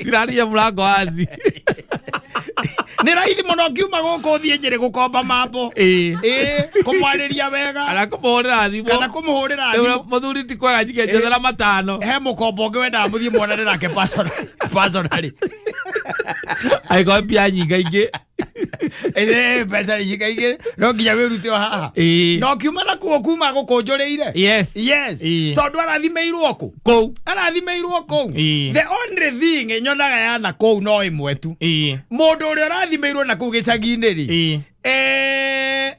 ciraria mũrango wazi. Nĩ raithi mũno ũkiuma gũkũ ũthiĩ Nyĩrĩ gũkomba Mambo. Ĩĩ. Ĩĩ, kũmwarĩria wega. Kana kũmũhũrĩra thimũ. Kana kũmũhũrĩra thimũ. Mũthuri ti kwega njike njethera matano. He mũkombo ũngĩ wendaga mũthiĩ muonane nake personally. Angĩkorwo mbia nyingaingĩ. Ĩĩ, mbeca nyingaingĩ no nginya wĩrute o haha. Ĩĩ. Na ũkiuma nakuo kuma gũkũnjũrĩire. Yes. Yes. Ĩĩ. Tondũ arathimĩirwo kũ? Kũu. Arathimĩirwo kũu. Ĩĩ. The only thing nyonaga ya na kũu no ĩmwe tu. Ĩĩ. Mũndũ ũrĩa ũrathimĩirwo na kũu gĩcagi-inĩ rĩ. Ĩĩ.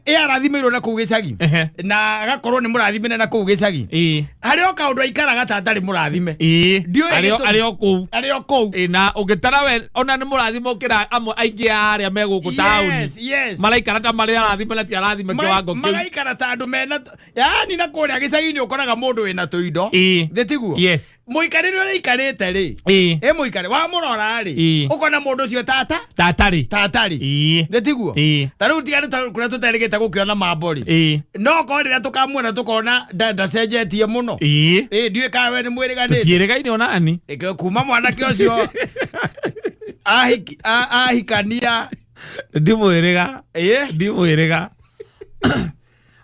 Ĩ arathimĩirwo na kũu gĩcagi. Ehe. Na agakorwo nĩ mũrathimĩre na kũu gĩcagi. Ĩĩ. Harĩ o kaũndũ aikaraga ta atarĩ mũrathime. Ĩĩ. Ndiũĩ gĩtũmi. Arĩ o kũu. Arĩ o kũu. Ĩĩ, na ũngĩtara we ona nĩ mũrathime ũkĩra amwe aingĩ a arĩa me gũkũ taũni. Yes, yes. Maraikara ta marĩ arathime na ti arathime kĩwango kĩu. Magaikara ta andũ mena yaani na kũrĩa gĩcagi-inĩ ũkoraga mũndũ wĩna tũindo. Ĩĩ. Thĩ tiguo? Yes. Mũikarĩre ũrĩa aikarĩte rĩ. Ĩĩ. Ĩ mũikarĩre wamũrora rĩ. Ĩĩ. Ũkona mũndũ ũcio tata. Tatarĩ. Tatarĩ. Ĩĩ. Thĩ tiguo? Ĩĩ. Ta rĩu tiga nĩ ta kũrĩa tũterĩgĩte gũkĩona Mambo rĩ. Ĩĩ. No korwo rĩrĩa tũkamuona tũkona ndacenjetie mũno. Ĩĩ. Ĩĩ ndiũĩ kana we nĩ mwĩrĩganĩte. Tũtiĩrĩgaine onani. Ĩkĩ kuma mwanake ũcio ahikania. Ndimwĩrĩga. Ĩĩ. Ndimwĩrĩga.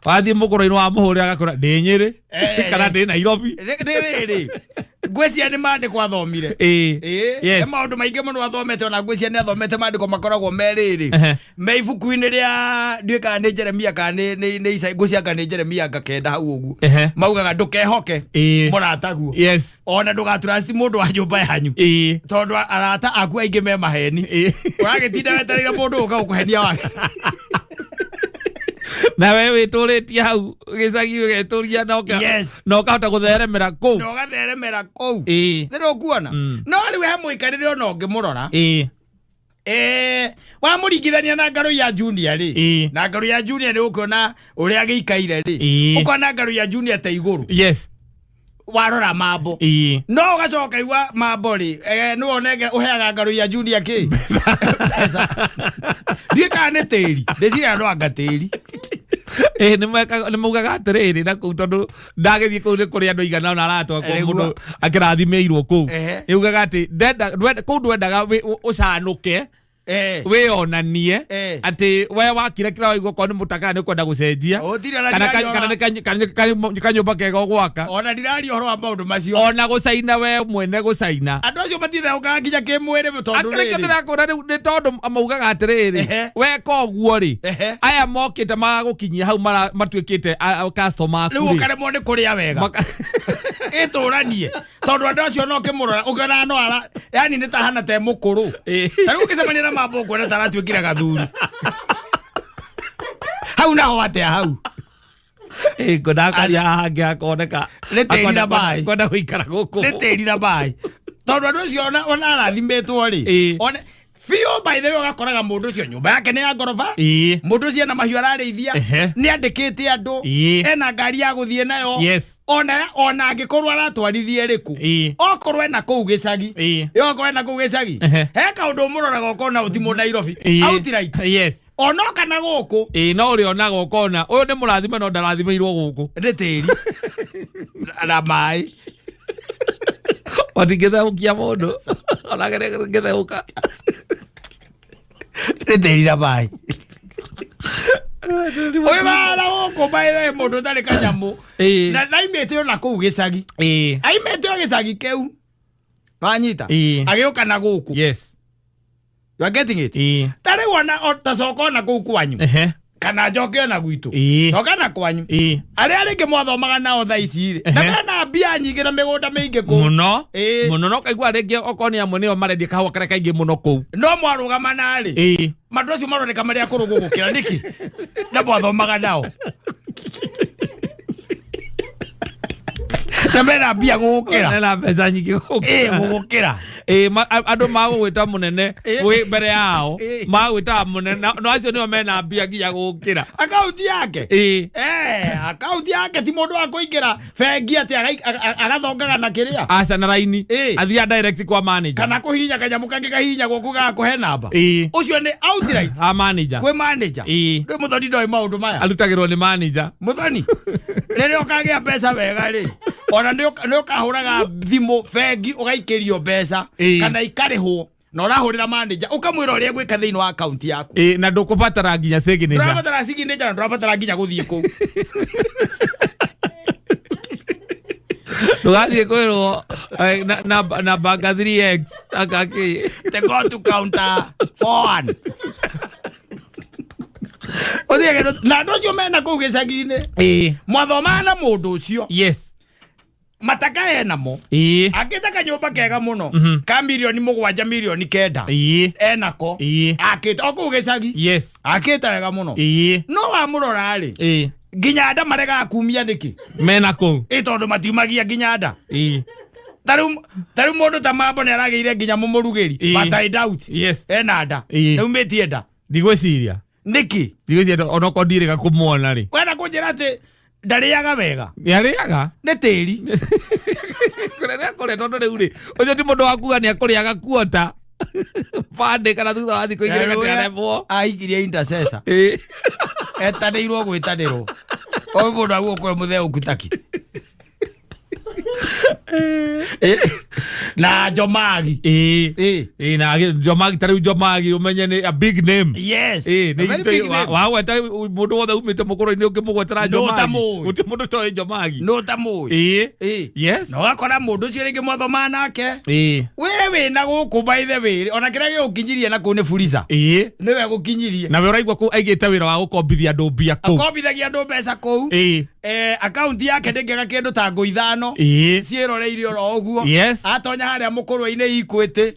Wathiĩ mũkũrũ-inĩ wa mũhũrĩra agakũra ndĩ Nyĩrĩ kana ndĩ Nairobi. Rĩrĩ ngwĩciria nĩ maandĩko athomire. Ĩĩ. Ĩĩ. Yes. Nĩ maũndũ maingĩ mũno athomete ona ngwĩciria nĩ athomete maandĩko makoragwo me rĩrĩ. Ehe. Me ibuku-inĩ rĩa ndiũĩ kana nĩ Jeremia kana nĩ Isaia, ngwĩciria anga nĩ Jeremia anga kenda hau ũguo. Ehe. Maugaga ndũkehoke Ĩĩ. mũrataguo. Yes. Ona ndũgatrust mũndũ wa nyũmba yanyu. Ĩĩ. Tondũ arata aku aingĩ me maheni. Ĩĩ. Ũragĩtinda wetereire mũndũ ũka gũkũhenia wake. Na we wĩtũrĩtie hau gĩcagi ũgetũria na Yes. na ũkahota gũtheremera kũu. Na ũgatheremera kũu. Ĩĩ. Nĩ ũkuona. No rĩu he mũikarĩre ona ũngĩmũrora. Ĩĩ. Wamũringithania na ngarũ ya Junior rĩ. Ĩĩ. Na ngarũ ya Junior nĩ ũkuona ũrĩa agĩikaire rĩ. Ĩĩ. Ũkona ngarũ ya Junior ta igũrũ. Yes. Warora Mambo. Ĩĩ. No ũgacoka igua Mambo rĩ, nĩwe ũnenge ũheaga ngarũ ya Junior kĩ? Mbeca. Ndiũĩ kana nĩ tĩri. Ndĩciraga no anga tĩri. Ĩĩ, nĩ maugaga atĩrĩrĩ na kũu tondũ ndagĩthiĩ kũu nĩ kũrĩ andũ aigana ũna arata akwa Nĩguo. mũndũ akĩrathimĩirwo kũu. Ehe. Nĩugaga atĩ kũu ndwendaga ũcanũke. Wĩonanie atĩ we wakire kĩrĩa waigua okorwo nĩ mũtakara nĩ ũkwenda gũcenjia. Gũtirĩ ona Kana ndiraria kana ũhoro nĩ kanyũmba kega ũgwaka. Ona ndiraria ũhoro wa maũndũ macio. Ona gũcaina we mwene gũcaina. Andũ acio matitheũkaga nginya kĩmwĩrĩ tondũ Akĩrĩkio rĩrĩ. ndĩrakwĩra rĩu nĩ tondũ maugaga atĩrĩrĩ, weka ũguo rĩ, aya mokĩte magagũkinyia hau matuĩkĩte customer aku Rĩu rĩ. ũkaremwo nĩ kũrĩa wega. Ĩtũranie. Tondũ andũ acio no ũkĩmũrora ũkĩona no ara, yani nĩ ta hana ta e mũkũrũ. Ta rĩu ũngĩcemania na Mambo ũkuona ta aratuĩkire gathuri. Hau naho atĩa hau? Ĩĩ, ngona akaria haha hangĩ hakoneka. Nĩ tĩri na Akoneka maĩ. kwenda gũikara gũkũ. Nĩ tĩri na maĩ. Tondũ andũ acio ona arathimĩtwo rĩ. Ona Biũ, by the way, ũgakoraga mũndũ ũcio nyũmba yake nĩ ya ngoroba. Mũndũ ũcio ena mahiũ ararĩithia. Nĩ andĩkĩte andũ. Ena ngari ya gũthiĩ nayo. Ona angĩkorwo aratwarithia ĩrĩkũ, okorwo ena kũu gĩcagi, okorwo ena kũu gĩcagi, he kaũndũ ũmũroraga ũkona ũti mũ Nairobi outright. Onoka na gũkũ. Ĩĩ, no ũrĩonaga ũkona ũyũ nĩ mũrathime no ndarathimĩirwo gũkũ. Nĩ tĩri na maĩ. Matingĩtheũkia mũndũ onake ngĩtheũka. Nĩ tĩri na maĩ. Ũyũ wara gũkũ maĩ mũndũ ũtarĩ kanyamũ. Na naimĩte ona kũu gĩcagi. Aimĩte o gĩcagi kĩu, wanyita? Agĩũka na gũkũ. You are getting it? Ta rĩu ona ta coka ona kũu kwanyu, kana njoke ona gwitũ. Coka na kwanyu. Arĩa rĩngĩ mwathomaga nao thaa ici rĩ, na mena mbia nyingĩ na mĩgũnda mĩingĩ kũu. Mũno. Mũno, no kaigua rĩngĩ okorwo nĩ amwe nĩo marendia kahũa karĩa kaingĩ mũno kũu. No mwarũgama narĩ, mandũ acio maroneka marĩ akũrũ gũgũkĩra nĩkĩ na mwathomaga nao na mena mbia gũgũkĩra? Mena mbeca nyingĩ gũkĩra. Ĩĩ, gũgũkĩra. Ĩĩ, andũ magũgwĩta mũnene wĩ mbere yao. Magwĩtaga mũnene no acio nĩo mena mbia nginya gũkĩra. Akaunti yake. Eh, akaunti yake ti mũndũ wa kũingĩra bengi atĩ agathongaga na kĩrĩa. Aca, na raini. Athiaga direct kwa manager. Kana kũhihinya kanyamũ kangĩ kahihinyagwo kũu gagakũhe namba. Ũcio nĩ outright A manager. Kwĩ manager. Rĩu Mũthoni ndoĩ maũndũ maya. Arutagĩrwo nĩ manager. Mũthoni, rĩrĩa ũkagĩa mbeca wega rĩ, ona nĩ ũkahũraga thimũ bengi ũgaikĩrio mbeca, kana ikarĩhwo na ũrahũrĩra manager ũkamwĩra ũrĩa gwĩka thĩinĩ wa akaunti yaku. Ĩĩ, na ndũkũbatara nginya signature. Ndũrabatara signature na ndũrabatara nginya gũthiĩ kũu. Ndũgathiĩ kwĩrwo na banga 3x akakĩ. Te go to counter 41. Ũthiĩ na andũ acio mena kũu gĩcagi-inĩ, mwathomaga na mũndũ ũcio, mataka enamo, akĩte kanyũmba kega mũno ka mirioni 7, mirioni 9, enako. Akĩte o kũu gĩcagi. Akĩte wega mũno. No wamũrora rĩ, nginya nda maregaga kumia nĩkĩ? Mena kũu. Ĩ, tondũ matiumagia nginya nda. Ta rĩu mũndũ ta Mambo nĩ aragĩire nginya mũmũrugĩri. But I doubt ena nda. Nĩumĩtie nda. Ndigwĩciria. Nĩkĩ? Ndigwĩciria onokorwo ndirĩga kũmuona rĩ. Wenda kũnjĩra atĩ ndarĩaga wega? Nĩ arĩaga. Nĩ tĩri. Kũrĩa nĩ akũrĩa, tondũ rĩu rĩ, ũcio ti mũndũ wa kuga nĩ akũrĩaga kuota bande kana thutha wa thikũ 2 gatiaremwo. Aikirie intercessor. Etanĩirwo gwĩtanĩrwo o mũndũ aguo kwe mũtheũku taki. Na Njomagi. Ĩĩ, na Njomagi, ta rĩu Njomagi ũmenye nĩ a big name. A very big name. Wagweta mũndũ wothe umĩte mũkũrũ-inĩ ũngĩmũgwetera Nũ Njomagi, ũtamũĩ? gũtirĩ mũndũ ũtoĩ Njomagi. Nũ ũtamũĩ? Yes. Na ũgakora mũndũ ũcio rĩngĩ mwathomaga nake, we wĩna gũkũ, by the way, ona kĩrĩa gĩgũkinyirie na kũu nĩ Fuliza. Nĩwe gũkinyirie. Na we ũraigua kũu aigĩte wĩra wa gũkombithia andũ mbia kũu. Akombithagia andũ mbeca kũu. Akaunti yake ndĩngĩaga kĩndũ ta ngũ 5 ciĩroreire oro ũguo. Atonya harĩa mũkũrwe-inĩ Equity,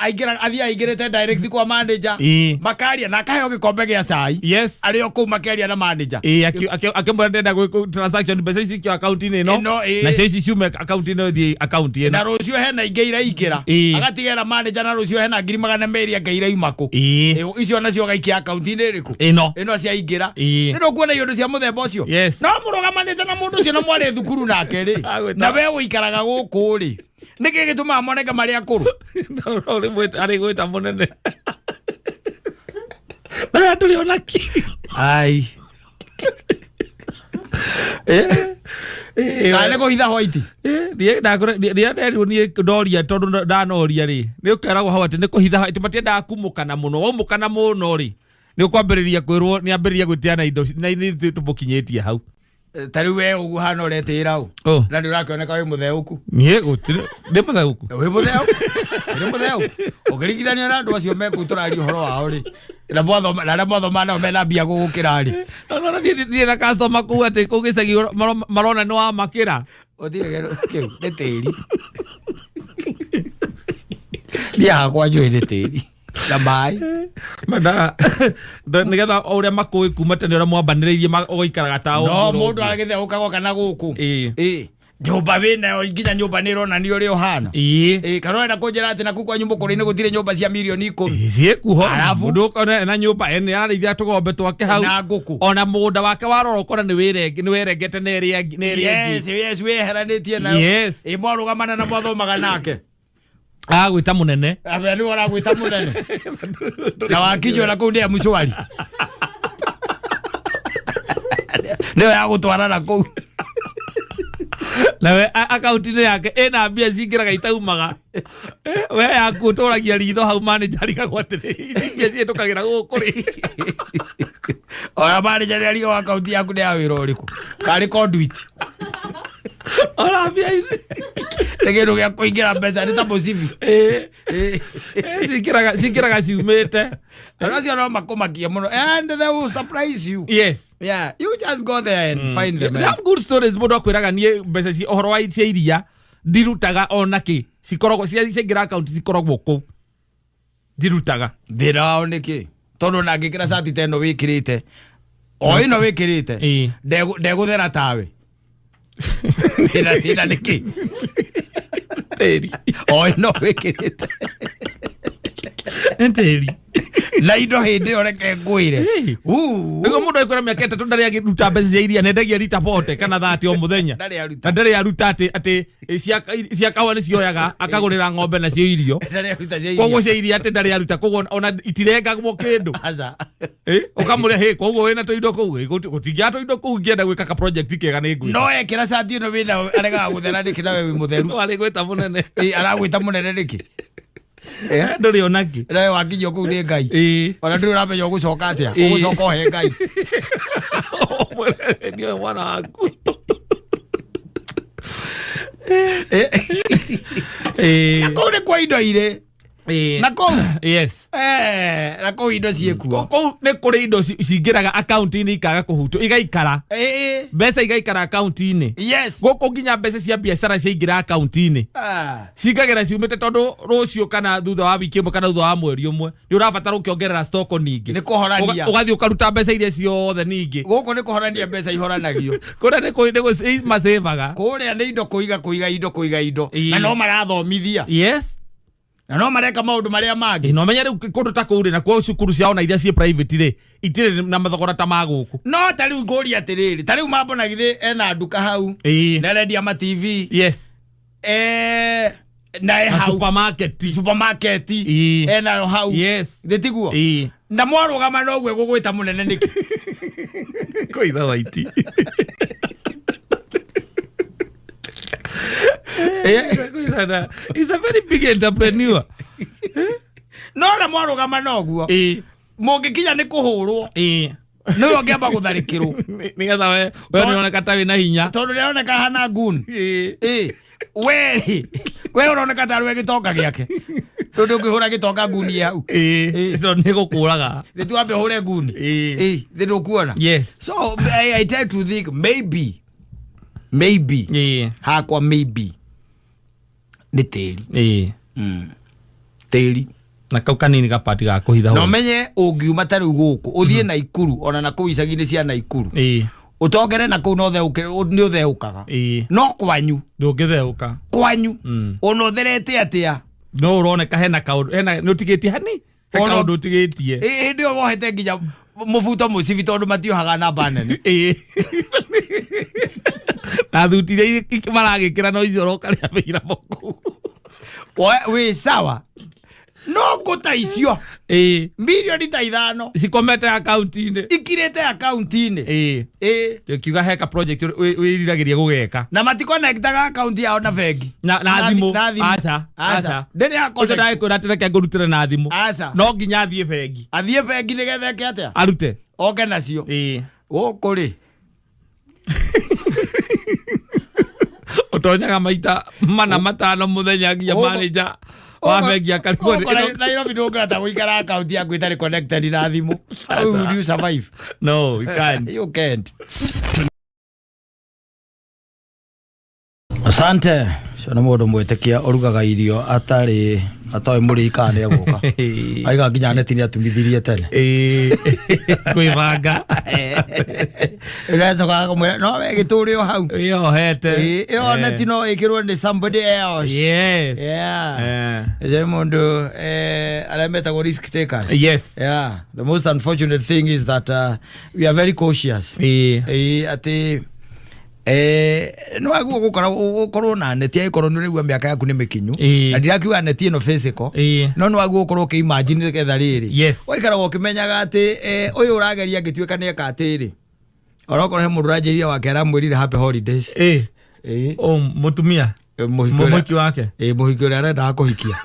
aingĩra, athiĩ aingĩrĩte direct kwa manager. Makaria na akaheo gĩkombe gĩa cai. Arĩ o kũu makĩaria na manager. Ĩĩ, akĩmwĩra ndĩrenda gwĩka transaction, mbeca ici cikio akaunti-inĩ ĩno. Ĩno, ĩĩ. Nacio ici ciume akaunti ĩno ithiĩ akaunti Na ĩno. Rũciũ hena ingĩ iraingĩra. Agatigĩra manager na rũciũ hena 200,000 anga iraima kũ. Icio nacio agaikia akaunti-inĩ ĩrĩkũ? Ĩno. Ĩno ciaingĩra. Ĩĩ. Nĩ kuona iũndũ cia mũthemba ũcio. No mũrũgamanĩte na mũndũ ũcio na mwarĩ thukuru nake rĩ, na we ũikaraga gũkũ rĩ, nĩkĩ gĩtũmaga moneke marĩ akũrũ? No, no, rĩmwe arĩ gwĩta mũnene na ndũrĩ ona kĩ. Ai, kana nĩ kũhitha white. Niĩ nderirwo, niĩ ndoria, tondũ ndanoria rĩ, nĩ ũkeragwo hau atĩ nĩ kũhitha, atĩ matiendaga kumũkana mũno. Waumũkana mũno rĩ, nĩ ũkwambĩrĩria kwĩrwo nĩ ambĩrĩria gwĩtia na indo na ithuĩ tũmũkinyĩtie hau. Ta rĩu we ũguo hana ũretĩĩra ũ? Oh. Na nĩ ũrakĩoneka wĩ mũtheũku. Niĩ gũtirĩ ndĩ mũtheuku. Wĩ mũtheũku, wĩ mũtheũku ũkĩringithania na andũ acio mekũu tũraria ũhoro wao rĩ, na mwathoma na arĩa mwathoma nao mena mbia gũgũkĩra rĩ. No, no, no, niĩ ndirĩ na customer kũu atĩ kũu gĩcagi marona nĩ wamakĩra. Gũtirĩ kĩndũ kĩu, nĩ tĩri. Niĩ hakwa njũĩ nĩ tĩri na maĩ. Mendaga nĩgetha o ũrĩa makũĩ kuma tene, ũrĩa mwambanĩrĩirie ũgaikaraga ta no ũguo mũndũ ũguo. Agĩtheũkaga kana gũkũ. Ĩĩ. Nyũmba wĩnayo, nginya nyũmba nĩ ĩronania ũrĩa ũhana. Ĩ, kana ũrenda kũnjĩra atĩ naku kwanyu mũkũrũ-inĩ gũtirĩ nyũmba cia mirioni 10? Ciĩkuho. Arabu? Mũndũ ũkona na nyũmba ene ararĩithia tũgombe twake hau. Na ngũkũ. Ona mũgũnda wake warora ũkona nĩ wĩrengete na ĩrĩa ĩngĩ, na ĩrĩa ĩngĩ. Yes, wĩyeheranĩtie nayo. Ĩ, mwarũgamana na mwathomaga nake. Agwĩta mũnene. Abe nĩ ũragwĩta mũnene na wakinywo na kũu nĩ ya mũcwari nĩyo ya gũtwara na kũu. Nawe akaunti-inĩ yake ĩna mbia cingĩraga itaumaga. We yaku ũtũragia ritho hau, manager arigagwo atĩrĩ, ici mbia ciĩtũkagĩra gũkũ rĩ? Ona manager nĩ ariga akaunti yaku nĩ ya wĩra ũrĩkũ, karĩ conduit. Ona mbia ici Nĩ kĩndũ gĩa kũingĩra mbeca, nĩ ta mũcibi. Cingĩraga ciumĩte. Andũ acio no makũmakie mũno and they will surprise you. Yeah, you just go there and find them. They have good stories. Mũndũ akwĩraga niĩ mbeca ci ũhoro wa cia iria ndirutaga ona kĩ, cikoragwo ciaingĩra akaunti, cikoragwo kũu, ndirutaga. Thĩna wao nĩ kĩ? Tondũ ona angĩkĩra cati ta ĩno wĩkĩrĩte, o ĩno wĩkĩrĩte, ndegũthera tawe. Thĩna nĩ kĩ? Tĩri. O ĩno wĩkĩrĩte. Nĩ tĩri. Na indo hĩndĩ ĩyo reke ngwĩre. Uu. Nĩguo mũndũ akwĩra mĩaka 3 ndarĩ agĩruta mbeca cia iria, nendagia rita 40 kana 30 o mũthenya. Ndarĩ aruta. Na ndarĩ aruta atĩ cia kahũa nĩ cioyaga akagũrĩra ng'ombe nacio irio. Ndarĩ aruta cia iria. Koguo cia iria atĩ ndarĩ aruta, koguo ona itirengagwo kĩndũ. Aca. Ũkamũrĩa hĩ, koguo wĩna tũindo kũu, gũtingĩaga tũindo kũu, ingĩenda gwĩka ka project kega nĩ ngwĩka. No ekĩra cati ĩno wĩnayo aregaga gũthera nĩkĩ nawe wĩ mũtheru? Arĩ gwĩta mũnene. Ĩ, aragwĩta mũnene nĩkĩ? Ndũrĩ onakĩ. Nawe wakinyio kũu nĩ Ngai. Ona ndũrĩ ũramenya ũgũcoka atĩa. Ũgũcoka ũhe Ngai. Ũmwĩre nĩwe mwana waku. Na kũu nĩ kwa indo irĩ. Na kũu. Na kũu indo ciĩkuo. Kũu nĩ kũrĩ indo cingĩraga akaunti-inĩ ikaga kũhutwo, igaikara. Mbeca igaikara akaunti-inĩ. Gũkũ nginya mbeca cia biacara ciaingĩra akaunti-inĩ. Cingagĩra ciumĩte, tondũ rũciũ kana thutha wa wiki ĩmwe kana thutha wa mweri ũmwe nĩ ũrabatara ũkĩongerera stock ningĩ. Nĩ kũhorania. Ũgathiĩ ũkaruta mbeca iria ciothe ningĩ. Gũkũ nĩ kũhorania mbeca ihoranagio. Kũrĩa nĩ macĩvaga. Kũrĩa nĩ indo kũiga, kũiga indo, kũiga indo. Na no marathomithia. Na no mareka maũndũ marĩa mangĩ. Na ũmenye rĩu kũndũ ta kũu rĩ, nakuo cukuru ciao na iria ciĩ private rĩ, itirĩ na mathogora ta ma gũkũ. No ta rĩu ngũria atĩrĩrĩ, ta rĩu mambo na githĩ ena nduka hau. Na arendia ma TV. Na e Na hau. Supermarket. Supermarket. Enayo hau. Thĩ tiguo? Na mwarũgama noguo egũgwĩta mũnene nĩkĩ? Kũitha waiti. He's a very big entrepreneur. No na mwarũgama noguo. Mũngĩkinya nĩ kũhũrwo. Nĩwe ũngĩamba gũtharĩkĩrwo. Nĩgetha we nĩũroneka ta wĩna hinya. Tondũ nĩaroneka hana goon. We rĩ, we ũroneka tarĩ we gĩtonga gĩake. Tondũ ũngĩhũra gĩtonga nguni hau. Tondũ nĩ gũkũraga. Thĩ tu wambe ũhũre nguni. Thĩ ndũkuona. So I try to think maybe hakwa maybe nĩ tĩri. Tĩri. Na kau kanini gapati ga kũhitha. Na ũmenye ũngiuma ta rĩu gũkũ ũthiĩ Naikuru, ona na kũu icagi-inĩ cia Naikuru, ũtongere na kũu no nĩ ũtheũkaga. No kwanyu ndũngĩtheũka. Kwanyu ona ũtherete atĩa, no ũroneka hena kaũndũ, hena nĩ ũtigĩtie hani he kaũndũ ũtigĩtie. Hĩndĩ ĩyo wohete nginya mũbuto mũcibi, tondũ matiohaga namba nene. Na thuti iria maragĩkĩra no icio ũroka rĩa wĩira kũu. Wĩ sawa, no ngũ ta icio mirioni ta 5 cikomete akaunti-inĩ, ikirĩte akaunti-inĩ. Tukiuga heka project wĩriragĩria gũgeka. Na matikonektaga akaunti yao na bengi. Na thimũ. Na thimũ. Aca. Aca. Aca. Ndĩrĩ ya ũcio connect. Ndagĩkwĩra atĩ reke ngũrutĩre na thimũ. Aca. No nginya athiĩ bengi. Athiĩ bengi nĩgetha eke atĩa? Arute. Oke nacio. Gũkũ rĩ, Ũtonyaga maita mana matano mũthenya nginya manager wa bengi akarigwo. Gũkũ Nairobi ndũngĩhota gũikara akaunti yaku ĩtarĩ connected na thimũ. How would you survive? No, you can't. You can't. Asante. Ũcio nĩ mũndũ mwĩtĩkia ũrugaga irio atarĩ atoĩ mũrĩi kana nĩ egũka. Aiga nginya neti nĩ atumithirie tene. Kwĩbanga. Ĩracoka kũmwĩra no we gĩtũre o hau. Wĩyohete. Ĩĩ, ĩyo neti no ĩkĩrwo nĩ somebody else. Yes. Yeah. Eh. Ũcio nĩ mũndũ arĩa metagwo risk takers. Yes. Yeah. The most unfortunate thing is that we are very cautious. Ĩĩ. Ĩĩ, atĩ nĩ wagwo gũkorwo na neti angĩkorwo nĩ ũraigua mĩaka yaku nĩ mĩkinyu. Ĩĩ. Na ndirakiuga neti ĩno physical. Ĩĩ. No nĩ wagwo gũkorwo ũkĩ-imagine nĩgetha rĩrĩ. Yes. Waikaraga ũkĩmenyaga atĩ ũyũ ũrageria angĩtuĩka nĩ eka atĩrĩ. Onokorwo he mũndũ ũranjĩrire wake aramwĩrire happy holidays. Ĩĩ. Ĩĩ. O mũtumia. Mũhiki ũrĩa- Mũhiki wake. Ĩĩ, mũhiki ũrĩa arendaga kũhikia.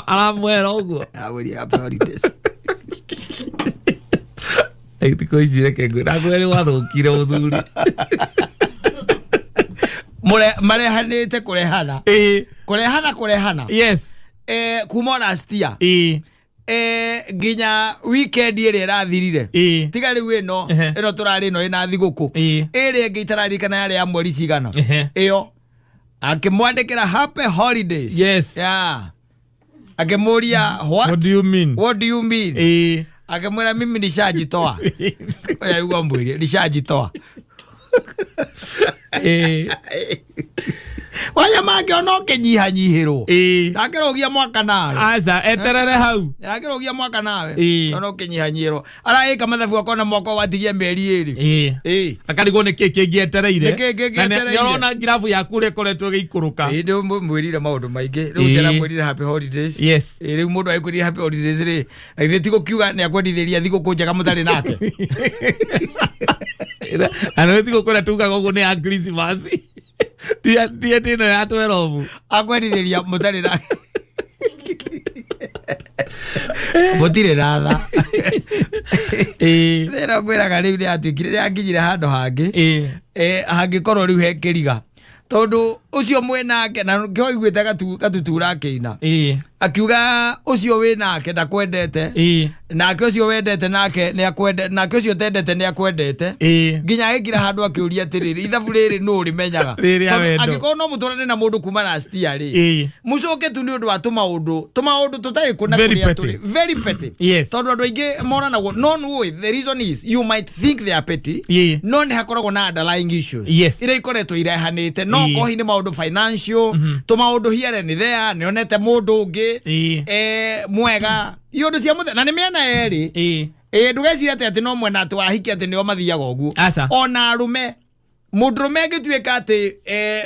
Aramwĩra ũguo. Aramwĩrire happy holidays. Thikũ ici reke ngwĩre. Ndakwĩra nĩ wathũkire mũthuri. Marehanĩte kũrehana. Ĩĩ. Kũrehana kũrehana. Yes. Kuma last year. Ĩĩ. Nginya weekend ĩrĩa ĩrathirire. Ĩĩ. Tiga rĩu ĩno Ehe. ĩno tũrarĩ ĩno ĩna thigũkũ. Ĩĩ. Ĩrĩa ĩngĩ itararirikana yarĩ ya mweri cigana. Ehe. Ĩyo akĩmwandĩkĩra happy holidays. Yes. Yeah. Akĩmũria what? What do you mean? What do you mean? Ĩĩ. Akĩmwĩra mimi nishajitoa. Oya rĩu amwĩrie nishajitoa. Ĩĩ. Wanya mangĩona ũkĩnyihanyihĩrwo. Ĩĩ. Ndakĩrũgia mwaka nawe. Aca eterere hau. Ndakĩrũgia mwaka nawe. Ĩĩ. Ona ũkĩnyihanyihĩrwo. Araĩka mathabu akona mwaka watigia mĩeri ĩrĩ. Ĩĩ. Ĩĩ. Akarigwo nĩ kĩĩ kĩngĩ etereire. Nĩ kĩĩ kĩngĩ Na nĩ- etereire? nĩ ũrona ngirabu yaku ũrĩa ĩkoretwo ĩgĩikũrũka. Ĩĩ nĩ mwĩrire maũndũ maingĩ. Rĩu Ĩĩ. ũcio aramwĩrire happy holidays. Yes. Ĩĩ, rĩu mũndũ agĩkwĩrire happy holidays rĩ, na githĩ ti gũkiuga nĩ akwendithĩria thigũkũ njega mũtarĩ nake. Na nĩ thigũkũ ĩrĩa tugaga ũguo nĩ ya Christmas. Ti atĩ ĩno ya 12. Akwendithĩria mũtarĩ nake. Mũtirĩ na tha. Ĩĩ. Thĩna ngwĩraga rĩu nĩ atuĩkire nĩ akinyire handũ hangĩ. Ĩĩ. Hangĩkorwo rĩu he kĩriga. Tondũ ũcio mwĩnake na nĩkĩo aiguĩte gatutura akĩina. Ĩĩ. Akiuga ũcio wĩnake ndakwendete. Ĩĩ. Nake ũcio wendete nake nĩ akwendete, nake ũcio ũtendete nĩ akwendete. Ĩĩ. Nginya agĩkira handũ akĩũria atĩrĩrĩ, ithabu rĩrĩ nũ ũrĩmenyaga? Rĩrĩa Tondũ wendo. angĩkorwo no mũtwarane na mũndũ kuma last year rĩ, Ĩĩ. mũcoke tu nĩ ũndũ wa tũmaũndũ tũtarĩ kũ na Very kũrĩa petty. tũrĩ. Very petty. Yes. Tondũ andũ aingĩ moranagwo, no nĩũĩ, the reason is you might think they are petty, Ĩĩ. no nĩ hakoragwo na underlying issues. Yes. Iria ikoretwo irehanĩte. No Ĩĩ. korwo hihi nĩ maũndũ financial, tũmaũndũ here and there, nĩ onete mũndũ ũngĩ, Ĩĩ. mwega. Iũndũ cia mũthemba, na nĩ mĩena yerĩ. Ĩĩ. Ĩĩ, ndũgecirie atĩ atĩ no mwena atĩ wahiki atĩ nĩo mathiaga ũguo. Aca. Ona arũme, mũndũrũme angĩtuĩka atĩ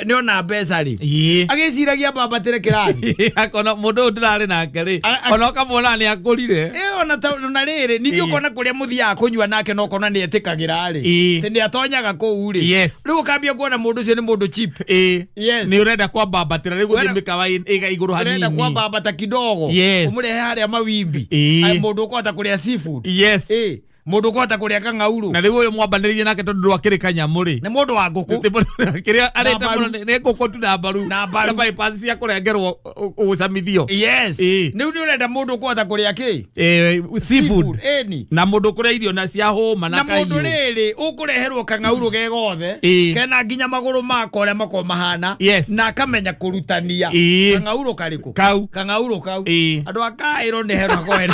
nĩ ona mbeca rĩ, Ĩĩ. agĩciragia mbambatĩre kĩrathi. Akona mũndũ ũyũ ndĩrarĩ nake rĩ, ona ũkamwona nĩ akũrire. Ĩĩ, ona ta na rĩrĩ, ningĩ Ĩĩ. ũkona kũrĩa mũthiaga kũnyua nake na ũkona nĩ etĩkagĩra rĩ, Ĩĩ. atĩ nĩ atonyaga kũu rĩ. Yes. Rĩu ũkambia kuona mũndũ ũcio nĩ mũndũ cheap. Ĩĩ. Yes. Nĩ ũrenda kwambambatĩra rĩu gũthiĩ mĩkawa ĩga igũrũ Ũrenda hanini. kwambambata kidogo. Yes. Ũmũrehe harĩa mawimbi. Ĩĩ. Ai, mũndũ ũkũhota kũrĩa seafood. Yes. Ĩĩ. Mũndũ ũkũhota kũrĩa kang'aurũ. Na rĩu ũyũ mwambanĩrĩrie nake tondũ ndwakĩrĩ kanyamũ rĩ. Nĩ mũndũ wa ngũkũ. Nĩ mũndũ kĩrĩa arĩte Na mbaru. mũno nĩ ngũkũ tu na mbaru. Na mbaru. Na bypass cia kũrengerwo ũgũcamithio. Yes. Ĩĩ. Rĩu nĩ ũrenda mũndũ ũkũhota kũrĩa kĩ? Seafood. Ĩni. Na mũndũ ũkũrĩa irio na cia hũma na Na mũndũ kaiyũ. rĩrĩ ũkũreherwo kang'aurũ ge gothe. Ĩĩ. Kena nginya magũrũ mako ũrĩa makoragwo mahana. Yes. Na akamenya kũrutania. Ĩĩ. Kang'aurũ karĩkũ? Kau. Kang'aurũ kau. Ĩĩ. Andũ a Kaĩro nĩ hero hakohera.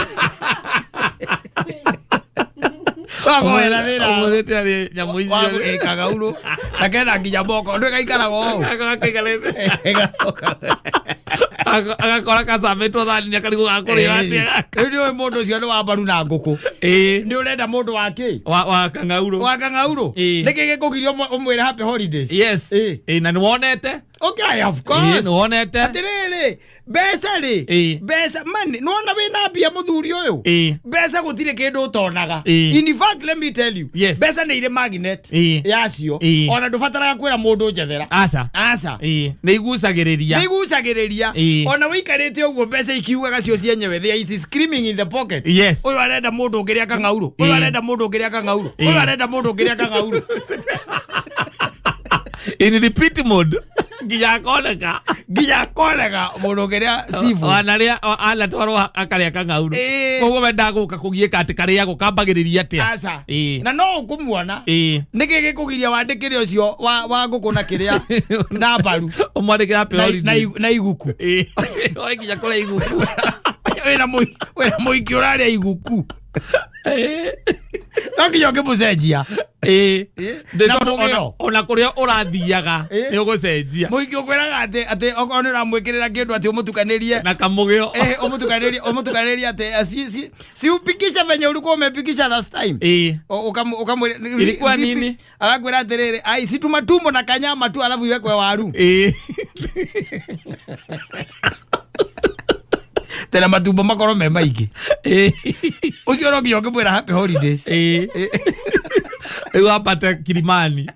Wakohera thĩna. Ũmũrĩte arĩ nyamũ icio. Wa kang'aurũ. Na kena nginya moko. Ndũĩ gaikaraga ũũ. Agakora gacamĩtwo thani-inĩ akarigwo gakũrĩo atĩa. Rĩu nĩũĩ mũndũ ũcio nĩ wa mbaru na ngũkũ. Ĩĩ. Nĩ ũrenda mũndũ wa kĩ? Wa kang'aurũ. Wa kang'aurũ. Ĩĩ. Nĩkĩ gĩkũgiria ũmwĩre happy holidays? Yes. Ĩĩ. Ĩĩ, na nĩwonete? Okay, of Ĩĩ, course. nĩwonete? Atĩrĩrĩ, mbeca rĩ, Ĩĩ. mbeca mani, nĩwona wĩna mbia mũthuri ũyũ? Ĩĩ. Mbeca gũtirĩ kĩndũ ũtonaga. Ĩĩ. In fact, let me tell you, Yes. mbeca nĩ irĩ magnet Ĩĩ. yacio. Ĩĩ. Ona ndũbataraga kwĩra mũndũ njethera. Aca. Aca. Ĩĩ. Nĩ igucagĩrĩria. Nĩ igucagĩrĩria. Ĩĩ. Ona wĩikarĩte ũguo mbeca ikiugaga cio cienyewe, they it is screaming in the pocket. Yes. Ũyũ arenda mũndũ ũngĩrĩa kang'aurũ. Ũyũ Ĩĩ. arenda mũndũ ũngĩrĩa kang'aurũ. Ũyũ Ĩĩ. arenda mũndũ ũngĩrĩa kang'aurũ. In repeat mode. Nginya akoneka. Nginya akoneka mũndũ ũngĩrĩa seafood. Wanarĩa anatwarwo akarĩa kang'aurũ. Ĩĩ. Koguo we ndagũka kũgiĩka atĩ karĩagwo kambagĩrĩria atĩa. Aca. Ĩĩ. Na no ũkũmuona. Ĩĩ. Nĩkĩ gĩkũgiria wandĩkĩre ũcio wa ngũkũ na kĩrĩa na mbaru Ũmwandĩkĩre happy na, holidays. na iguku. Ĩĩ. Oe nginya kũrĩa iguku. Wĩna mũiki ũrarĩa iguku. No nginya ũngĩmũcenjia. Ĩĩ. Na Tondũ mũgĩo. ona kũrĩa ũrathiaga Ĩĩ. nĩ ũgũcenjia. Mũhiki ũkwĩraga atĩ okorwo nĩ ũramwĩkĩrĩra kĩndũ atĩ ũmũtukanĩrie. Na kamũgĩo. Ũmũtukanĩrie atĩ si upikishe venye ulikuwa umepikisha last time. Ĩĩ. Ukamwĩra Ilikuwa nini? Agakwĩra atĩrĩrĩ, ai si tumatumbo na kanyama tu alafu iwekwe waru. Ĩĩ. Tena matumbo makorwo me maingĩ. Ĩĩ. Ũcio no nginya ũngĩmwĩra happy holidays. Ĩĩ. Rĩu wambate Kilimani.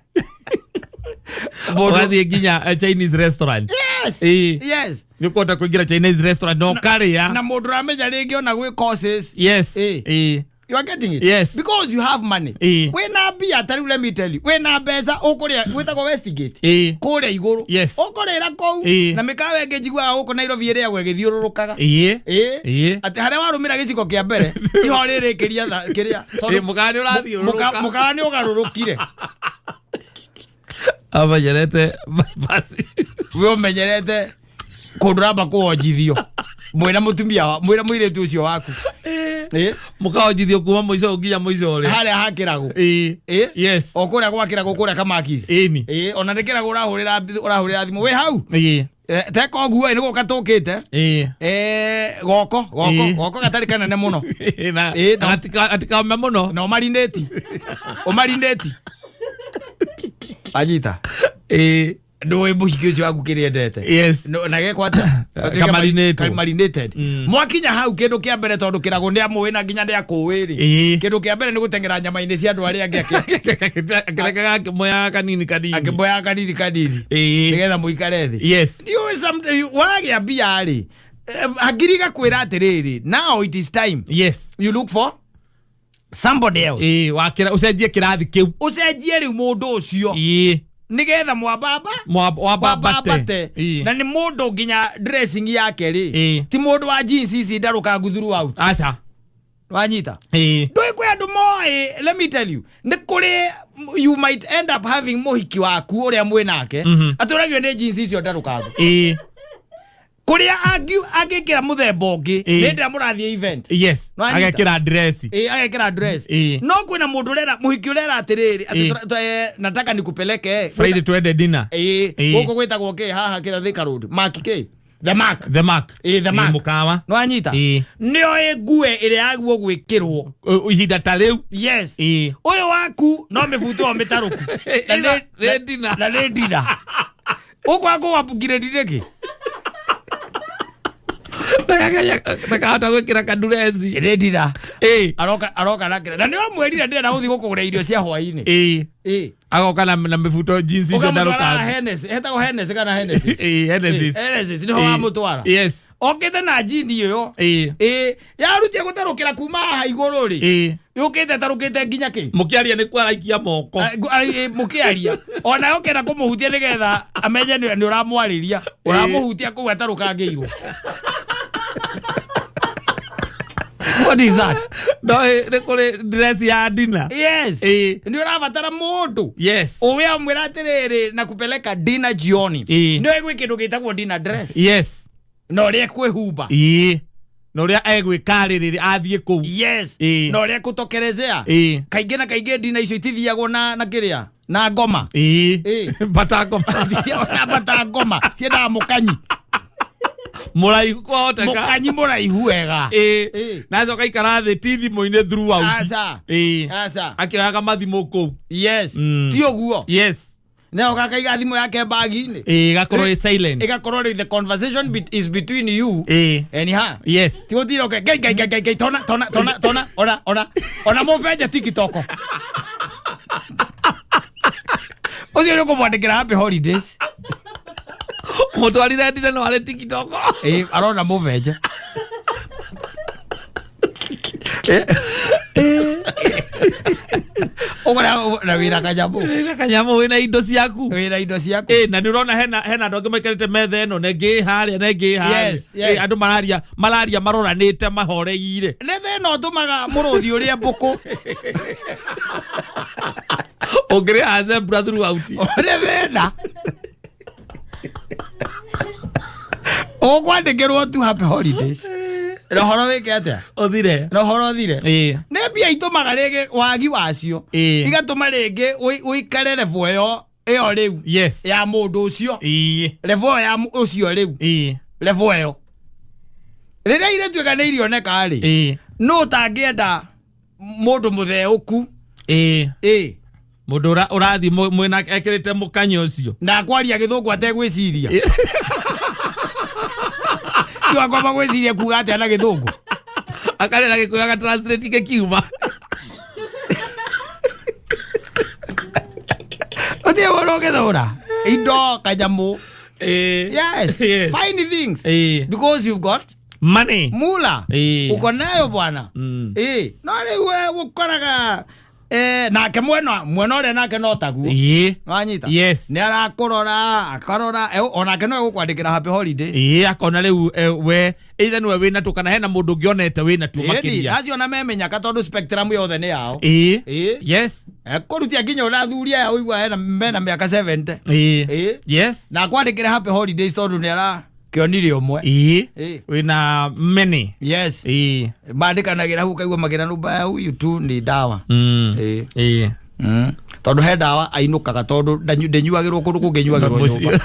Mũndũ- Ũgathiĩ nginya Chinese restaurant. Yes. Ĩĩ. Yes. Nĩ ũkũhota kũingĩra Chinese restaurant na ũkarĩa. Na mũndũ ũramenya rĩngĩ ona gwĩ courses. Yes. Ĩĩ. Ĩĩ. You are getting it? Yes. Because you have money. Ĩĩ. Wĩna mbia ta rĩu let me tell you. Wĩna mbeca ũkũrĩa gwĩtagwo Westgate. Ĩĩ. Kũrĩa igũrũ. Yes. Ũkũrĩra kũu. Ĩĩ. Na mĩkawa ĩngĩ njiguaga gũkũ Nairobi ĩrĩagwo ĩgĩthiũrũrũkaga. Ĩĩ. Ĩĩ. Ĩĩ. Atĩ harĩa warũmĩra gĩciko kĩa mbere tiho rĩrĩkĩria kĩrĩa. Ĩĩ, mũkawa nĩ ũrathiũrũrũka. Mũkawa nĩ ũgarũrũkire. Amenyerete bypass. We ũmenyerete kũndũ ũramba kũwonjithio. Mwĩna mũtumia wa mwĩna mũirĩtu ũcio waku. Ĩĩ. Mũkawonjithio kuma mũico nginya mũico ũrĩa. Harĩa hakĩragwo. Ĩĩ. Ĩĩ. Yes. O kũrĩa gwakĩragwo kũrĩa Kamakis. Ĩni. Ĩĩ, ona nĩ kĩragwo ũrahũrĩra thimũ wĩ hau. Ĩĩ. Teka ũguo ĩ, nĩ gũka tũkĩte. Ĩĩ. Goko goko Ĩĩ. goko gatarĩ kanene mũno. Ĩĩ, na Ĩĩ, na- atikaume mũno. Na ũmarinĩti. Ũmarinĩti. Anyita. Ĩĩ. Ndũĩ mũhiki ũcio waku kĩrĩa endete. Yes. Na gekwo atĩa? Kamarinĩtwo. Marinated. Mwakinya hau kĩndũ kĩa mbere tondũ kĩragwo nĩ amũĩ na nginya nĩ akũĩ rĩ. Ĩĩ. Kĩndũ kĩa mbere nĩ gũteng'era nyama-inĩ cia andũ arĩa angĩ Akĩrekaga akĩmoyaga kanini kanini. akĩmboyaga kanini kanini. Ĩĩ. Nĩgetha mũikare thĩ. Yes. You wagĩa mbia rĩ, hakiri igakwĩra atĩrĩrĩ, now it is time Yes. you look for somebody else. Ĩĩ, wakĩra ũcenjie kĩrathi kĩu. Ũcenjie rĩu mũndũ ũcio Ĩĩ. nĩgetha mwambamba Wambambate. wambambate. Ĩĩ. Na nĩ mũndũ nginya dressing yake rĩ Ĩĩ. ti mũndũ wa jeans ici ndarũkangu throughout. Aca. Wanyita. Ĩĩ. Ndũĩ kwĩ andũ moĩ, let me tell you, nĩ kũrĩ you might end up having mũhiki waku ũrĩa mwĩ nake atũragio nĩ jeans icio ndarũkangu. Ĩĩ. Kũrĩa angĩkĩra mũthemba ũngĩ Ĩĩ. hĩndĩ ĩrĩa mũrathiĩ event. Yes. Nĩwanyita? Agekĩra dress. Ĩĩ, agekĩra dress. Ĩĩ. No kwĩna mũndũ ũrera mũhiki ũrera atĩrĩrĩ atĩ Ĩĩ. nataka nikupeleke Friday twende dinner. Ĩĩ, Ĩĩ. gũkũ gwĩtagwo kĩ haha kĩra Thika Road Mark kĩ The Mark. The Mark. Ĩĩ, The Mark. Ĩĩ, mũkawa. Nĩwanyita? Ĩĩ. Nĩoĩ ngue ĩrĩa yagwo gwĩkĩrwo. Ihinda ta rĩu. Yes. Ĩĩ. Ũyũ waku no mĩbuto o mĩtarũku. Na Nĩ dinner. Na nĩ dinner. Ũkwa kũwapungirĩti nĩkĩ? Ndakahota gwĩkĩra kandureci. Nĩ dinner. Ĩĩ. Aroka na kĩrĩa. Na nĩwamwĩrire ndĩrenda gũthiĩ gũkũgũra irio cia hwaĩ-inĩ. Ĩĩ. Ĩĩ. Agoka na mĩbuto jeans icio Ũkamũtwara ndarũkangu. Hennessy. Hetagwo Hennessy kana Hennessy? Ĩĩ, Hennessy. Hennessy nĩho Ĩĩ. wamũtwara. Yes. Okĩte na jini ĩyo. Ĩĩ. Ĩĩ, yarutie gũtarũkĩra kuma haha igũrũ rĩ. Ĩĩ. Yũkĩte ĩtarũkĩte nginya kĩ? Mũkĩaria nĩ kwaraikia moko. Mũkĩaria ona ũkenda kũmũhutia nĩgetha amenye nĩ ũramwarĩria ũramũhutia kũu atarũkangĩirwo. What is that? No nĩ kũrĩ dress ya dinner. Yes. Ĩĩ. Nĩ ũrabatara mũndũ Yes. ũwe amwĩra atĩrĩrĩ na kupeleka dinner jioni. Ĩĩ. Nĩ gwĩ kĩndũ gĩtagwo dinner dress Yes. na ũrĩa kwĩhumba. Ĩĩ. Na ũrĩa egwĩka rĩrĩ athiĩ kũu. Yes. Ĩĩ. Na ũrĩa kũtokerezea. Ĩĩ. Kaingĩ na kaingĩ dinner icio itithiagwo na kĩrĩa na ngoma. Ĩĩ. Ĩĩ. Mbata ngoma. Itithiagwo na mbata ngoma ciendaga mũkanyi. Mũraihu kwahoteka. Mũkanyi mũraihu wega. Ĩĩ. Ĩĩ. Na acoka ikara thĩ ti thimũ-inĩ throughout. Aca. Ĩĩ. Aca. Akĩoyaga mathimũ kũu. Yes. Ti ũguo. Yes. Na ũgakaiga thimũ yake bagi-inĩ. Ĩĩ, ĩgakorwo ĩ silent. Ĩgakorwo rĩu the conversation is between you Ĩĩ. and her. Yes. Ti gũtira ũke ngai ngai ngai ngai tona tona tona tona ona ona ona mũbenje TikTok. Ũcio nĩ ũkũmwandĩkĩra happy holidays. Mũtwarire ndine no arĩ TikTok. Ĩĩ, arona mũbenje. Ũkora na wĩra kanyamũ. Wĩna kanyamũ wĩna indo ciaku. Wĩna indo ciaku. Ĩ, na nĩ ũrona hena andũ angĩ maikarĩte metha ĩno na ĩngĩ ĩ harĩa na ĩngĩ ĩ harĩa. Yes. Ĩ, andũ mararia maroranĩte mahoreire. Nĩ thĩna ũtũmaga mũrũthi ũrĩe mbũkũ. Ũngĩrĩha zebra throughout. Nĩ thĩna. Ũkwandĩkĩrwo tu happy holidays. Na ũhoro wĩke atĩa? Ũthire. Na ũhoro ũthire. Ĩ. Nĩ mbia itũmaga rĩngĩ wagi wacio. Ĩ. Igatũma rĩngĩ ũikare level ĩyo rĩu. Yes. Ya mũndũ ũcio. Ĩ. Level ĩyo ya ũcio rĩu. Ĩ. Level ĩyo. Rĩrĩa irĩtuĩka nĩ irioneka rĩ. Ĩ. Nũ ũtangĩenda mũndũ mũtheũku? Ĩ. Ĩ. Mũndũ ũrathiĩ mwĩna ekĩrĩte mũkanya ũcio. Na kwaria gĩthũngũ ategwĩciria. Ti wakwamba gwĩciria kuga atĩa na gĩthũngũ. Akarera gĩkũyũ agatranslate gĩkiuma. Ũtirĩ mũndũ ũngĩthũra. Indo kanyamũ. Ĩ. Yes. Yes. Fine things. Ĩ. Because you've got Money. mula. Ĩ. Uko nayo bwana. Ĩ. No rĩu we ũkoraga nake mwena ũrĩa nake no taguo. Ĩ. Wanyita? Yes. Nĩ arakũrora, akarora, onake no egũkwandĩkĩra happy holidays. Ĩ, akona rĩu we either nĩwe wĩna tuo kana hena mũndũ ũngĩ onete wĩna tuo Ĩni, makĩria. acio ona memenyaka tondũ spectrum yothe nĩ yao. Ĩ. Ĩ. Yes. Ekũrutia nginya ũrĩa athuri aya ũigua mena mĩaka 70. Ĩ. Ĩ. Yes. Na akwandĩkĩre happy holidays tondũ nĩ arakĩonire ũmwe. Ĩ. Ĩ. Wĩna many. Yes. Ĩ. Mandĩkanagĩra hau ũkaigua makĩra nũmba ya huyu tu ni dawa. Ĩ. Ĩ. Tondũ he dawa ainũkaga tondũ ndĩnyuagĩrwo kũndũ kũngĩnyuagĩrwo nyũmba.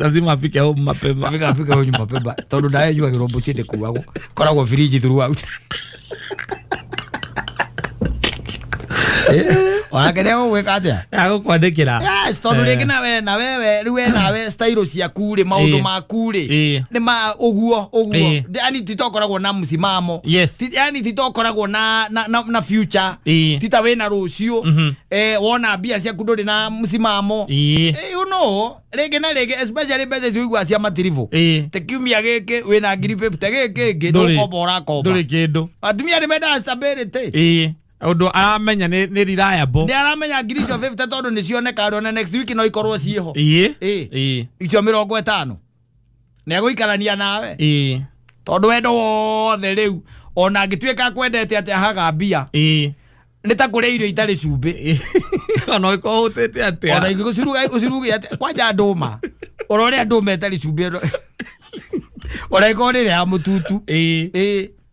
Lazima afike home mapema. Afika home mapema. Tondũ dawa ĩnyuagĩrwo mũciĩ ndĩkuagwo. Koragwo firiji throughout. Onake nĩ egũgwĩka atĩa? Agũkwandĩkĩra. Yes, tondũ rĩngĩ nawe na wewe rĩu we nawe style ciaku rĩ, maũndũ maku rĩ, nĩ ma ũguo, ũguo. Yani ti tokoragwo na msimamo. Yes. Yani ti tokoragwo na future. Ti ta wĩna rũciũ. Wona mbia ciaku ndũrĩ na msimamo. You know, rĩngĩ na rĩngĩ, especially mbeca icio ũiguaga cia matiribũ. Te kiumia gĩkĩ wĩna ngiri fifty, gĩkĩ kĩngĩ Ndũrĩ. nĩ ũkomba ũrakomba. Ndũrĩ kĩndũ. Atumia nĩ mendaga stability. Ũndũ aramenya nĩ reliable. Nĩ aramenya ngiri icio 50 tondũ nĩ cioneka rĩ, ona next week no ikorwo ciĩho. Icio mĩrongo ĩtano. Nĩ egũikarania nawe. Tondũ wendo wothe rĩu, ona angĩtuĩka akwendete atĩa haga mbia. Nĩ ta kũrĩa irio itarĩ cumbĩ. Ona ũngĩkorwo ũhũtĩte atĩa. Ona ingĩgũciruga, ũciruge atĩa. Kwanja ndũma. Ona ũrĩa ndũma ĩtarĩ cumbĩ. Ona ĩkorwo nĩ ĩrĩa ya mũtutu.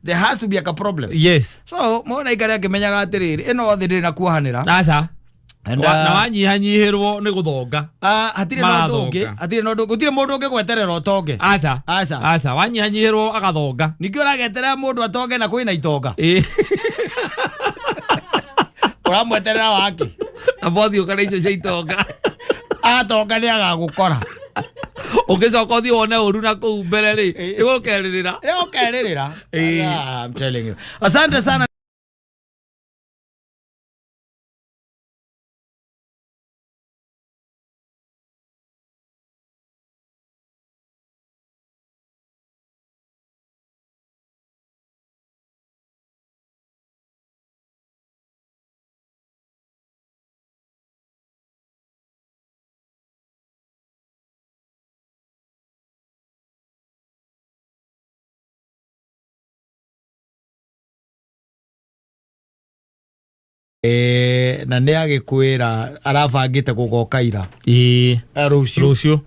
There has to be a problem. Yes. So, mwana ikare akĩmenyaga atĩrĩrĩ, ĩno thĩ ndĩrĩ na kuohanĩra. Aca. And, Na wanyihanyihĩrwo nĩ gũthonga. Hatirĩ na ũndũ ũngĩ, Marathonga. hatirĩ na ũndũ, gũtirĩ mũndũ ũngĩgweterera ũtonge. Aca. Aca. Aca, wanyihanyihĩrwo agathonga. Ningĩ ũrageterera mũndũ atonge na kwĩna itonga. Ũramweterera wake. Amba ũthiĩ ũkare icio cia itonga. Atonga nĩ agagũkora. Ũngĩcoka ũthiĩ wone ũru na kũu mbere rĩ, ĩgũkerĩrĩra. Ĩgũkerĩrĩra. I'm telling you. Asante sana. Na nĩ agĩkwĩra arabangĩte gũgoka ira. Rũciũ. Rũciũ.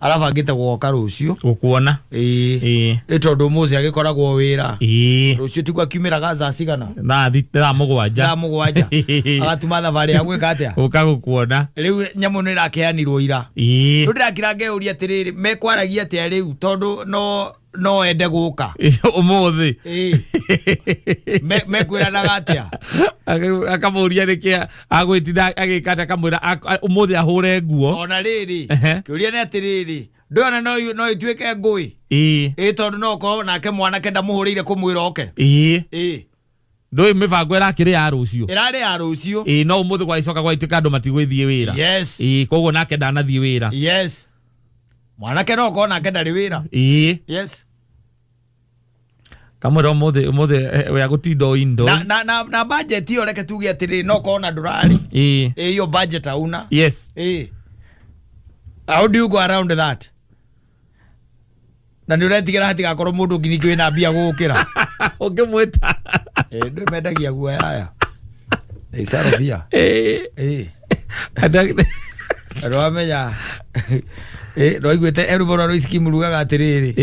Arabangĩte gũgoka rũciũ. Gũkuona. Ĩ tondũ ũmũthĩ agĩkoragwo wĩra. Rũciũ tiguo akiumĩraga thaa cigana? Thaa thaa mũgwanja. Thaa mũgwanja. Agatuma thabarĩ ya gwĩka atĩa? Gũka gũkuona. Rĩu nyamũ nĩ ĩrakeanirwo ira. Rĩu ndĩrakira ngeyũria atĩrĩrĩ, mekwaragia atĩa rĩu tondũ no ende gũka. Ũmũthĩ. Mekwĩranaga atĩa? Akamũria nĩkĩ agwĩtinda agĩka atĩa, akamwĩra ũmũthĩ ahũre nguo. Ona rĩrĩ, kĩũria nĩ atĩrĩrĩ, ndũyona no ĩtuĩke ngũĩ? Tondũ no ũkorwo nake mwanake ndamũhũrĩire kũmwĩra oke. Ndũĩ mĩbango ĩrakĩrĩ ya rũciũ. Ĩrarĩ ya rũciũ. No ũmũthĩ gwagĩcoka gwagĩtuĩka andũ matigũgĩthiĩ wĩra. Yes. Koguo nake ndanathiĩ wĩra. Yes. Mwanake no ũkorwo nake ndarĩ wĩra. Yes. Kamwĩra ũmũthĩ ũmũthĩ eh, ya gũtinda o indoors. Na budget ĩyo, reke tuge atĩrĩ, no korwo na ndũrarĩ Ĩĩ. Ĩ, hiyo budget hauna. Ĩ, how do you go around that? Na nĩ ũretigĩra hatigakorwo mũndũ ũngĩ ningĩ wĩna mbia gũgũkĩra. Ũngĩmwĩta. Ĩ, ndũ mendagia guoya aya icarobia. Ĩĩ. Ĩ. Anda- Ndwamenya ndwaiguĩte erũmbo rwa rũici rugaga atĩrĩrĩ,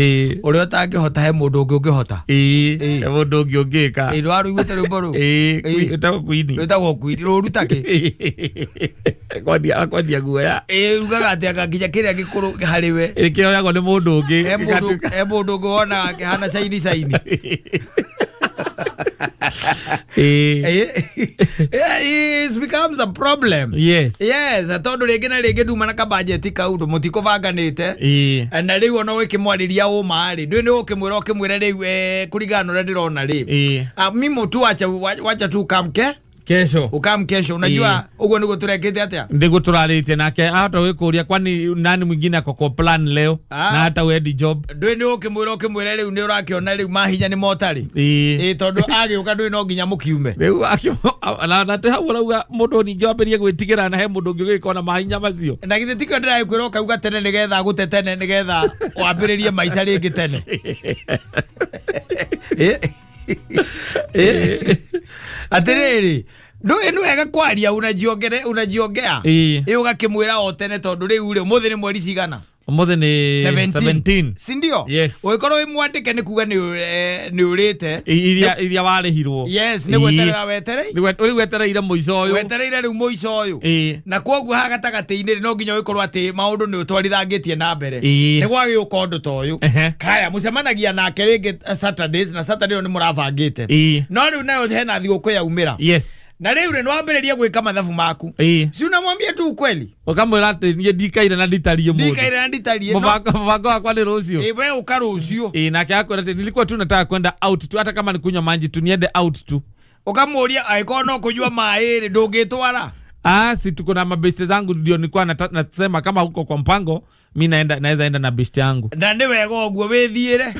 ũrĩa ũtangĩhota he mũndũ ũngĩ ũngĩhota. Ĩĩ. Ĩĩ. He mũndũ ũngĩ ũngĩka. Ĩ, ndwarũiguĩte rwĩmbo rũu? Ĩĩ. Ĩĩ. Ĩtagwo kwini. Rwĩtagwo kwini, rũru takĩ. Akwendia guoya. Ĩ, rugaga atĩ anga nginya kĩrĩa gĩkũrũ harĩ we Kĩoyagwo nĩ mũndũ ũngĩ. He mũndũ, he mũndũ ũngĩ wonaga kĩhana caini caini. Ĩĩ. It becomes a problem. Yes, tondũ rĩngĩ na rĩngĩ nduma na kabajeti kau ndũ mũtikũbanganĩte. Na rĩu ona ũgĩkĩmwarĩria ũma rĩ, ndũĩ nĩ ũkĩmwĩra ũkĩmwĩra rĩu kũringana na ũrĩa ndĩrona rĩ, ah, mimi tu wacha, wacha tu ukamke Kesho. Ukam kesho, unajua ũguo nĩguo tũrekĩte atĩa. Ndiguo tũrarĩtie nake, ahota gwĩkũria kwani nani mwingine ako kwa plan leo? Ah. Na hata wendi job. Ndũĩ nĩ ũkĩmwĩra ũkĩmwĩra rĩu nĩ ũrakĩona rĩu mahinya nĩ motarĩ. Ĩĩ. Ĩ, tondũ agĩũka ndũĩ no nginya mũkiume. Rĩu na atĩ hau ũrauga mũndũ ningĩ wambĩrie gwĩtigĩra na he mũndũ ũngĩ ũgĩka ona mahinya macio. Na githĩ tikĩo ndĩragĩkwĩra ũkauga tene nĩgetha gũte tene, nĩgetha wambĩrĩrie maica rĩngĩ tene? Ĩ. Ĩ. Atĩrĩrĩ, ndũĩ nĩ wega kwaria, unajiongea. Ĩĩ. Ĩ, ũgakĩmwĩra o tene, tondũ rĩu rĩ, ũmũthĩ nĩ mweri cigana? Ũmũthĩ nĩ 17. Si ndio? Yes. Ũgĩkorwo wĩ mwandĩke nĩ kuga nĩ ũrĩte. Iria warĩhirwo. Yes, nĩ gweterera weterei. Rĩu wetereire mũico ũyũ. Wetereire rĩu mũico ũyũ. Na koguo haha gatagatĩ-inĩ rĩ, no nginya ũgĩkorwo atĩ maũndũ nĩ ũtwarithangĩtie na mbere. Nĩ gwagĩũka ũndũ ta ũyũ. Kaya mũcemanagia nake rĩngĩ Saturdays, na Saturday ĩyo nĩ mũrabangĩte. No rĩu nayo hena thigũkũ yaumĩra. Na rĩu rĩ, nĩwambĩrĩria gwĩka mathabu maku. Si unamwambia tu ukweli? Ũkamwĩra atĩ niĩ ndikaire na nditariĩ mũndũ. Ndikaire na nditariĩ. Mũbango wakwa nĩ rũciũ. Ĩ, we ũka rũciũ. Ĩĩ, nake akwĩra atĩ nilikuwa tu nataka kwenda out tu, hata kama ni kunywa maji tu, niende out tu. Ũkamũria angĩkorwo no kũnyua maĩ rĩ, ndũngĩtwara? Ah, si tuko na mabeste zangu, ndio nilikuwa nasema kama huko kwa mpango mi naenda, naweza enda na beste yangu. Na nĩ wega ũguo, wĩthiĩre.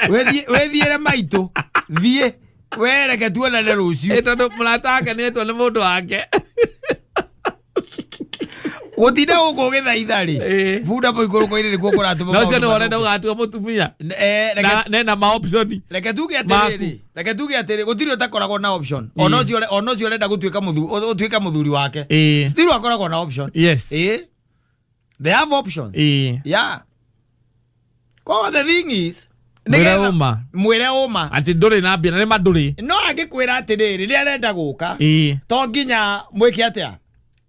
Wĩthiĩre maitũ, thiĩ we, reke tuonane rũciũ. Ĩ, tondũ mũrata wake nĩetwo nĩ mũndũ wake. Gũtinda gũkũ ũgĩthaitha rĩ, bunda mũikũrũko-inĩ nĩkuo kũratũma Na ũcio maũndũ nĩ worenda mathũke. ũgatua mũtumia. Reke Na nena maoption. Reke tuge atĩrĩrĩ, reke tuge atĩrĩ, gũtirĩ ũtakoragwo na option. Ona ũcio ona ũcio ũrenda gũtuĩka mũthuri, ũtuĩke mũthuri wake, still akoragwo na option. Ĩ, they have options. Yeah, koguo the thing is, Mwĩre ũma. Mwĩre ũma. Atĩ ndũrĩ na mbia na nĩ ma ndũrĩ. No angĩkwĩra atĩrĩrĩ, rĩrĩa arenda gũka, to nginya mwĩke atĩa,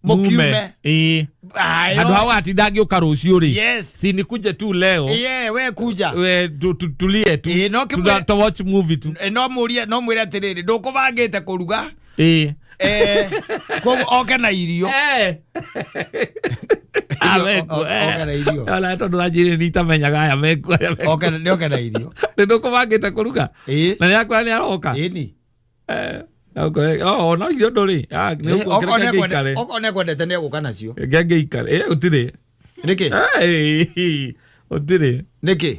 mũkiume. Ĩĩ. Ayo. Handũ hau atinda angĩũka rũciũ rĩ, si nikuje tu leo. Yeah, we kuja. We tulie tu. Ĩĩ, no Tu watch movie tu. Eh, no mũrie, no mwĩre atĩrĩrĩ, ndũkũbangĩte kũruga. Koguo oke na irio. Oke na irio. Ona tondũ ranjĩrĩ nĩ itamenyaga aya mekuo, aya mekuo. Oke nĩ oke na irio. Nĩ ndũkũbangĩte kũruga. Ĩĩ. Na nĩ akwĩra nĩ aroka. Ĩni. Oh, no irio ndũrĩ. Ah, nĩ ũguo, Okorwo kĩreke ngĩikare. Okorwo nĩ akwendete nĩ egũka nacio. Reke ngĩikare. Gũtirĩ. Nĩkĩ? Gũtirĩ. Nĩkĩ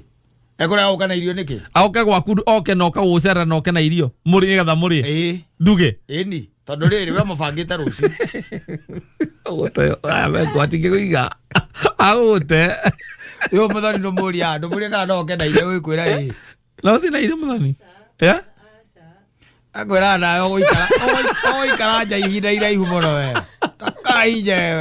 ekũrega gũka na irio, nĩkĩ? Oke gwaku, oke na oka gũcera na oke na irio mũrĩ nĩgetha mũrĩe. Nduge. Ĩni, tondũ rĩrĩ, we mũbangĩte rũciũ. Gũte aya mekuo atingĩkũiga agũte. Yo mũthoni, ndũmũria, ndũmũria kana no oke na irio, gwĩkwĩra ĩ. No ũthiĩ na irio, mũthoni? Yeah? Akwĩraga nawe ũgũikara nja ihinda iraihu mũno, we takainje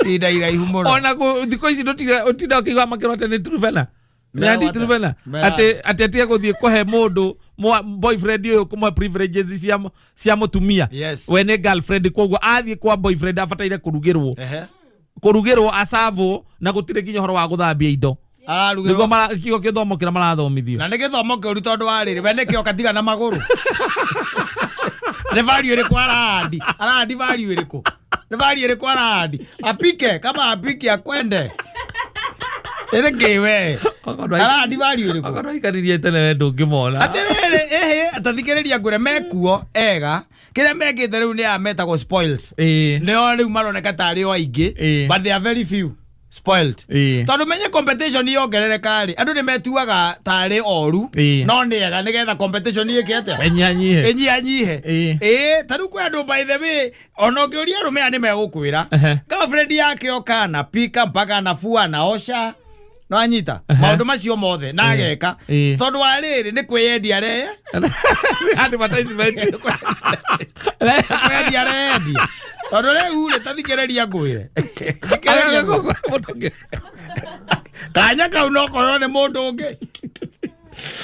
ihinda iraihu mũno. Ona thikũ ici ndũtinda ũkĩigua makĩrwo atĩ nĩ Truvena. Nĩ Mera anti wate. Truvena. Mera. Atĩ atige gũthiĩ kũhe mũndũ boyfriend ũyũ, kũmũhe privileges cia mũtumia. We nĩ girlfriend, koguo athiĩ kwa boyfriend abataire kũrugĩrwo. Kũrugĩrwo, acavwo, na gũtirĩ nginya ũhoro wa gũthambia indo. Ararugĩrwo. Nĩguo kĩo gĩthomo kĩrĩa marathomithio. Na nĩ gĩthomo kĩũru, tondũ wa rĩrĩ, we nĩkĩo katiga na magũrũ, nĩ value ĩrĩkũ arahandi? Arahandi value ĩrĩkũ? Nĩ value ĩrĩkũ arahandi? Apike kama apiki akwende ĩrĩ kĩ we arahandi value ĩrĩkũ? Okorwo aikarĩrie tene we ndũngĩmona. Atĩrĩrĩ, ĩhĩ, tathikĩrĩria ngwĩre, mekuo ega kĩrĩa mekĩte rĩu nĩ aya metagwo spoils. Nĩo rĩu maroneka tarĩ o aingĩ, but they are very few. Spoiled. Tondũ menye competition yongerereka rĩ, andũ nĩ metuaga tarĩ oru, no nĩ ega nĩgetha competition ĩke atĩa? Ĩnyihanyihe. Ĩnyihanyihe. Ĩĩ, ta rĩu kwĩ andũ, by the way, ona ũngĩũria arũme aya nĩ megũkwĩra girlfriend yake oka anapika mpaka anafua, anaosha, no anyita maũndũ macio mothe na ageka, tondũ wa rĩrĩ nĩ kwĩyendia reye. Advertisement. Kwĩyendia areyendia, tondũ rĩu rĩ, tathikĩrĩria ngwĩre, thikĩrĩria ngwĩre. Kanya kau no korwo nĩ mũndũ ũngĩ,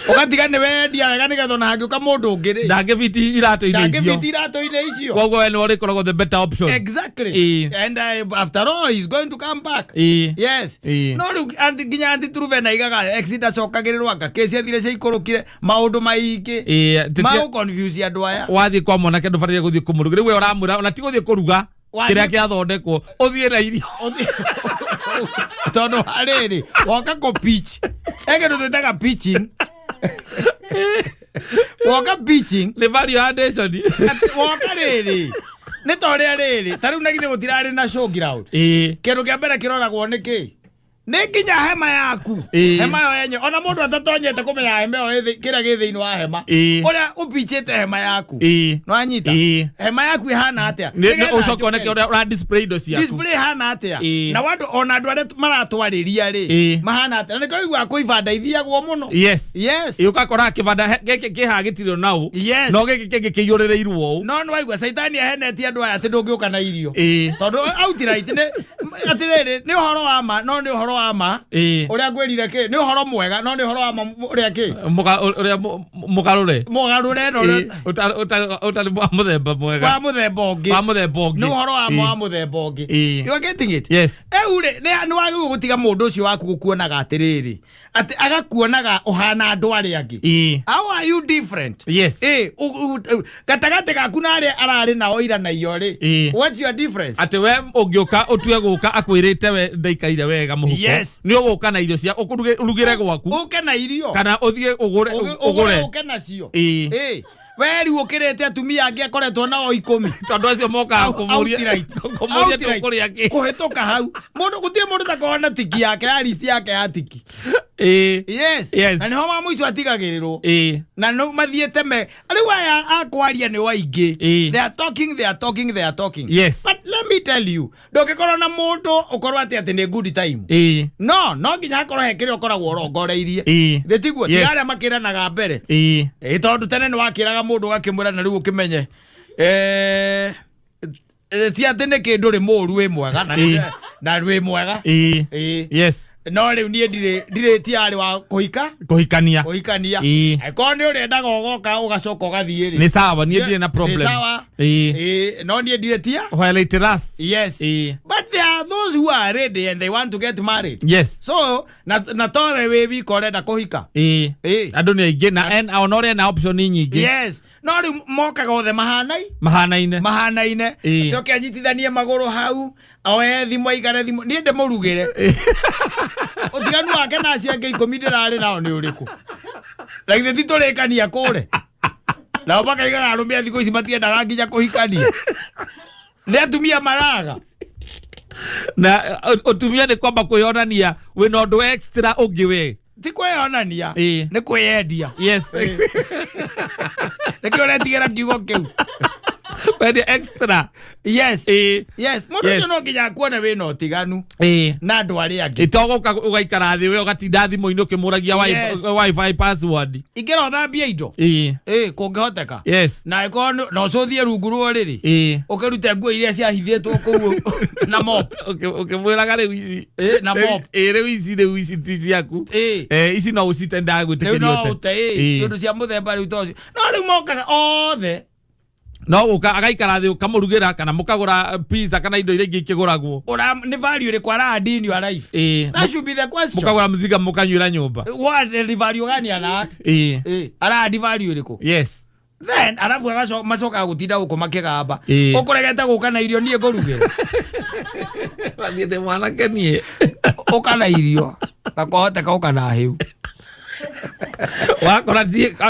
ũgatiga nĩ wendia wega nĩgetha ona hangĩũka mũndũ ũngĩ rĩ, ndangĩbiti iratũ-inĩ icio. Ndangĩbiti iratũ-inĩ icio. Koguo we nĩwe ũrĩkoragwo the better option. Exactly. And after all, he's going to come back. Yes. No rĩu nginya Auntie Truvena igaga ex ndacokagĩrĩrwo, anga kĩci athire ciaikũrũkire maũndũ maingĩ ma confuse andũ aya. Wathiĩ kwa mwanake ndũbataire gũthiĩ kũmũruga. Rĩu we ũramwĩra ona ti gũthiĩ kũruga kĩrĩa kĩathondekwo, ũthiĩ na irio. Tondũ harĩrĩ woka kũ pitch, he kĩndũ twĩtaga pitching, woka pitching. Nĩ value addition. Atĩ woka rĩrĩ nĩ ta ũrĩa rĩrĩ, ta rĩu na githĩ gũtirarĩ na show ground? Kĩndũ kĩa mbere kĩroragwo nĩ kĩ? Nĩ nginya hema yaku. Hema ĩyo yenye ona mũndũ atatonyete kũmenya hema ĩyo kĩrĩa gĩ thĩinĩ wa hema, ũrĩa ũpichĩte hema yaku, no anyita hema yaku ĩhana atĩa. Nĩ Nĩgetha ũcoke oneke njoke. ũrĩa ũra display indo ciaku. Display ĩhana atĩa, na wandũ ona andũ arĩa maratwarĩria rĩ, mahana atĩa, na nĩkĩo ũiguaga kwĩ ibanda ithiagwo mũno. Yes. Ĩ, ũgakora kĩbanda gĩkĩ kĩhaha gĩtirĩ nau, no gĩkĩ kĩngĩ kĩiyũrĩrĩirwo ũũ. No nĩ waigua caitani ahenetie andũ aya atĩ ndũngĩũka na irio, tondũ outright nĩ atĩrĩrĩ, nĩ ũhoro wa ma, no nĩ ũhoro wa ma ũrĩa ngwĩrire kĩ, nĩ ũhoro mwega, no nĩ ũhoro wa ma ũrĩa kĩ. Ũrĩa mũgarũre. Mũgarũre na ũrĩa Ũtarĩ wa mũthemba mwega. Wa mũthemba ũngĩ. Wa mũthemba ũngĩ. Nĩ ũhoro wa ma wa mũthemba ũngĩ. You are getting it? Yes. Rĩu rĩ, nĩ wagĩrĩirwo gũtiga mũndũ ũcio waku gũkuonaga atĩrĩrĩ, atĩ agakuonaga ũhana andũ arĩa angĩ. How are you different? Gatagatĩ gaku na arĩa ararĩ nao ira na iyo rĩ, what's your difference? Atĩ we ũngĩũka ũtue gũka akwĩrĩte we ndaikaire wega mũhuko, nĩ ũgũka na irio cia ũrugĩre gwaku. Ũke na irio. Kana ũthiĩ ũgũre. Ũgũre. Ũgũre. Ũke nacio. We rĩu ũkĩrĩte atumia angĩ akoretwo nao 10. Tondũ acio mokaga kũmũria Outright. kũmũria Outright. tũkũrĩa kĩ. Kũhĩtũka hau mũndũ, gũtirĩ mũndũ takorwo na tiki yake ya list yake ya tiki. Yes. Na nĩho ma mũico atigagĩrĩrwo na no mathiĩte me rĩu aya akwaria nĩ waingĩ. They are talking, they are talking, they are talking. But let me tell you, ndũngĩkorwo na mũndũ ũkorwo atĩ nĩ good time. No nginya hakorwo he kĩrĩa ũkoragwo ũrongoreirie. Thĩ tiguo? Yes. Tiga arĩa makĩranaga mbere. Ĩ, tondũ tene nĩ wakĩraga mũndũ ũgakĩmwĩra na rĩu ũkĩmenye, ti atĩ nĩ kĩndũ rĩ mũru, wĩ mwega na na wĩ mwega. No rĩu niĩ ndirĩ tiarĩ wa kũhika. Kũhikania. Kũhikania. Angĩkorwo nĩ ũrĩendaga ũgoka ũgacoka ũgathiĩ rĩ, Nĩ sawa, niĩ ndirĩ na problem. Nĩ sawa. Ĩ, no niĩ ndirĩ tia. While it lasts. Yes. But there are those who are ready and they want to get married. So na towe wĩ wika ũrenda kũhika. Andũ nĩ aingĩ na ona ũrĩa na option nyingĩ. Yes, no rĩu mokaga othe mahanai Mahanaine. Mahanaine. Coke anyitithanie magũrũ hau, oe thimũ, aikare thimũ, niĩ ndĩmũrugĩre. Ũtiganu wake na acio angĩ 10 ndĩrarĩ nao nĩ ũrĩkũ? Na githĩ ti tũrĩkania kũre nao makaigaga arũme a thikũ ici matiendaga nginya kũhikania, nĩ atumia maraga. Na ũtumia nĩ kwamba kwĩyonania wĩna ũndũ extra ũngĩ we. Ti kwĩyonania. Nĩ kwĩyendia. Nĩkĩo ũretigĩra kiugo kĩu. Wendia extra. Yes. Yes, mũndũ ũcio no nginya akuone wĩna ũtiganu na andũ arĩa angĩ. Ĩtogũka ũgaikara thĩ we ũgatinda thimũ-inĩ ũkĩmũragia wifi password. Ingĩra ũthambie indo. Ĩ, kũngĩhoteka. Na ĩkorwo no ũcũthie rungu rwa ũrĩrĩ, ũkĩrute nguo iria ciahithĩtwo kũu na mop. Ũkĩmwĩraga rĩu ici Na mop. Ĩ, rĩu ici ti ciaku. Ici no ũcite, Rĩu ndagwĩtĩkĩria no ũte. ũte ĩ indo cia mũthemba rĩu ta ũcio, no rĩu mokaga othe. No gũka agaikara thĩ ũkamũrugĩra kana mũkagũra pizza kana indo iria ingĩ ikĩgũragwo. Ũra nĩ value ĩrĩkũ ara add in your life? That should be the question. Mũkagũra mziga mũkanyuĩra nyũmba. What the value gani ana ara add value ĩrĩkũ? Then arabu macokaga gũtinda gũkũ makĩgamba, ũkũregete gũka na irio niĩ ngũrugĩre. Niĩ ndĩ mwanake niĩ. Ũka na irio na kwahoteka ũka na hĩu. Wakora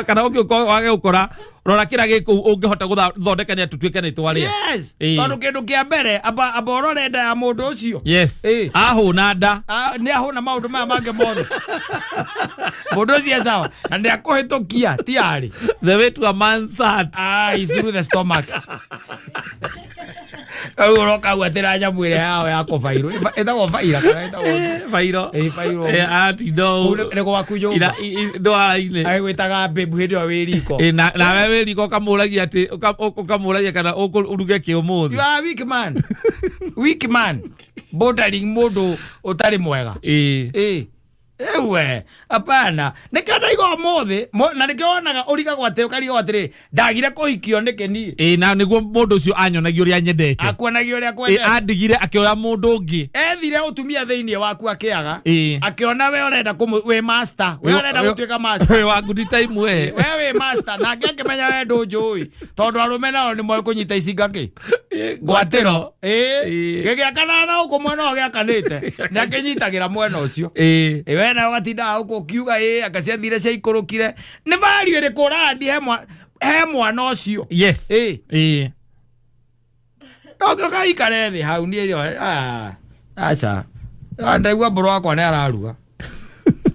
kana ũngĩũka wage gũkora. Rora kĩrĩa gĩ kũu ũngĩhota gũthondekania tũtuĩke nĩ twarĩa. Yes. Ĩĩ. Tondũ kĩndũ kĩa mbere, amba ũrore nda ya mũndũ ũcio. Yes. Ĩĩ. Ahũna nda. Ah, nĩ ahũna maũndũ maya mangĩ mothe. Mũndũ ũcio e sawa na nĩ akũhĩtũkia ti arĩ. The way to a man's heart. Ah, is through the stomach. Rĩu ũroka u atĩ na nyamũ ĩrĩa yao ya kũbairwo. Ĩtagwo baira kana ĩtagwo Bairo. Ĩĩ, bairo. Atinda Kũu ũũ. nĩ gwaku nyũmba. Ndwara-inĩ. Agĩgwĩtaga babe hĩndĩ ĩyo wĩ riko. Ĩ, nawe wĩ riko ũkamũragia atĩ ũkamũragia kana ũruge kĩ ũmũthĩ. You are a weak man. Weak man. Bordering mũndũ ũtarĩ mwega. Ĩ. Ĩ. Rĩu we, hapana. Nĩkĩo ndaiga ũmũthĩ, na nĩkĩo wonaga ũrigagwo atĩrĩ, ũkarigwo atĩrĩ, ndagire kũhikio nĩkĩ niĩ? Ĩ, na nĩguo mũndũ ũcio anyonagia ũrĩa nyendete. Akuonagia ũrĩa Ĩ, akwendete. andigire akĩoya mũndũ ũngĩ. Ethire ũtumia thĩinĩ waku akĩaga. Ĩ. Akĩona we ũrenda wĩ master. We ũrenda gũtuĩka master. Wĩ wa good time we. We wĩ master nake akĩmenya we ndũnjũĩ tondũ arũme nao nĩ moĩ kũnyita icinga kĩ ngwatĩro. Ĩ. Ĩ. Gĩgĩakana na gũkũ mwena ũyũ gĩakanĩte nĩ akĩnyitagĩra mwena ũcio. Ĩ. Ĩ, we nawe ũgatinda gũkũ ũkiuga ĩ anga ciathire ciaikũrũkire. Nĩ value ĩrĩkũ ũrandi he mwana ũcio? Yes. Ĩ. Ĩ. No ũgaikare thĩ hau niĩ rĩo, aca. Ndaigua mbũrũ wakwa nĩ araruga.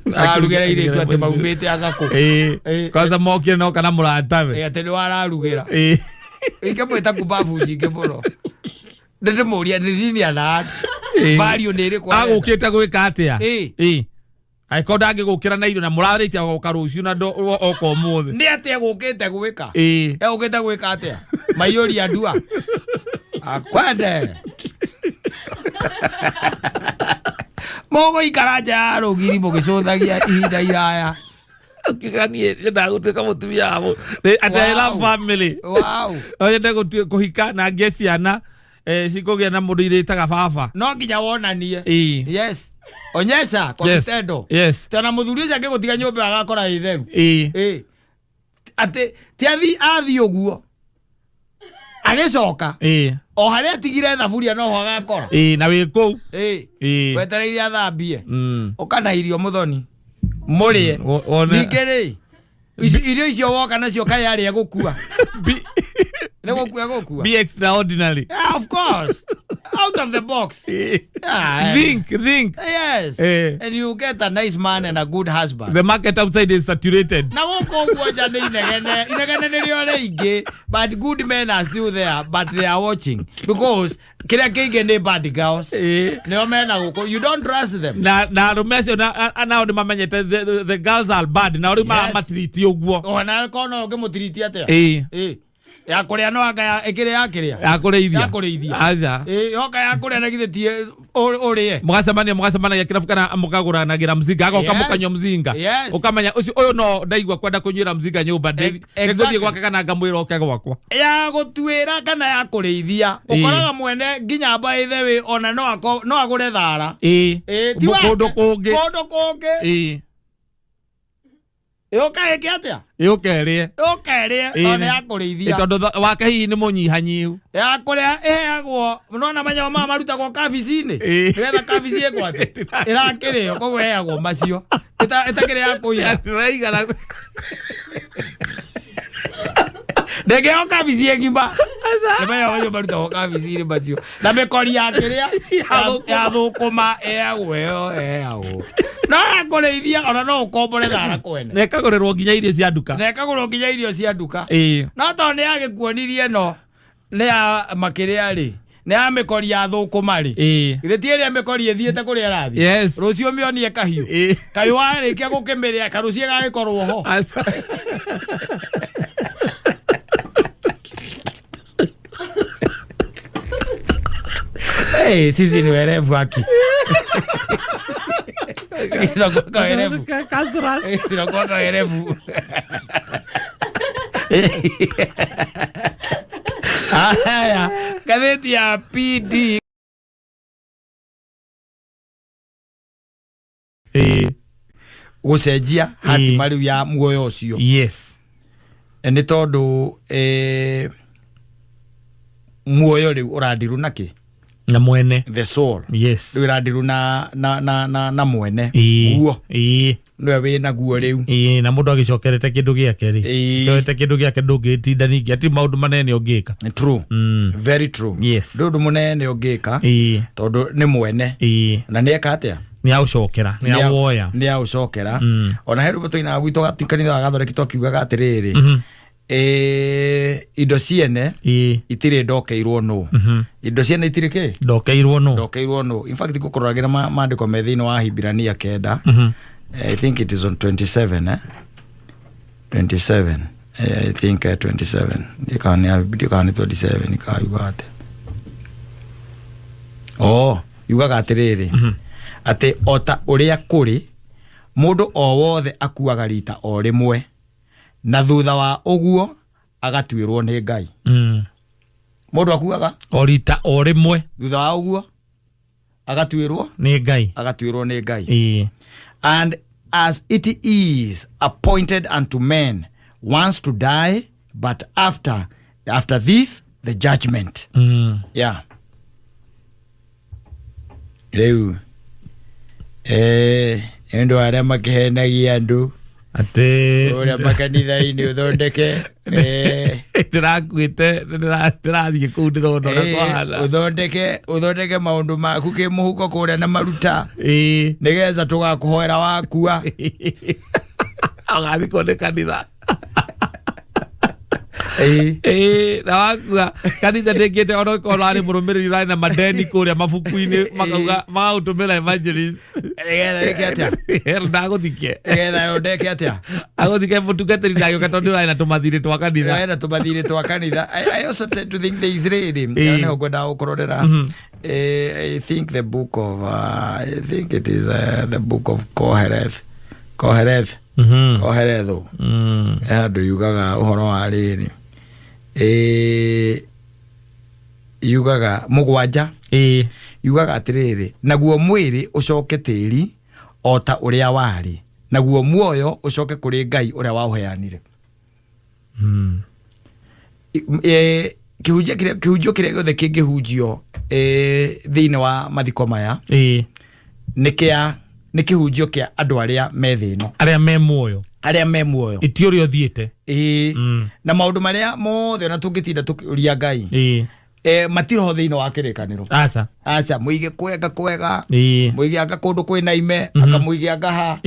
Ararugĩra airĩtu atĩ maumĩte agakũ. Ĩ. Ĩ. Kwanza mokire no kana mũratawe. Ĩ, atĩ nĩ wararugĩra. Ĩ. Ingĩmwĩta kumbabu nyingĩ mũno. Ndĩmũria ndĩrinia na Ĩ. value nĩ ĩrĩkũ arenda? Agũkĩte gwĩka atĩa? Ĩ. Ĩ. Angĩkorwo ndangĩgũkĩra na irio na mũrarĩtie agoka rũciũ na oka ũmũthĩ. Nĩ atĩa egũkĩte gwĩka? Ĩ. Egũkĩte gwĩka atĩa? Maiyũria ndua. Akwende. Mũgũikara nja ya rũgiri mũgĩcũthagia ihinda iraya. Ũkiuga niĩ nyendaga gũtuĩka mũtumia wa atĩ I love Wow. family. Wow. No nyende kũhika na ngĩe ciana, cikũgĩa na mũndũ irĩtaga baba. No nginya wonanie. Ĩ. Yes. Onyesha kwa Yes. vitendo. Yes. Tena mũthuri ũcio angĩgũtiga nyũmba agakora ĩ theru. Ĩ. Ĩ. Atĩ ti athi ũguo. Agĩcoka. Ĩ. O harĩa atigire thaburia noho agakora. Ĩ, na wĩ kũu. Ĩ. Ĩ. Wetereire athambie. Ũka na irio mũthoni. Mũrĩe. Wone- Ningĩ rĩ, irio icio woka nacio kaĩ arĩa gũkua. Nĩ gũkua gũkua. Be extraordinary. Yeah, of course. Out of the box. Yeah. Think, think. Yes. And you get a nice man and a good husband. The market outside is saturated. Na gũkũ ũguo nja nĩ inegene. Inegene nĩrĩo rĩingĩ, but good men are still there, but they are watching. Because kĩrĩa kĩingĩ nĩ bad girls. Nĩo mena gũkũ. You don't trust them. Na arũme acio nao nĩ mamenyete the girls are bad. Nao rĩu Yes. maramatiriti ũguo. Ona korwo no ũngĩmũtiriti atĩa? Ĩ. Ya kũrĩa no anga ya ĩkĩrĩ ya kĩrĩa? Ya kũrĩithia. Ya kũrĩithia. Aca. Ĩ, yoka ya kũrĩa na githĩ ti ũrĩe. Mũgacemania kĩrabu kana mũkagũranagĩra mzinga, agoka Yes. mũkanyua mzinga. Yes. Ũkamenya ũcio ũyũ no ndaigua kwenda kũnyuĩra mzinga nyũmba, nĩngũthiĩ gwake kana ngamwĩra oke gwakwa. Ya gũtuĩra kana ya kũrĩithia. Ũkoraga mwene nginya by the way ona no agũre thara. Ĩ, ti wake. Kũndũ kũngĩ. Kũndũ kũngĩ. Ĩũka ĩke atĩa? Ĩũke ĩrĩe. Ĩũka ĩrĩe, tondũ nĩ ya kũrĩithia. Tondũ wake hihi nĩ mũnyihanyihu. Ya kũrĩa ĩheagwo, nona manyamũ maya marutagwo kabici-inĩ. Nĩgetha kabici ĩkwo atĩ? Ĩrakĩrĩo, koguo ĩheagwo macio. Ĩtakĩrĩ ya kũiga. Ĩraigana. Ndĩngĩheo kabici ĩngima. Nĩ manyamũ macio marutagwo kabici-inĩ macio. Na mĩkori ya kĩrĩa? Ya thũkũma ĩheagwo ĩyo, ĩheagwo. No ya kũrĩithia ona no ũkombore thara kwene. Na ĩkagũrĩrwo nginya irio cia nduka. Na ĩkagũrwo nginya irio cia nduka. No tondũ nĩ yagĩkuonirie ĩno nĩ ya makĩrĩa rĩ, nĩ ya mĩkori ya thũkũma rĩ. Githĩ ti ĩrĩa mĩkori ĩthiĩte kũrĩa ĩrathiĩ? Yes. Rũciũ mĩonie kahiũ. Kahiũ warĩkia gũkĩmĩrĩa, karũciũ gagĩkorwo ho. Aca. Hey, sisi ni werevu haki. Tunakuwa werevu. Tunakuwa werevu. Haya, gazeti ya PD. Gũcenjia hatima rĩu ya muoyo ũcio. Yes. Nĩ tondũ, muoyo rĩu ũrandirwo na kĩ? Na mwene. The soul. Yes. Rĩu ĩrandirwo na mwene. Guo. Nĩwe wĩnaguo rĩu. Ĩĩ, na mũndũ agĩcokerete kĩndũ gĩake rĩ, coete kĩndũ gĩake, ndũngĩtinda ningĩ ati maũndũ manene ũngĩka. True. Very true. Ndũ ũndũ mũnene ũngĩka, tondũ nĩ mwene na nĩ eka atĩa? Nĩ aũcokera, nĩ awoya. Nĩ aũcokera. Ona he rwĩmbo tũinaga gwitũ kanitha wa Gathoreki, twakiugaga atĩrĩrĩ, indo ciene itirĩ ndokeirwo nũ. Indo ciene itirĩ kĩ? Ndokeirwo nũ. Ndokeirwo nũ. In fact, ngũkũroragĩra maandĩko me thĩinĩ wa Hibirania 9. I think it is on 27, eh? 27, I think, 27, ndikana nĩ 27 ikayuga atĩ, oh, yugaga atĩrĩrĩ, atĩ o ta ũrĩa kũrĩ, mũndũ o wothe akuaga rita o rĩmwe, na thutha wa ũguo agatuĩrwo nĩ Ngai. Mũndũ akuaga o rita o rĩmwe, thutha wa ũguo agatuĩrwo nĩ Ngai. Agatuĩrwo nĩ Ngai. And as it is appointed unto men once to die, but after this the judgment. Yeah, rĩu andũ arĩa makĩhenagia andũ atĩ ũrĩa makanitha-inĩ ũthondeke ndĩrakuĩte, ndĩrathiĩ kũu, ndĩrona ũrĩa kwahana. Ũthondeke maũndũ maku kĩmũhuko kũrĩa na maruta, nĩgetha tũgakũhoera wakua. Ũgathikwo nĩ kanitha. Ĩĩ, na wakua kanitha ndĩngĩte, ona ũkorwo arĩ mũrũmĩrĩri ũrarĩ na madeni kũrĩa mabuku-inĩ, makauga magagũtũmĩra evangelist. Nĩgetha ĩke atĩa? Ndagũthike. Nĩgetha ũndeke atĩa? Agũthike, mũtungatĩri ndagĩũka tondũ ũrarĩ na tũmathirĩ twa kanitha. Wena tũmathirĩ twa kanitha. I also tend to think there is really nĩho ngwendaga gũkũrorera. I think the book of I think it is the book of Koheleth. Koheleth. Kohelethu. He handũ yugaga ũhoro wa rĩrĩ, yugaga 7, yugaga atĩrĩrĩ, naguo mwĩrĩ ũcoke tĩri o ta ũrĩa warĩ, naguo muoyo ũcoke kũrĩ Ngai ũrĩa waũheanire. Kĩhunjio kĩrĩa gĩothe kĩngĩhunjio thĩinĩ wa mathiko maya nĩ kĩhunjio kĩa andũ arĩa me thĩ ĩno. Arĩa me muoyo. Arĩa me muoyo. Iti ũrĩa ũthiĩte. Ĩĩ. Na maũndũ marĩa mothe ona tũngĩtinda tũkĩũria Ngai, matirĩ thĩinĩ wa kĩrĩkanĩro. Aca. Aca, mũige kwega kwega, mũige anga kũndũ kwĩna ime, anga mũige anga ha,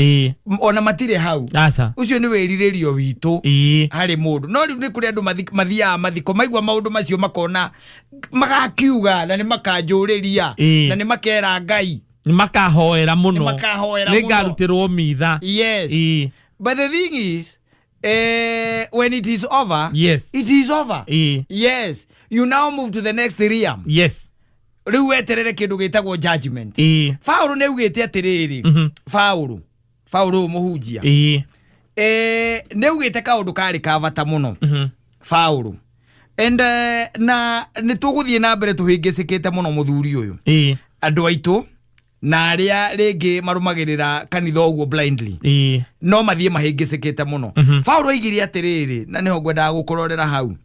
ona matirĩ hau. Aca. Ũcio nĩ wĩrirĩrio witũ harĩ mũndũ. No rĩu nĩ kũrĩ andũ mathiaga mathiko, maigua maũndũ macio makona magakiuga na nĩ makanjũrĩria na nĩ makera Ngai. Nĩ makahoera mũno. Nĩ makahoera nĩ mũno. Ngarutĩrwo mitha. Yes. But the thing is, when it is over, it is over. Yes, you now move to the next realm. Rĩu weterere kĩndũ gĩtagwo judgment. Paũlũ nĩ augĩte atĩrĩrĩ, Paũlũ ũyũ mũhunjia, nĩ augĩte kaũndũ karĩ ka bata mũno, Paũlũ, and na nĩ tũgũthiĩ na mbere tũhĩngĩcĩkĩte mũno mũthuri ũyũ. Andũ aitũ na arĩa rĩngĩ marũmagĩrĩra kanitha ũguo blindly, no mathiĩ mahĩngĩcĩkĩte mũno. Paũlũ aigire atĩrĩrĩ, na nĩho ngwendaga gũkũrorera hau,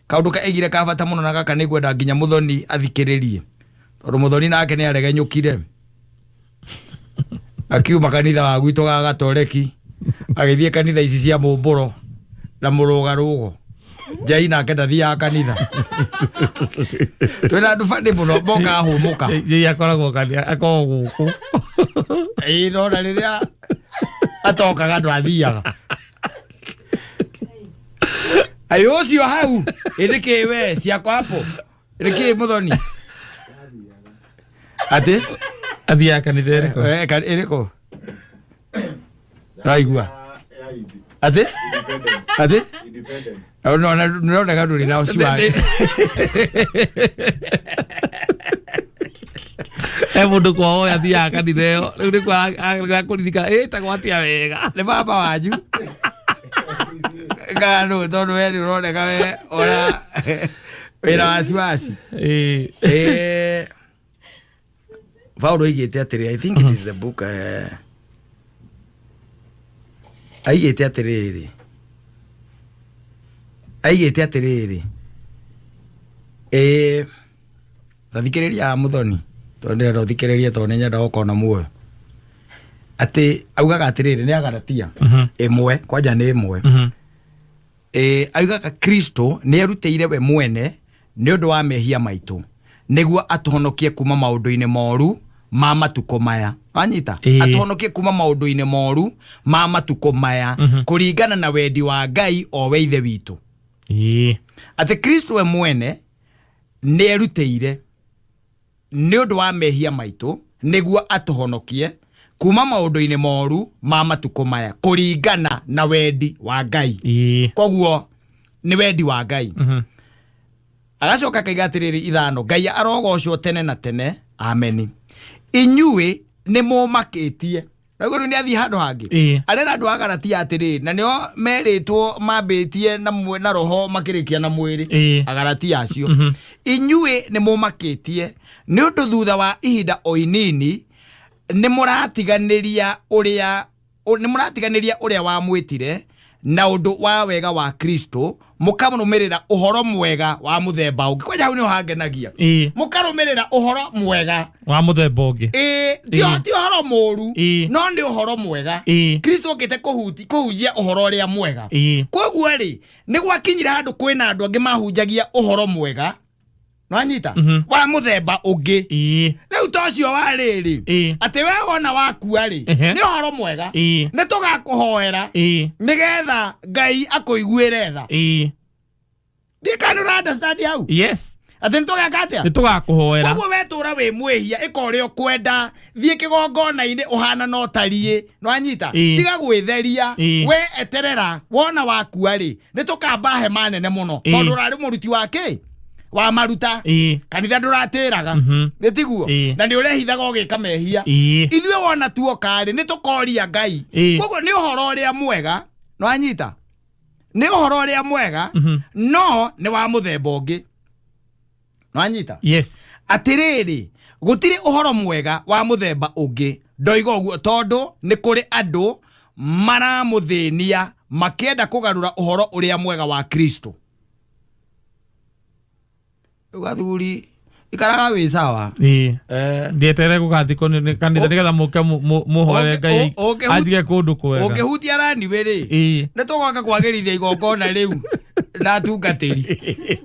kaũndũ ka aigire ka bata mũno, na gaka nĩ ngwenda nginya mũthoni athikĩrĩrie, tondũ mũthoni nake nĩ aregenyũkire akiuma kanitha wa gwitũ ga Gatoreki agĩthiĩ kanitha ici cia mũmbũro na mũrũgarũgo. Njai nake ndathiaga kanitha. Twĩna andũ bandĩ mũno mokaga hũmũka. Jei akoragwo kanitha, akoragwo gũkũ. Ĩĩ, nona rĩrĩa atokaga ndwathiaga aĩ ũcio hau ĩndĩ kĩ we ciakwa hapo ĩndĩ kĩ mũthoni atĩ Athiaga kanitha ĩrĩkũ? Ĩrĩkũ raigua atĩ nĩroneka ndũrĩ na ũcio. He mũndũ kwao athiaga kanitha ĩyo, rĩu nĩkuo akũririkana ĩtagwo atĩa wega. Nĩ baba wanyu kana nũ? Tondũ we nĩ ũroneka we ona wĩna wasiwasi. Paulo aigĩte atĩrĩ, I think it is the book, aigĩte atĩrĩrĩ, ta thikĩrĩria haha mũthoni, tondũ ndĩrenda ũthikĩrĩrie, tondũ nĩ nyenda gũkorwo na muoyo. Atĩ augaga atĩrĩrĩ, nĩ Agalatia 1, kwanja nĩ 1. Augaga Kristo nĩ erutĩire we mwene nĩ ũndũ wa mehia maitũ nĩguo atũhonokie kuma maũndũ-inĩ moru ma matukũ maya. Wanyita? Atũhonokie kuma maũndũ-inĩ moru ma matukũ maya kũringana na wendi wa Ngai o we Ithe witũ. Atĩ Kristo we mwene nĩ erutĩire nĩ ũndũ wa mehia maitũ nĩguo atũhonokie kuma maũndũ-inĩ moru ma matukũ maya kũringana na wendi wa Ngai. Koguo nĩ wendi wa Ngai. Agacoka akaiga atĩrĩrĩ, 5, Ngai arogocwo tene na tene, ameni. Inyuĩ nĩ mũmakĩtie. Naguo rĩu nĩ athiĩ handũ hangĩ. Arera andũ a Galatia atĩrĩrĩ, na nĩo merĩtwo mambĩtie na roho makĩrĩkia na mwĩrĩ. Agalatia acio. Inyuĩ nĩ mũmakĩtie nĩ ũndũ thutha wa ihinda o inini nĩ mũratiganĩria ũrĩa nĩ mũratiganĩria ũrĩa wamwĩtire na ũndũ wa wega wa Kristo, mũkarũmĩrĩra ũhoro mwega wa mũthemba ũngĩ. Kwanja hau nĩho hangenagia. Mũkarũmĩrĩra ũhoro mwega wa mũthemba ũngĩ. Ĩĩ, ti ũhoro mũru, no nĩ ũhoro mwega. Kristo okĩte kũhunjia ũhoro ũrĩa mwega. Koguo rĩ, nĩ gwakinyire handũ kwĩna andũ angĩ mahunjagia ũhoro mwega, nwanyita, wa mũthemba ũngĩ. Rĩu ta ũcio wa rĩrĩ, atĩ we wona wakua rĩ, nĩ ũhoro mwega, nĩ tũgakũhoera nĩgetha Ngai akũiguĩre tha. Ndiĩ kana ũra understand hau. Yes. Atĩ nĩ tũgeka atĩa? Nĩ tũgakũhoera. Koguo wetũra wĩ mwĩhia, ĩka ũrĩa ũkwenda, thiĩ kĩgongona-inĩ ũhana no tariĩ, nwanyita, tiga gwĩtheria, we eterera wona wakua rĩ, nĩ tũkamba hema nene mũno, tondũ ũrarĩ mũruti wa kĩ? Wa maruta. Kanitha ndũratĩraga. Nĩ tiguo? Na nĩ ũrehithaga ũgĩka mehia. Ithuĩ wona tuoka rĩ, nĩ tũkoria Ngai. Koguo nĩ ũhoro ũrĩa mwega, nwanyita, nĩ ũhoro ũrĩa mwega, no nĩ wa mũthemba ũngĩ, nwanyita? Yes. Atĩrĩrĩ, gũtirĩ ũhoro mwega wa mũthemba ũngĩ. Ndoiga ũguo tondũ nĩ kũrĩ andũ maramũthĩnia makĩenda kũgarũra ũhoro ũrĩa mwega wa Kristo. Rĩu athuri, ikaraga wĩ sawa. Ndieterere gũgathikwo nĩ kanitha nĩgetha mũke mũhoere Ngai anjige kũndũ kwega. Ũngĩhutia raniwĩ rĩ, nĩ tũgoka kwagĩrithia igongona rĩu na atungatĩri.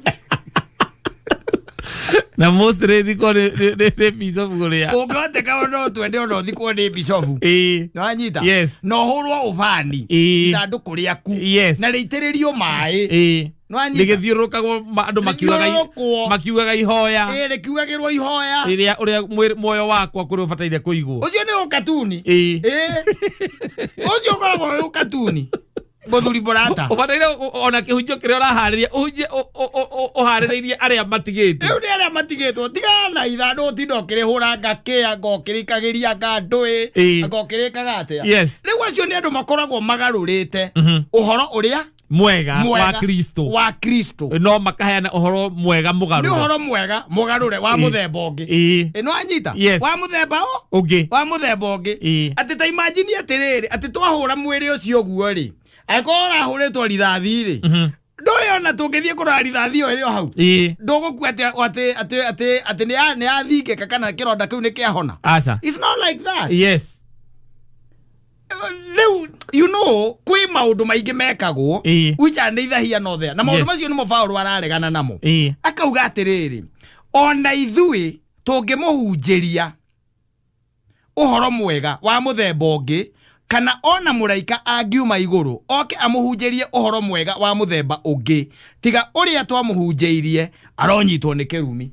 Na mostly thikwo nĩ bishop ũrĩa. Kũngĩhoteka no twende ona ũthikwo nĩ bishofu. Nĩwanyita? Yes. Na ũhũrwo ũbani ithandũkũ rĩaku na rĩitĩrĩrio maĩ. Nĩwanyita? Rĩgĩthiũrũrũkagwo andũ Rĩthiũrũrũkwo. Makiugaga ihoya. Ĩĩ, rĩkiugagĩrwo ihoya. Rĩrĩa ũrĩa muoyo wakwa kũrĩa ũbataire kũigwo. Ũcio nĩ ũkatuni. Ĩĩ, ũcio ũkoragwo wĩ ũkatuni, mũthuri mũrata. Ũbataire ona kĩhunjio kĩrĩa ũraharĩria ũhunjie ũharĩrĩirie arĩa matigĩtwo. Rĩu nĩ arĩa matigĩtwo. Tigana na ithandũ, ũtinda ũkĩrĩhũranga kĩ, anga ũkĩrĩikagĩria, anga ndũĩ, anga ũkĩrĩkaga atĩa. Rĩu acio nĩ andũ makoragwo magarũrĩte ũhoro ũrĩa mwega wa mwega Kristo wa Kristo, no makaheana ũhoro mwega nĩ mũgarũre. Ũhoro mwega mũgarũre wa mũthemba ũngĩ. Ĩno anyita Yes. wa mũthemba ũ ũngĩ. Wa mũthemba ũngĩ. Atĩ ta imagine atĩrĩrĩ, atĩ twahũra mwĩrĩ ũcio ũguo rĩ, angĩkorwo ũrahũrĩtwo rithathi rĩ, ndũĩ ona tũngĩthiĩ kũrora rithathi ĩyo ĩrĩ o hau, ndũgũkua atĩ atĩ atĩ atĩ atĩ nĩ yathingĩka kana kĩronda kĩu nĩ kĩahona. Aca. It's not like that. Rĩu kwĩ maũndũ maingĩ mekagwo which are neither here nor there, na maũndũ macio nĩmo Paũlũ araregana namo. Akauga atĩrĩrĩ, ona ithuĩ tũngĩmũhunjĩria ũhoro mwega wa mũthemba ũngĩ, kana ona mũraika angiuma igũrũ oke amũhunjĩrie ũhoro mwega wa mũthemba ũngĩ tiga ũrĩa twamũhunjĩirie, aronyitwo nĩ kĩrumi.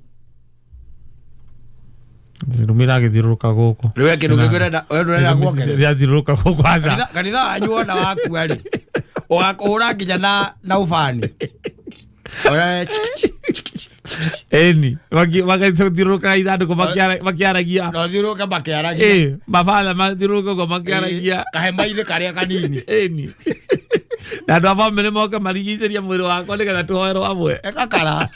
Rumi ragĩthiũrũrũka gũkũ. Rĩu kĩndũ kĩngĩ ũrenda, we ndũrenda kuongerera? Rĩrathiũrũrũka gũkũ, aca. Kanitha wanyu wona wakua rĩ, ũgakũhũra nginya na ũbani. Ĩni magathiũrũrũkaga ithandũkũ makĩaragia. Na ũthiũrũrũke makĩaragia. Ĩ, mabatha mathiũrũrũke ũguo makĩaragia. Kahema-inĩ karĩa kanini. Ĩni na andũ a bamĩrĩ moke marigicĩria mwĩrĩ wakwa nĩgetha tũhoerwo hamwe. Ĩgakara,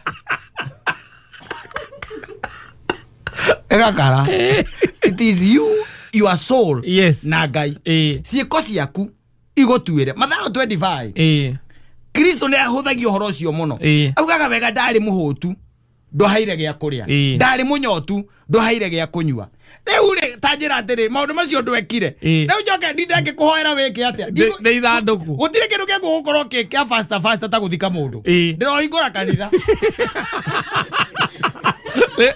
ĩgakara. It is you, your soul na Ngai. Ciĩko ciaku igũtuĩre. Mathayo 25, Kristo nĩ ahũthagia ũhoro ũcio mũno. Augaga wega, ndarĩ mũhũtu, ndwaheire gĩa kũrĩa. Ndarĩ mũnyotu, ndwaheire gĩa kũnyua. Rĩu rĩ, ta njĩra atĩrĩ, maũndũ macio ndwekire. Ĩĩ. Rĩu njoke ndinde ngĩkũhoera wĩke atĩa? Nĩ ithandũkũ. Gũtirĩ kĩndũ gĩgũgũkorwo kĩ kĩa faster faster ta gũthika mũndũ. Ĩĩ. Ndĩrohingũra kanitha.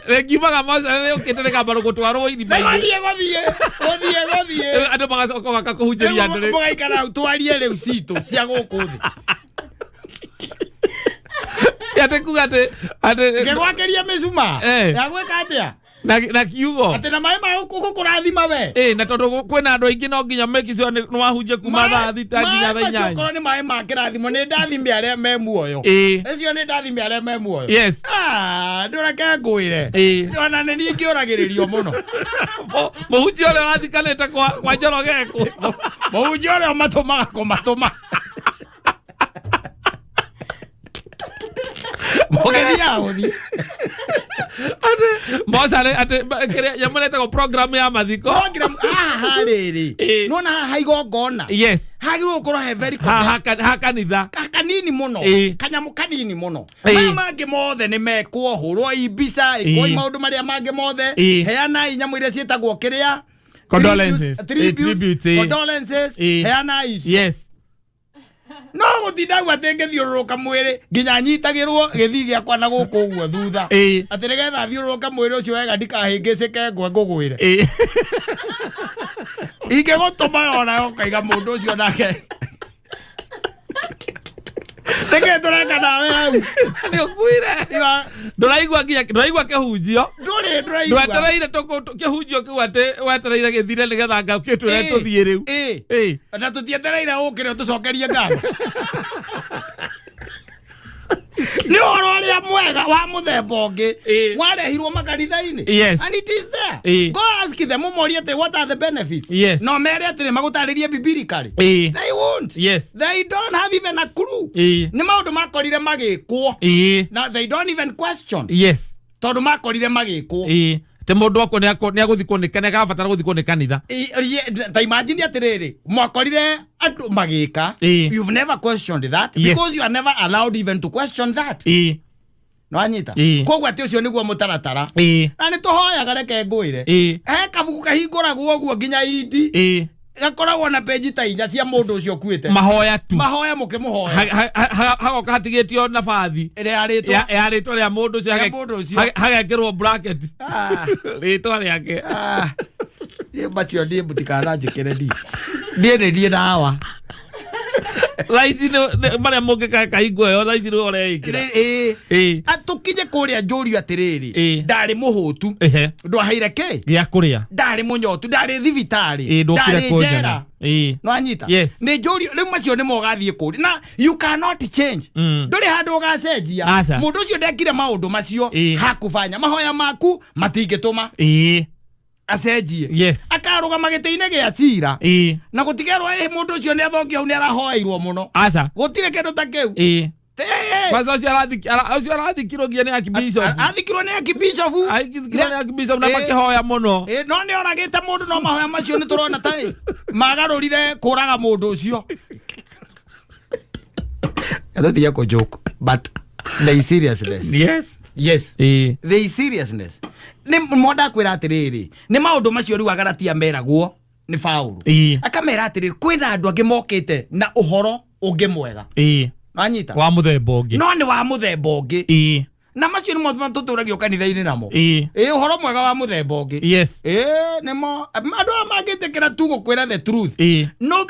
Rĩngiumaga mocarĩ rĩũkĩte rĩkamba gũtwarwo irima-inĩ. Gũthiĩ gũthiĩ gũthiĩ gũthiĩ. Andũ magacoka magakũhunjĩria andũ Rĩu rĩ. mũgaikara hau twarie rĩu citũ cia gũkũ thĩ. Ti atĩ kuga atĩ atĩ Ngĩgwakĩria mĩcumaa Eh. ya gwĩka atĩa? na kiugo. Atĩ na maĩ ma gũkũrathima we. Ĩ, na tondũ kwĩna andũ aingĩ no nginya make sure nĩ wahunjia kuma thaa 6 nginya Maĩ thaa macio 8. okorwo nĩ maĩ ma kĩrathimo nĩ ndathime arĩa me muoyo. Ĩ. Ũcio nĩ ndathime arĩa me muoyo. Yes. Ah, ndũreke ngwĩre. Ĩ. Ona nĩ niĩ ngĩũragĩrĩrio mũno. Mũhunjia ũrĩa ũrathikanĩte kwa Njoroge kũ. Mũhunjia ũrĩa ũmatũmaga kũmatũma. Mũgĩthiaga gũthiĩ. Atĩ mocarĩ atĩ kĩrĩa nyamũ ĩrĩa ĩtagwo program ya mathiko. Program haha rĩrĩ. Ĩ. Nĩwona haha igongona. Yes. Hagĩrĩirwo gũkorwo he very Ha kanitha. Kanini mũno. Ĩ. Kanyamũ kanini mũno. Ĩ. Maya mangĩ mothe nĩ mekwo, hũrwo mbica, ĩkwo Ĩ. maũndũ marĩa mangĩ mothe. Ĩ. Heanai nyamũ iria ciĩtagwo kĩrĩa. Condolences. Tributes, Ĩ, tributes, ĩ. condolences. Ĩ. Heanai icio. Yes. No gũtinda au atĩ ngĩthiũrũrũka mwĩrĩ nginya nyitagĩrwo gĩthii gĩakwa na gũkũ ũguo thutha. Ĩ. Atĩ nĩgetha thiũrũrũke mwĩrĩ ũcio wega ndikahĩngĩcĩke ngwe ngũgwĩre. Ĩ. Ingĩgũtũma ona ũkaiga mũndũ ũcio nake. Nĩkĩ tũreka nawe hau? Nĩ ũkuire. Ndũraigua nginya ndũraigua kĩhunjio. Ndũrĩ ndũraigua. Ndwetereire kĩhunjio kĩu atĩ wetereire gĩthire nĩgetha nga kĩtwĩre Ĩ. tũthiĩ rĩu. Ĩ. Ĩ. Na tũtietereire ũkĩre ũtũcokerie ngatho. Nĩ ũhoro ũrĩa mwega wa mũthemba ũngĩ Ĩ. warehirwo makanitha-inĩ. Yes. And it is there. Ĩ. Go ask them ũmorie atĩ what are the benefits. Yes. No mere atĩrĩ magũtarĩrie biblically. Ĩ. They won't. Yes. They don't have even a clue. Ĩ. Nĩ maũndũ makorire magĩkwo. Ĩ. Na they don't even question. Yes. Tondũ makorire magĩkwo. Ĩ. Atĩ mũndũ akwo nĩ agũthikwo nĩ kanitha, nĩ gũthikwo nĩ kanitha. Ta imagine atĩrĩrĩ, mwakorire andũ magĩka. Ĩ. You've never questioned that Yes. because you are never allowed even to question that. Ĩ. Nĩwanyita? Ĩ. Koguo atĩ ũcio nĩguo mũtaratara. Ĩ. Na nĩ tũhoyaga reke ngwĩre. Ĩ. He kabuku kahingũragwo ũguo nginya indi. Ĩ. Gakoragwo na peji ta 4 cia mũndũ ũcio ũkuĩte. Mahoya tu. Mahoya mũkĩmũhoya. Hagoka hatigĩtio nabathi. Ĩrĩa rĩtwa. Ya rĩtwa rĩa mũndũ ũcio Rĩa mũndũ ũcio. hagekĩrwo bracket. Ah. Rĩtwa rĩake. Ah. Niĩ macio niĩ mũtikananjĩkĩre niĩ. Niĩ nĩ niĩ na awa. Thaa ici marĩa mũngĩka kahingo ĩyo thaa ici nĩwe ũreĩkĩra. Ĩ. Ĩ. Atũkinye kũrĩa njũrio atĩrĩrĩ. Ĩ. Ndarĩ mũhũtu. Ehe. Ndwaheire kĩ? Gĩa kũrĩa. Ndarĩ mũnyotu, ndarĩ thibitarĩ. Ĩ, ndũkire Ndarĩ kũnjana. njera. Ĩ. Nĩwanyita? Yes. Nĩ njũrio rĩu macio nĩmo ũgathiĩ kũria. Na you cannot change. Ndũrĩ handũ ũgacenjia. Aca. Mũndũ ũcio ndekire maũndũ macio Ĩ. hakubanya. Mahoya maku matingĩtũma Ĩ. acenjie. Yes. Akarũgama gĩtĩ-inĩ gĩa cira. Ĩ. Na gũtigerwo ĩ mũndũ ũcio nĩ athokio hau nĩ arahoeirwo mũno. Aca. Gũtirĩ kĩndũ ta kĩu. Ĩ. Ĩ. Kwanza ũcio ũcio arathikirwo nginya nĩ archbishop. Athikirwo nĩ archbishop. Athikirwo nĩ archbishop na Ĩ. makĩhoya mũno. Ĩ, no nĩ oragĩte mũndũ no mahoya macio nĩ tũrona ta ĩ magarũrire kũraga mũndũ ũcio. Tũtige kũ joke but there is seriousness. Yes. Yes. Ĩ. There is seriousness. Nĩ monda kwĩra atĩrĩrĩ, nĩ maũndũ macio rĩu Agalatia meragwo nĩ Paũlũ. Ĩ. Akamera atĩrĩrĩ, kwĩna andũ angĩ mokĩte na ũhoro ũngĩ mwega. Ĩ. Wanyita? Wa mũthemba ũngĩ. No nĩ wa mũthemba ũngĩ. Ĩ. Na macio nĩmo tũtũragio kanitha-inĩ namo. Ĩ. Ĩ, ũhoro mwega wa mũthemba ũngĩ. Yes. Ĩ, nĩmo andũ aya mangĩtĩkĩra tu gũkwĩra the truth. Ĩ. No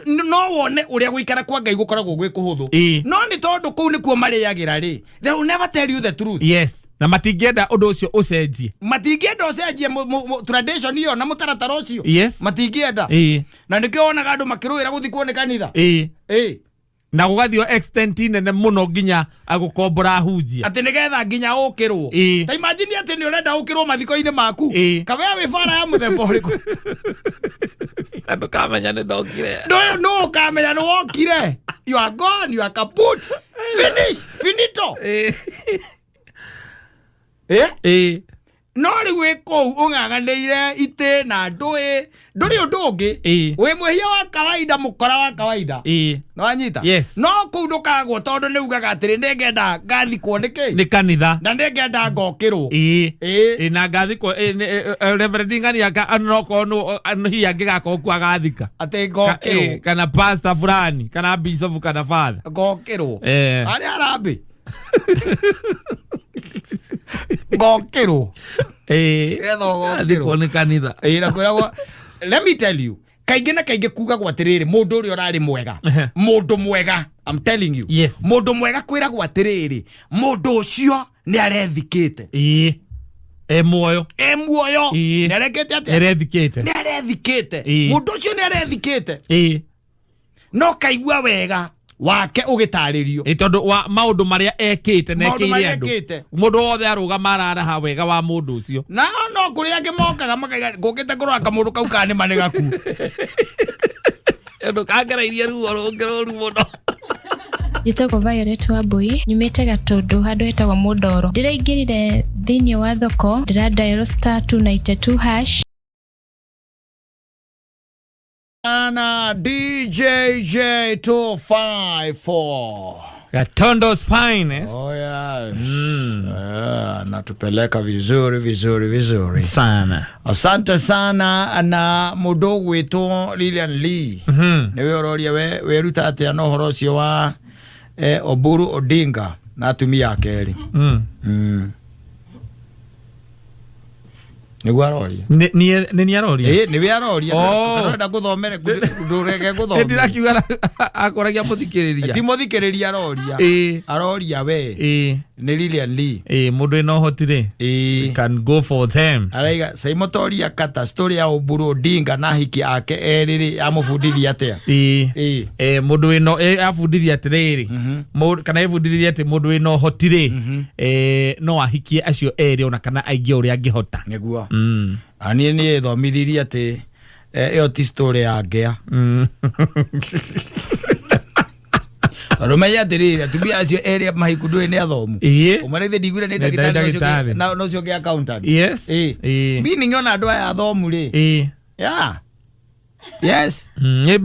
wone ũrĩa gũikara kwa Ngai gũkoragwo gwĩ kũhũthũ. Ĩ. No nĩ tondũ kũu nĩkuo marĩagĩra rĩ, they will never tell you the truth. Yes. Na matingĩenda ũndũ ũcio ũcenjie. Matingĩenda ũcenjie tradition ĩyo na mũtaratara ũcio. Yes. Matingĩenda. Ĩ. Na nĩkĩo wonaga andũ makĩrũĩra gũthikwo nĩ kanitha. Ĩ. Ĩ. Na gũgathio extent nene mũno nginya agũkombora ahunjia. Atĩ nĩgetha nginya ũkĩrwo. Ĩ. Ta imagine atĩ nĩ ũrenda ũkĩrwo mathiko-inĩ maku. Ĩ. Kawea wĩ bara ya mũthemba ũrĩkũ? Ndũkamenya nĩ ndokire. Ndũyũ nũ ũkamenya nĩ wokire. You are gone, you are kaput. Finish, finito. Ĩ. Eh? Ĩ. No rĩu wĩ kũu ũng'ang'anĩire itĩ na ndũĩ ndũrĩ ũndũ ũngĩ. Ĩĩ. Wĩ mwĩhia wa kawaida, mũkora wa kawaida. Ĩĩ. Nĩwanyita? Yes. No kũu ndũkagwo tondũ nĩ ugaga atĩrĩ, nĩngenda ngathikwo nĩkĩ Nĩ kanitha. Na nĩngenda ngokĩrwo. Ĩĩ. Ĩĩ. Ĩĩ, na ngathikwo ĩĩ, Reverend Ng'ania nokorwo hihi angĩgakorwo kuo agathika. Atĩ Ĩĩ, ngokĩrwo. kana pastor fulani kana bishop kana father. Ngokĩrwo. Eh. Arĩa harambĩ ngokĩrwo. Ĩĩ. Getha ũgokĩrwo. Athikwo nĩ kanitha. Ĩĩ, na kwĩragwo, let me tell you, kaingĩ na kaingĩ kugagwo atĩrĩrĩ, mũndũ ũrĩa ũrarĩ mwega, Ehe. mũndũ mwega, I'm telling you, Yes. mũndũ mwega kwĩragwo atĩrĩrĩ, mũndũ ũcio nĩ arethikĩte. Ĩĩ. E muoyo. E muoyo. Ĩĩ. Nĩ arekete atĩa? Erethikĩte. Nĩ arethikĩte. Ĩĩ. Mũndũ ũcio nĩ arethikĩte. Ĩĩ. No kaigua wega wake ũgĩtarĩrio. Ĩ, tondũ wa maũndũ marĩa ekĩte na Maũndũ ekĩire marĩa andũ. ekĩte. Mũndũ wothe arũgama araraha wega wa mũndũ ũcio. Na no kũrĩ angĩ mokaga makaiga ngũkĩte kũrora kamũndũ kau kanĩ ma nĩ gaku. Ũndũ kangereirie ruo rũngĩ rũru mũno. Njĩtagwo Violet Wambui, nyumĩte Gatũndũ handũ hetagwo Mũndoro. Ndĩraingĩrire thĩinĩ wa thoko, ndĩra dial star 292 hash. Na DJJ 254. Gatondo's finest. Oh yes. Yeah, natupeleka vizuri vizuri vizuri. Sana. Asante sana na mũndũ ũgwĩtwo Lilian Lee. Nĩwe ũroria we wĩruta atĩa na ũhoro ũcio wa Oburu Odinga na atumia ake erĩ. Nĩguo aroria. Nĩ nĩ aroria. Ĩ, nĩwe aroria. Oh. Ndũrenda ngũthomere, ndũreke ngũthomere. Ndirakiuga akoragia mũthikĩrĩria. Ti mũthikĩrĩria aroria. Ĩĩ. Aroria we. Ĩĩ. Nĩ Lilian Lee. Ĩĩ, mũndũ wĩna ũhoti rĩ. Ĩĩ. Can go for them. Araiga Saimotoria kata story ya Oburu Odinga na hiki ake erĩ rĩ amũbundithia atĩa? Ĩĩ. Ĩĩ. Eh, mũndũ wĩna abundithia atĩrĩrĩ, kana ebundithirie atĩ mũndũ wĩna ũhoti rĩ, no ahikie acio erĩ ona kana aingĩ o ũrĩa angĩhota. Nĩguo. Na niĩ nĩ thomithirie atĩ ĩyo ti story ya ngĩa. Tondũ menye atĩrĩrĩ, atumia acio erĩ mahiku ndũĩ nĩ athomu. Ĩĩ. Ũmwe rĩthĩ ndiguire nĩ Nĩ ndagĩtarĩ na ũcio ũngĩ- ndagĩtarĩ. na ũcio ũngĩ accountant. Yes. Ĩĩ. Ĩĩ. Meaning ona andũ aya athomu rĩ. Ĩĩ. Yeah. Yes. Nĩ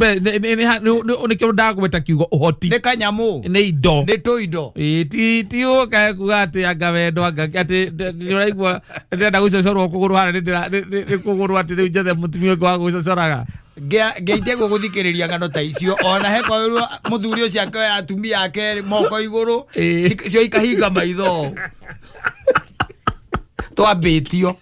nĩkĩo ndagweta kiugo ũhoti. Nĩ kanyamũ. Nĩ indo. Nĩ tũindo. Ĩĩ, ti ũkae kuga atĩ anga wendo anga atĩ nĩ ũraigua ndĩrenda gũcocorwo kũgũrũ harĩa nĩ kũgũrũ atĩ rĩu njethe mũtumia ũngĩ wa gũcocoraga. Ngeitie gũgũthikĩrĩria ng'ano ta icio ona hekoirwo mũthuri ũcio akĩoya atumia ake moko igũrũ. Ĩĩ. Cio ikahinga maitho twambĩtio.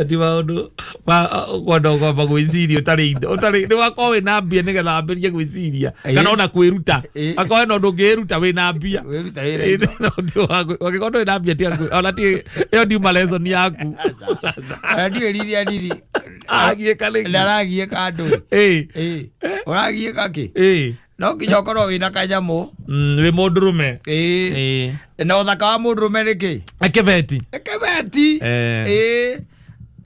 Ti maũndũ ma kwenda kwamba gwĩciria ũtarĩ indo ũtarĩ nĩ wakorwo wĩna mbia nĩgetha wambĩrĩrie gwĩciria Ĩĩ. kana ona kwĩruta. Ĩĩ. Akorwo hena ũndũ ũngĩĩruta wĩna mbia. Wĩruta wĩra indo. Angĩkorwo ndũrĩ na mbia tiga ona ti ĩyo ndiuma lesson yaku. Ona ndiũĩ riria riri Aragiĩka nĩkĩ? Ndaragiĩka ndũĩ. Ĩĩ. Ĩĩ. Ũragiĩka kĩ? Ĩĩ. No nginya ũkorwo wĩna kanyamũ. Wĩ mũndũrũme. Ĩĩ. Ĩĩ. Na ũthaka wa mũndũrũme nĩ kĩ? Kĩbeti. Nĩ kĩbeti. Eh. Ĩĩ.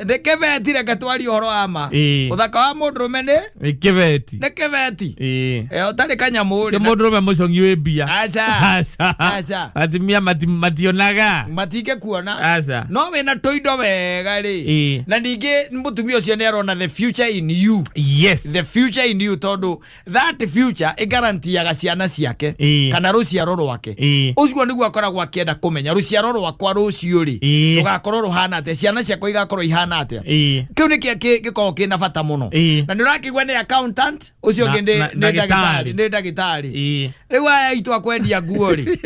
Nĩ kĩbeti, reke twarie ũhoro wa ma. Ĩĩ. Ũthaka wa mũndũrũme nĩ Nĩ kĩbeti. nĩ kĩbeti. Ĩĩ. Ĩ, ũtarĩ kanyamũ Ti rĩ. mũndũrũme mũcong'i wĩ mbia. Aca. Aca. Aca. Atumia mationaga. Matinge kuona. Aca. No wĩna tũindo wega rĩ. Ĩĩ. Na ningĩ mũtumia ũcio nĩ arona the future in you. Yes. The future in you, tondũ that future ĩgarantiaga ciana ciake Ĩĩ. kana rũciaro rwake. Ĩĩ. Ũcio nĩguo akoragwo akĩenda kũmenya rũciaro rwakwa rũciũ rĩ Ĩĩ. rũgakorwo rũhana atĩa, ciana ciakwa igakorwo ihana atĩa. Ĩĩ. Kĩu nĩkĩo gĩkoragwo kĩna bata mũno. Ĩĩ. Na nĩ ũrakĩigua nĩ accountant ũcio ũngĩ nĩ nĩ ndagĩtarĩ. ndagĩtarĩ, nĩ ndagĩtarĩ. Ĩĩ. Rĩu aya aitũ akwendia nguo rĩ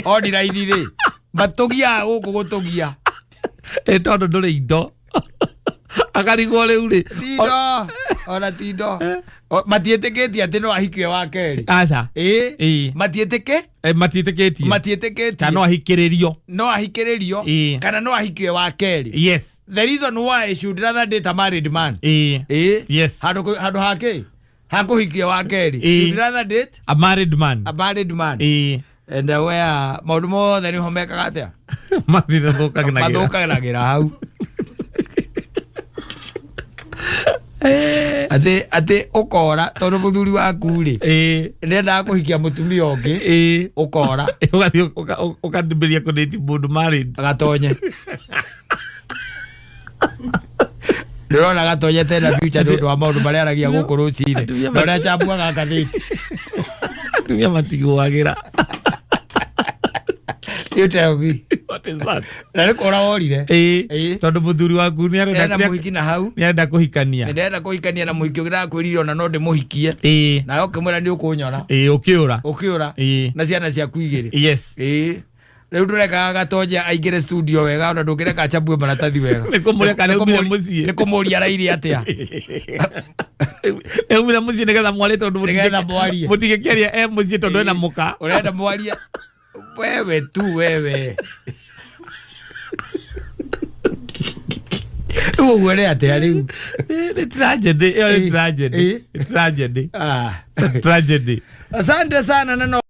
online rĩ matũgiaga gũkũ gũtũgia. Ĩ, tondũ ndũrĩ indo akarigwo rĩu rĩ. Tindo ona tindo matiĩtĩkĩtie atĩ no ahikio wa kerĩ. Aca. Ĩĩ. Ĩĩ. Matiĩtĩkĩ Matiĩtĩkĩtie matiĩtĩkĩtie kana no ahikĩrĩrio. No ahikĩrĩrio Ĩĩ. kana no ahikio wa kerĩ. Yes. The reason why should rather date a married man. Ĩĩ. Ĩĩ. Yes. Handũ handũ hake hakũhikia wa kerĩ, Ĩĩ. should rather date A married man. a married man. Ĩĩ. And where maũndũ mothe nĩho mekaga atĩa? Mathire thũkagĩra. Mathũkanagĩra hau. Atĩ ũkora tondũ mũthuri waku rĩ nĩendaga kũhikia mũtumia ũngĩ, ũkora. Ũgathiĩ ũkambĩrĩria kũdate mũndũ married. Gatonye ndĩrona gatonyete na future nĩ ũndũ wa maũndũ marĩa aragia gũkũ rũcinĩ Atumia na ũrĩa acambuaga ngathĩti. Atumia matigũagĩra. You tell me. What is that? Na nĩ kũra worire. Tondũ mũthuri waku nĩ ena arenda mũhiki na hau. Nĩ arenda kũhikania. Nĩndĩrenda kũhikania na mũhiki ũngĩ, ndakwĩrire ona no ndĩmũhikie. Nawe ũkĩmwĩra nĩ ũkũnyona. Ũkĩũra. Ũkĩũra. Na ciana ciaku igĩrĩ. Rĩu ndũrekaga gatonye aingĩre studio wega, ona ndũngĩreka achambue maratathi wega. Nĩ kũmũreka nĩ aumire mũciĩ. Nĩ kũmũria araire atĩa. Nĩ aumire mũciĩ nĩgetha mwarie tondũ Nĩgetha mwarie. Mũtigĩkĩaria e mũciĩ tondũ ena mũka. Ũrenda mwarie wewe tu wewe. Rĩu ũguo nĩ atĩa rĩu? Nĩ tragedy ĩyo, nĩ tragedy. Nĩ tragedy. Tragedy. Asante sana na no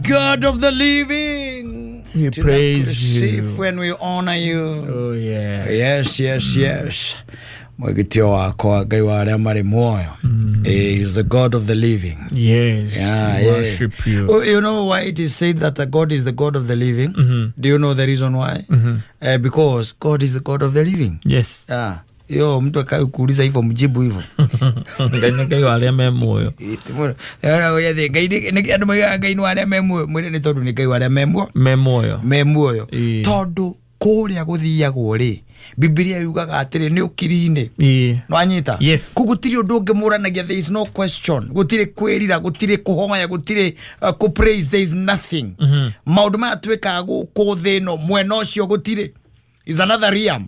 God of the living. We praise you. When we honor you. Oh yeah. Yes. Mwĩgitio wakwa, Ngai wa arĩa marĩ muoyo. He is the God of the living. Yes. Yeah, we yeah. worship you. Oh, you know why it is said that God is the God of the living? Do you know the reason why? Because God is the God of the living. Yes. Yeah. Yo, mtu akakuuliza hivyo, mjibu hivyo. Ngai nĩ Ngai wa arĩa me muoyo. Ngai andũ maigaga Ngai nĩ wa arĩa me muoyo, mwĩre nĩ tondũ nĩ Ngai wa arĩa me muoyo. Me muoyo. Me muoyo. Tondũ kũrĩa gũthiagwo rĩ, Bibilia yugaga atĩrĩ nĩ ũkiri-inĩ. Nwanyita? Yes. Kũ gũtirĩ ũndũ ũngĩ mũranagia, there is no question, gũtirĩ kwĩrira, gũtirĩ kũhoya, gũtirĩ kũ praise, there is nothing. Maũndũ maya twĩkaga gũkũ thĩ ĩno, mwena ũcio gũtirĩ, is another realm.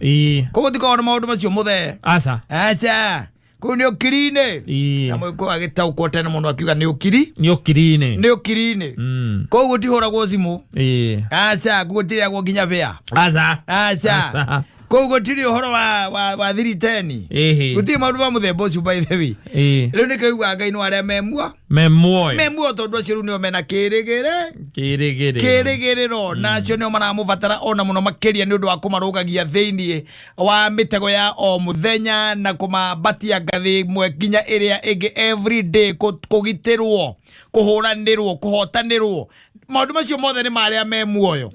Koguo tikoragwo na maũndũ macio mũthee. Aca. Aca, kũu nĩ ũkiri-inĩ. Na mũgĩkũyũ agĩtaũkwo tene mũno akiuga nĩ ũkiri. Nĩ ũkiri-inĩ. Nĩ ũkiri-inĩ. Koguo gũtihũragwo thimũ. Aca, kũu gũtirĩagwo nginya bĩa. Aca. Aca. Aca. Koguo gũtirĩ ũhoro wa thiriteni. Gũtirĩ maũndũ ma mũthemba ũcio, by the way. Rĩu nĩkĩo yugaga Ngai nĩ arĩa me muoyo. Me muoyo. Me muoyo, tondũ acio rĩu nĩo mena kĩrĩgĩrĩ. Kĩrĩgĩrĩro. Kĩrĩgĩrĩro. Na acio nĩo maramũbatara ona mũno makĩria nĩ ũndũ wa kũmarũgagia thĩiniĩ wa mĩtego ya o mũthenya na kũmambatia ngathĩ ĩmwe nginya ĩrĩa ĩngĩ every day, kũgitĩrwo, kũhũranĩrwo, kũhotanĩrwo. Maũndũ macio mothe nĩ marĩa me muoyo.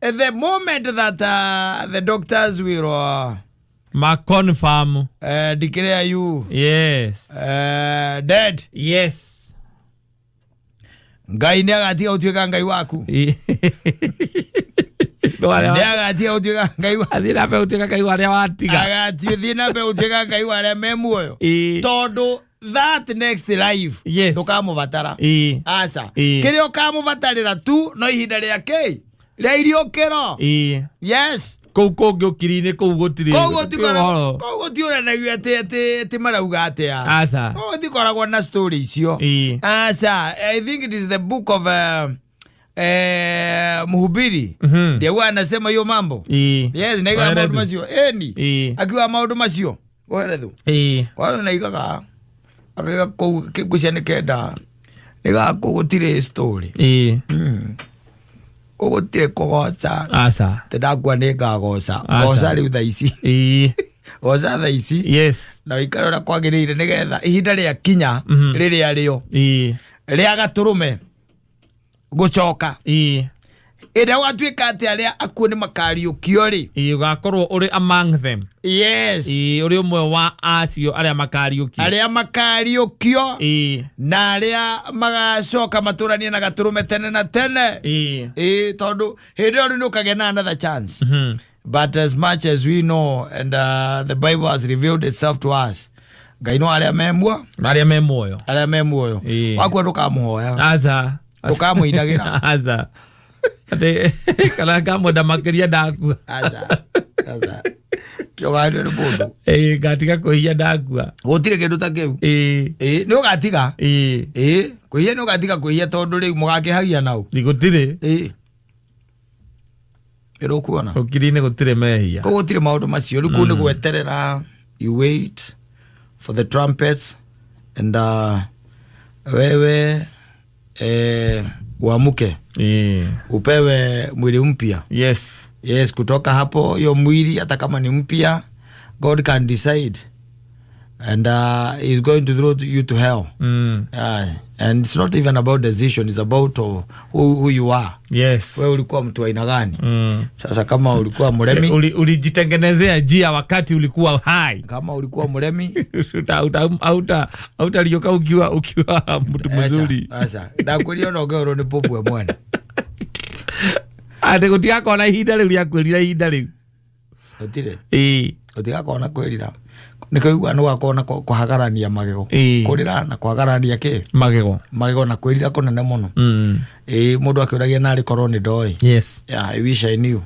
At the moment that the doctors will Ma confirm. Declare you dead. Ngai nĩ agatiga gũtuĩka Ngai waku. Nĩ agatiga gũtuĩka Ngai waku. Athiĩ na mbere gũtuĩka Ngai wa arĩa watiga. Agathiĩ na mbere gũtuĩka Ngai wa arĩa me muoyo. Tondũ that next life ndũkamũbatara. Aca. Kĩrĩa ũkamũbatarĩra tu no ihinda rĩa kĩ? Rĩa iriũkĩro. Yes. Kũu kũngĩ ũkiri-inĩ kũu gũtirĩ. Koguo gũtirĩ ũhoro. koguo tiũranagia atĩ marauga atĩa. Aca. Koguo tikoragwo na story icio. Aca. I think it is the book of Mhubiri. Ndiye huwa anasema hiyo mambo. Yes, na iga maũndũ macio. Eni. Akiuga maũndũ macio. Koherethu. Koherethu na igaga. Akiuga kũu ngwĩciria nĩ kenda. Nĩgaga kũu gũtirĩ story. Kũu gũtirĩ kũgoca. Aca. Atĩ ndakua nĩ ngagoca. Aca. Goca rĩu thaa ici. Goca thaa ici. Na ũikare ũrĩa kwagĩrĩire nĩgetha ihinda rĩa kinya rĩrĩa rĩo rĩa gatũrũme gũcoka. Ĩrĩa gwatuĩka atĩ arĩa akuũ nĩ makariũkio rĩ. Ũgakorwo ũrĩ among them. Yes. Ũrĩ ũmwe wa acio arĩa makariũkio. Arĩa makariũkio. Na arĩa magacoka matũranie na gatũrũme tene na tene. Tondũ hĩndĩ ĩyo rĩu nĩ ũkagĩa na another chance. But as much as we know and the Bible has revealed itself to us, Ngai no arĩa me muoyo. Arĩa me muoyo. Arĩa me muoyo. Wakua ndũkamũhoya. Aca. Ndũkamũinagĩra. Aca. Atĩ kana ngamwenda makĩria ndakua. Aca. Aca. Ndũgathio nĩ mũndũ. Ngatiga kwĩhia ndakua. Gũtirĩ kĩndũ ta kĩu. Nĩ ũgatiga. Kwĩhia nĩ ũgatiga kwĩhia tondũ rĩu mũgakĩhagia nau. Gũtirĩ. Ĩrũkuona. Ũkiri-inĩ gũtirĩ mehia. Koguo gũtirĩ maũndũ macio. Rĩu kũu nĩ gweterera. You wait for the trumpets and wewe uamuke. Upewe mwili mpya. Yes. Yes, kutoka hapo hiyo mwili hata kama ni mpya, God can decide and he's going to throw you to hell. And it's not even about decision, it's about who you are. Yes. Wewe ulikuwa mtu wa aina gani? Sasa kama ulikuwa mremi, Ulijitengenezea njia wakati ulikuwa hai. Kama ulikuwa mremi, Hautalioka ukiwa mtu mzuri. Sasa ndakwĩria ona ũngĩhũrwo nĩ popu we mwene. Atĩ gũtigakorwo na ihinda rĩu rĩa kwĩrira ihinda rĩu. Gũtirĩ. Ĩĩ. Gũtigakorwo na kwĩrira. Nĩkĩo nĩ gwakorwo na kũhagarania magego. Ĩĩ. Kũrĩra na kũhagarania kĩ? Magego. Magego na kwĩrira kũnene mũno. Ĩĩ, mũndũ akĩũragia narĩ korwo nĩ ndoĩ. Yes. Yeah, I wish I knew.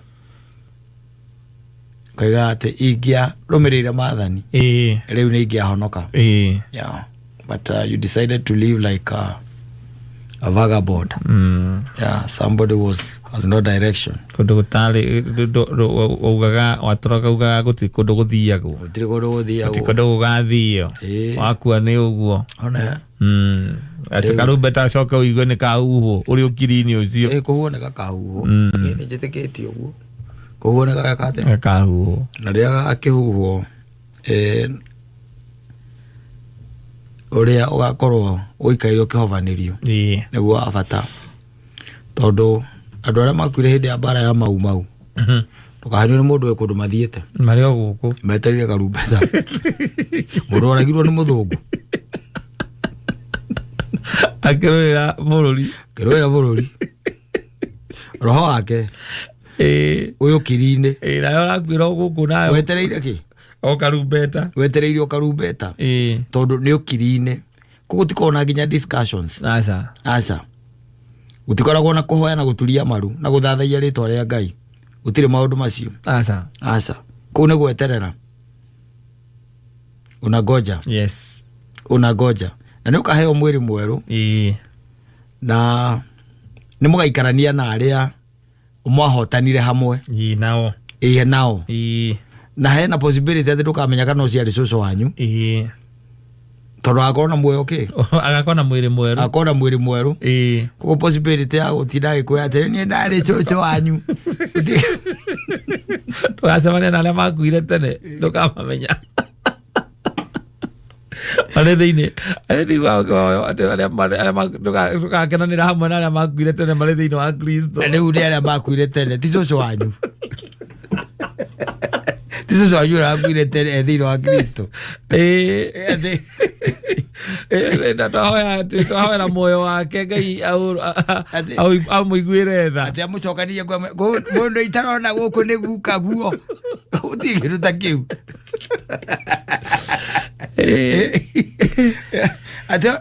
Kaiga atĩ ingĩarũmĩrĩire maathani Ĩĩ. rĩu nĩ ingĩahonoka. Ĩĩ. Yeah. But you decided to live like a vagabond. Yeah, somebody has no direction. Kũndũ gũtarĩ waugaga watũraga ugaga gũtirĩ kũndũ gũthiagwo. Gũtirĩ kũndũ gũthiagwo. Gũtirĩ kũndũ gũgathio. Ĩĩ. Wakua nĩ ũguo. One. Atĩ karumbeta acoke ũigue nĩ kahuhwo ũrĩ ũkiri-inĩ ũcio. Ĩĩ, kũhuhwo nĩ gakahuhwo. Niĩ nĩ njĩtĩkĩtie ũguo. Kũhuhwo nĩ gageka atĩa? Gakahuhwo. Na rĩrĩa gakĩhuhwo, ũrĩa ũgakorwo ũikaire ũkĩhovanĩrio. Ĩĩ. Nĩguo wa bata. Tondũ andũ arĩa makuire hĩndĩ ya mbara ya Mau Mau, ndũkahenio nĩ mũndũ wĩ kũndũ mathiĩte. Marĩ o gũkũ. Metereire karumbeta. Mũndũ oragirwo nĩ mũthũngũ. Akĩrũĩra bũrũri. Akĩrũĩra bũrũri. Roho wake. Ĩĩ. Ũyũ kiri-inĩ. Ĩĩ, nayo ũrakuĩra o gũkũ nayo. Wetereire kĩ? O karumbeta. Wetereire o karumbeta. Ĩĩ. Tondũ nĩ ũkiri-inĩ. Koguo gũtikoragwo na nginya discussions. Aca. Aca. Gũtikoragwo na kũhoya na gũturia maru na gũthathaiya rĩtwa rĩa Ngai. Gũtirĩ maũndũ macio. Aca. Aca. Kũu nĩ gweterera. Unangoja. Yes. Unangoja. Na nĩ ũkaheo mwĩrĩ mwerũ. Ĩĩ. Na nĩ mũgaikarania na arĩa mwahotanire hamwe. Ĩĩ, nao. Ĩĩ, nao. Ĩĩ. Na hena possibility atĩ ndũkamenya kana ũcio arĩ cũcũ wanyu. Ĩĩ. Tondũ agakorwo na muoyo kĩ? Agakorwo na mwĩrĩ mwerũ. Agakorwo na mwĩrĩ mwerũ. Ĩĩ. Koguo possibility ya gũtinda agĩkwĩra atĩrĩ, niĩ ndarĩ cũcũ wanyu. Ndũgacemania na arĩa makuire tene, ndũkamamenya. Marĩ thĩinĩ, ndũgakenanĩra hamwe na arĩa makuire tene marĩ thĩinĩ wa Kristo. Na rĩu nĩ arĩa makuire tene, ti cũcũ wanyu. Ti cũcũ wanyu ũrĩa wakuire tene e thĩinĩ wa Kristo. Ĩĩ. Atĩ Twahoya atĩ twahoera muoyo wake Ngai amũiguĩre tha. Atĩ amũcokanirie kwa mũndũ itarona gũkũ nĩ guka guo. Gũtirĩ kĩndũ ta kĩu. Atĩ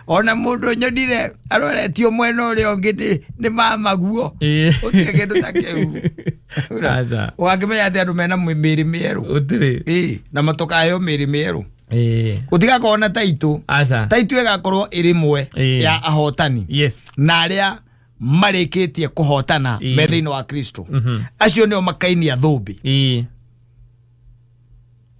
ona mũndũ nyonire aroretio mwena ũrĩa ũngĩ nĩ mama guo. Gũtirĩ kĩndũ ta kĩu. Aca. Ũgakĩmenya atĩ andũ mena mĩĩrĩ mĩerũ. Gũtirĩ. Ĩĩ, na matũkaheo mĩĩrĩ mĩerũ. Ĩĩ. Gũtigakorwo na taitũ. Aca. Taitũ ĩgakorwo ĩrĩ ĩmwe ya ahotani. Yes. Na arĩa marĩkĩtie kũhotana me thĩinĩ wa Kristo. Acio nĩo makainia thũmbĩ. Ĩĩ.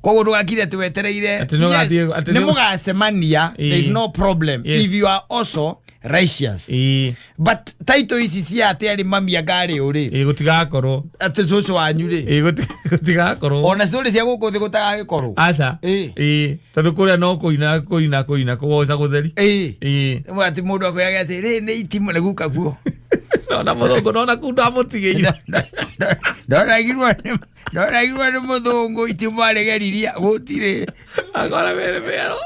Koguo ndũgakire atĩ wetereire. Atĩ nĩ ũgathiĩ, atĩ Nĩ nĩ mũgacemania. There is no problem Yes. if you are also righteous. Ĩĩ. But taitũ ici cia atĩ arĩ mami anga arĩ ũ rĩ. Ĩĩ, gũtigakorwo. Atĩ cũcũ wanyu rĩ. Ĩĩ, gũtigakorwo. Ona story cia gũkũ thĩ gũtagagĩkorwo. Aca. Ĩĩ. Ĩĩ. Tondũ kũrĩa no kũina, kũina, kũina, kũgoca gũtheri. Ĩĩ. Ĩĩ. Rĩmwe atĩ mũndũ akwĩraga atĩ, rĩ, nĩ itimũ nĩ guka guo. Nona mũthũngũ, nona kũu ndamũtigĩire. Ndoragirwo nĩ mũthũngũ itimũ arĩgeririe, gũtirĩ. Akona mere mwerũ.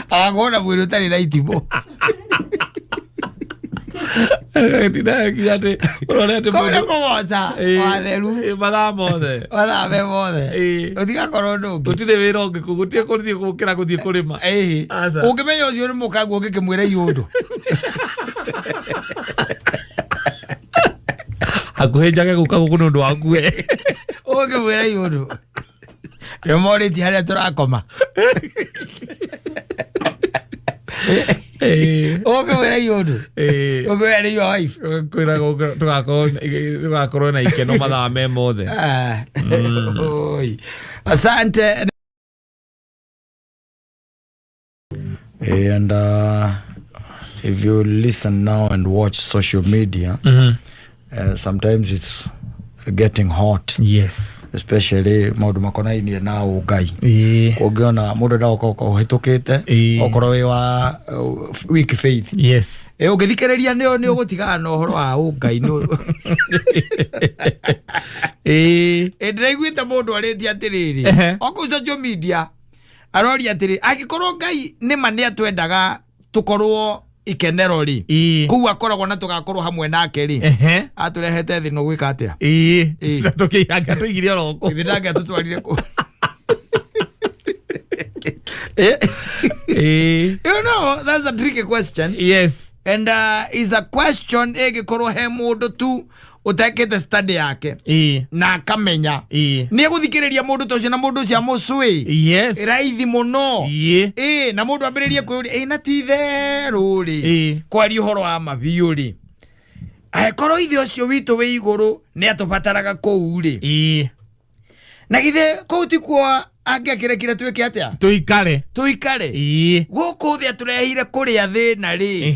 Agakorwo na mwĩrĩ ũtarĩ na itimũ. Agagĩtinda atĩ, ũrore atĩ Kũu nĩ mũndũ- kũgoca, Ĩĩ. watheru. Ĩĩ, mathaa mothe. Mathaa me mothe. Ĩĩ. Gũtigakorwo ũndũ ũngĩ. Gũtirĩ wĩra ũngĩ kũu, gũtirĩ gũthiĩ gũkĩra gũthiĩ kũrĩma. Ĩĩ. Aca. Ũngĩmenya ũcio nĩ mũkaguo ũngĩkĩmwĩra iũndũ. Hakuhĩ njage gũka gũkũ nĩ ũndũ waku we. Ũngĩmwĩra iũndũ. Nĩ morĩtie harĩa tũrakoma. Ĩĩ. Ũngĩmwĩra iũndũ. Ĩĩ. Ũngĩmwĩra nĩ your wife. Kwĩra gũkũ tũgakorwo na ikeno mathaa me mothe. Oi. Asante. And if you listen now and watch social media, sometimes it's getting hot, Yes. especially maũndũ makonainie na ũngai. Kũngĩona mũndũ ndagoka ũhĩtũkĩte, okorwo wĩ wa weak faith, ũngĩthikĩrĩria nĩ ũgũtigana na ũhoro wa ũngai Ndĩraiguĩte mũndũ arĩtie atĩrĩrĩ, o kũu social media aroria atĩrĩ, angĩkorwo Ngai nĩma nĩ atwendaga tũkorwo ikenero rĩ, kũu akoragwo na tũgakorwo hamwe nake rĩ, atũrehete thĩ no gwĩka atĩa? Na tũkĩiranga tũigire oro kũu. Ithe ndangĩ atũtwarire kũu. You know, that's a tricky question. And is a question ĩngĩkorwo he mũndũ tu ũtekĩte study yake na akamenya, nĩ egũthikĩrĩria mũndũ ta ũcio na mũndũ ũcio amũcũĩ raithi mũno. Na mũndũ ambĩrĩrie kwĩyũria, ĩ na ti itherũ rĩ, kwaria ũhoro wa ma biũ rĩ, angĩkorwo ithe ũcio witũ wĩ igũrũ nĩ atũbataraga kũu rĩ, na githĩ kũu tikuo angĩakĩrekire twĩke atĩa? Tũikare. Tũikare. Gũkũ thĩ atũrehire kũrĩa thĩna rĩ,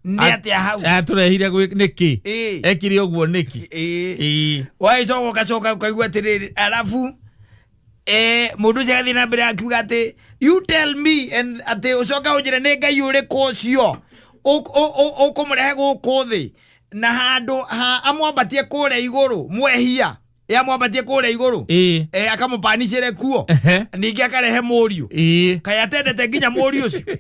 nĩ atĩa hau? Atũrehire nĩkĩ? Ekire ũguo nĩkĩ? Wagĩcoka ũgacoka ũkaigua atĩrĩrĩ, arabu mũndũ ũcio agathiĩ na mbere akiuga atĩ, you tell me and atĩ ũcoke ũnjĩre nĩ Ngai ũrĩkũ ũcio ũkũmũrehe gũkũ thĩ na handũ ha amwambatie kũrĩa igũrũ, mwehia amwambatie kũrĩa igũrũ, akamũpanicĩre kuo, ningĩ akarehe mũriũ. Kaĩ atendete nginya mũriũ ũcio?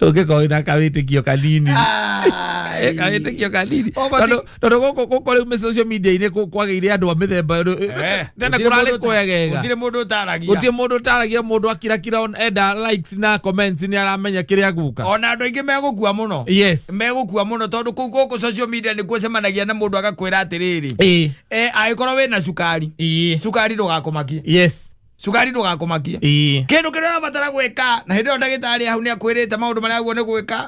Ũngĩkorwo wĩna kawĩtĩkio kanini. Ai. Kawĩtĩkio kanini. Ũguo Tondũ gũkũ rĩu social media-inĩ kwagĩire andũ a mĩthemba tene Gũtirĩ kũrarĩ mũndũ kwegega. Gũtirĩ mũndũ ũtaragia. Gũtirĩ mũndũ ũtaragia, mũndũ akirakira enda likes na comments nĩ aramenya kĩrĩa guka. Ona andũ aingĩ megũkua mũno. Megũkua mũno tondũ kũu gũkũ social media nĩkuo cemanagia na mũndũ agakwĩra atĩrĩrĩ, angĩkorwo wĩna cukari, cukari ndũgakũmakie. Cukari ndũgakũmakie. Kĩndũ kĩrĩa ũrabatara gwĩka, na hĩndĩ ĩyo ndagĩtarĩ hau nĩ akwĩrĩte maũndũ marĩa aguo nĩ gwĩka,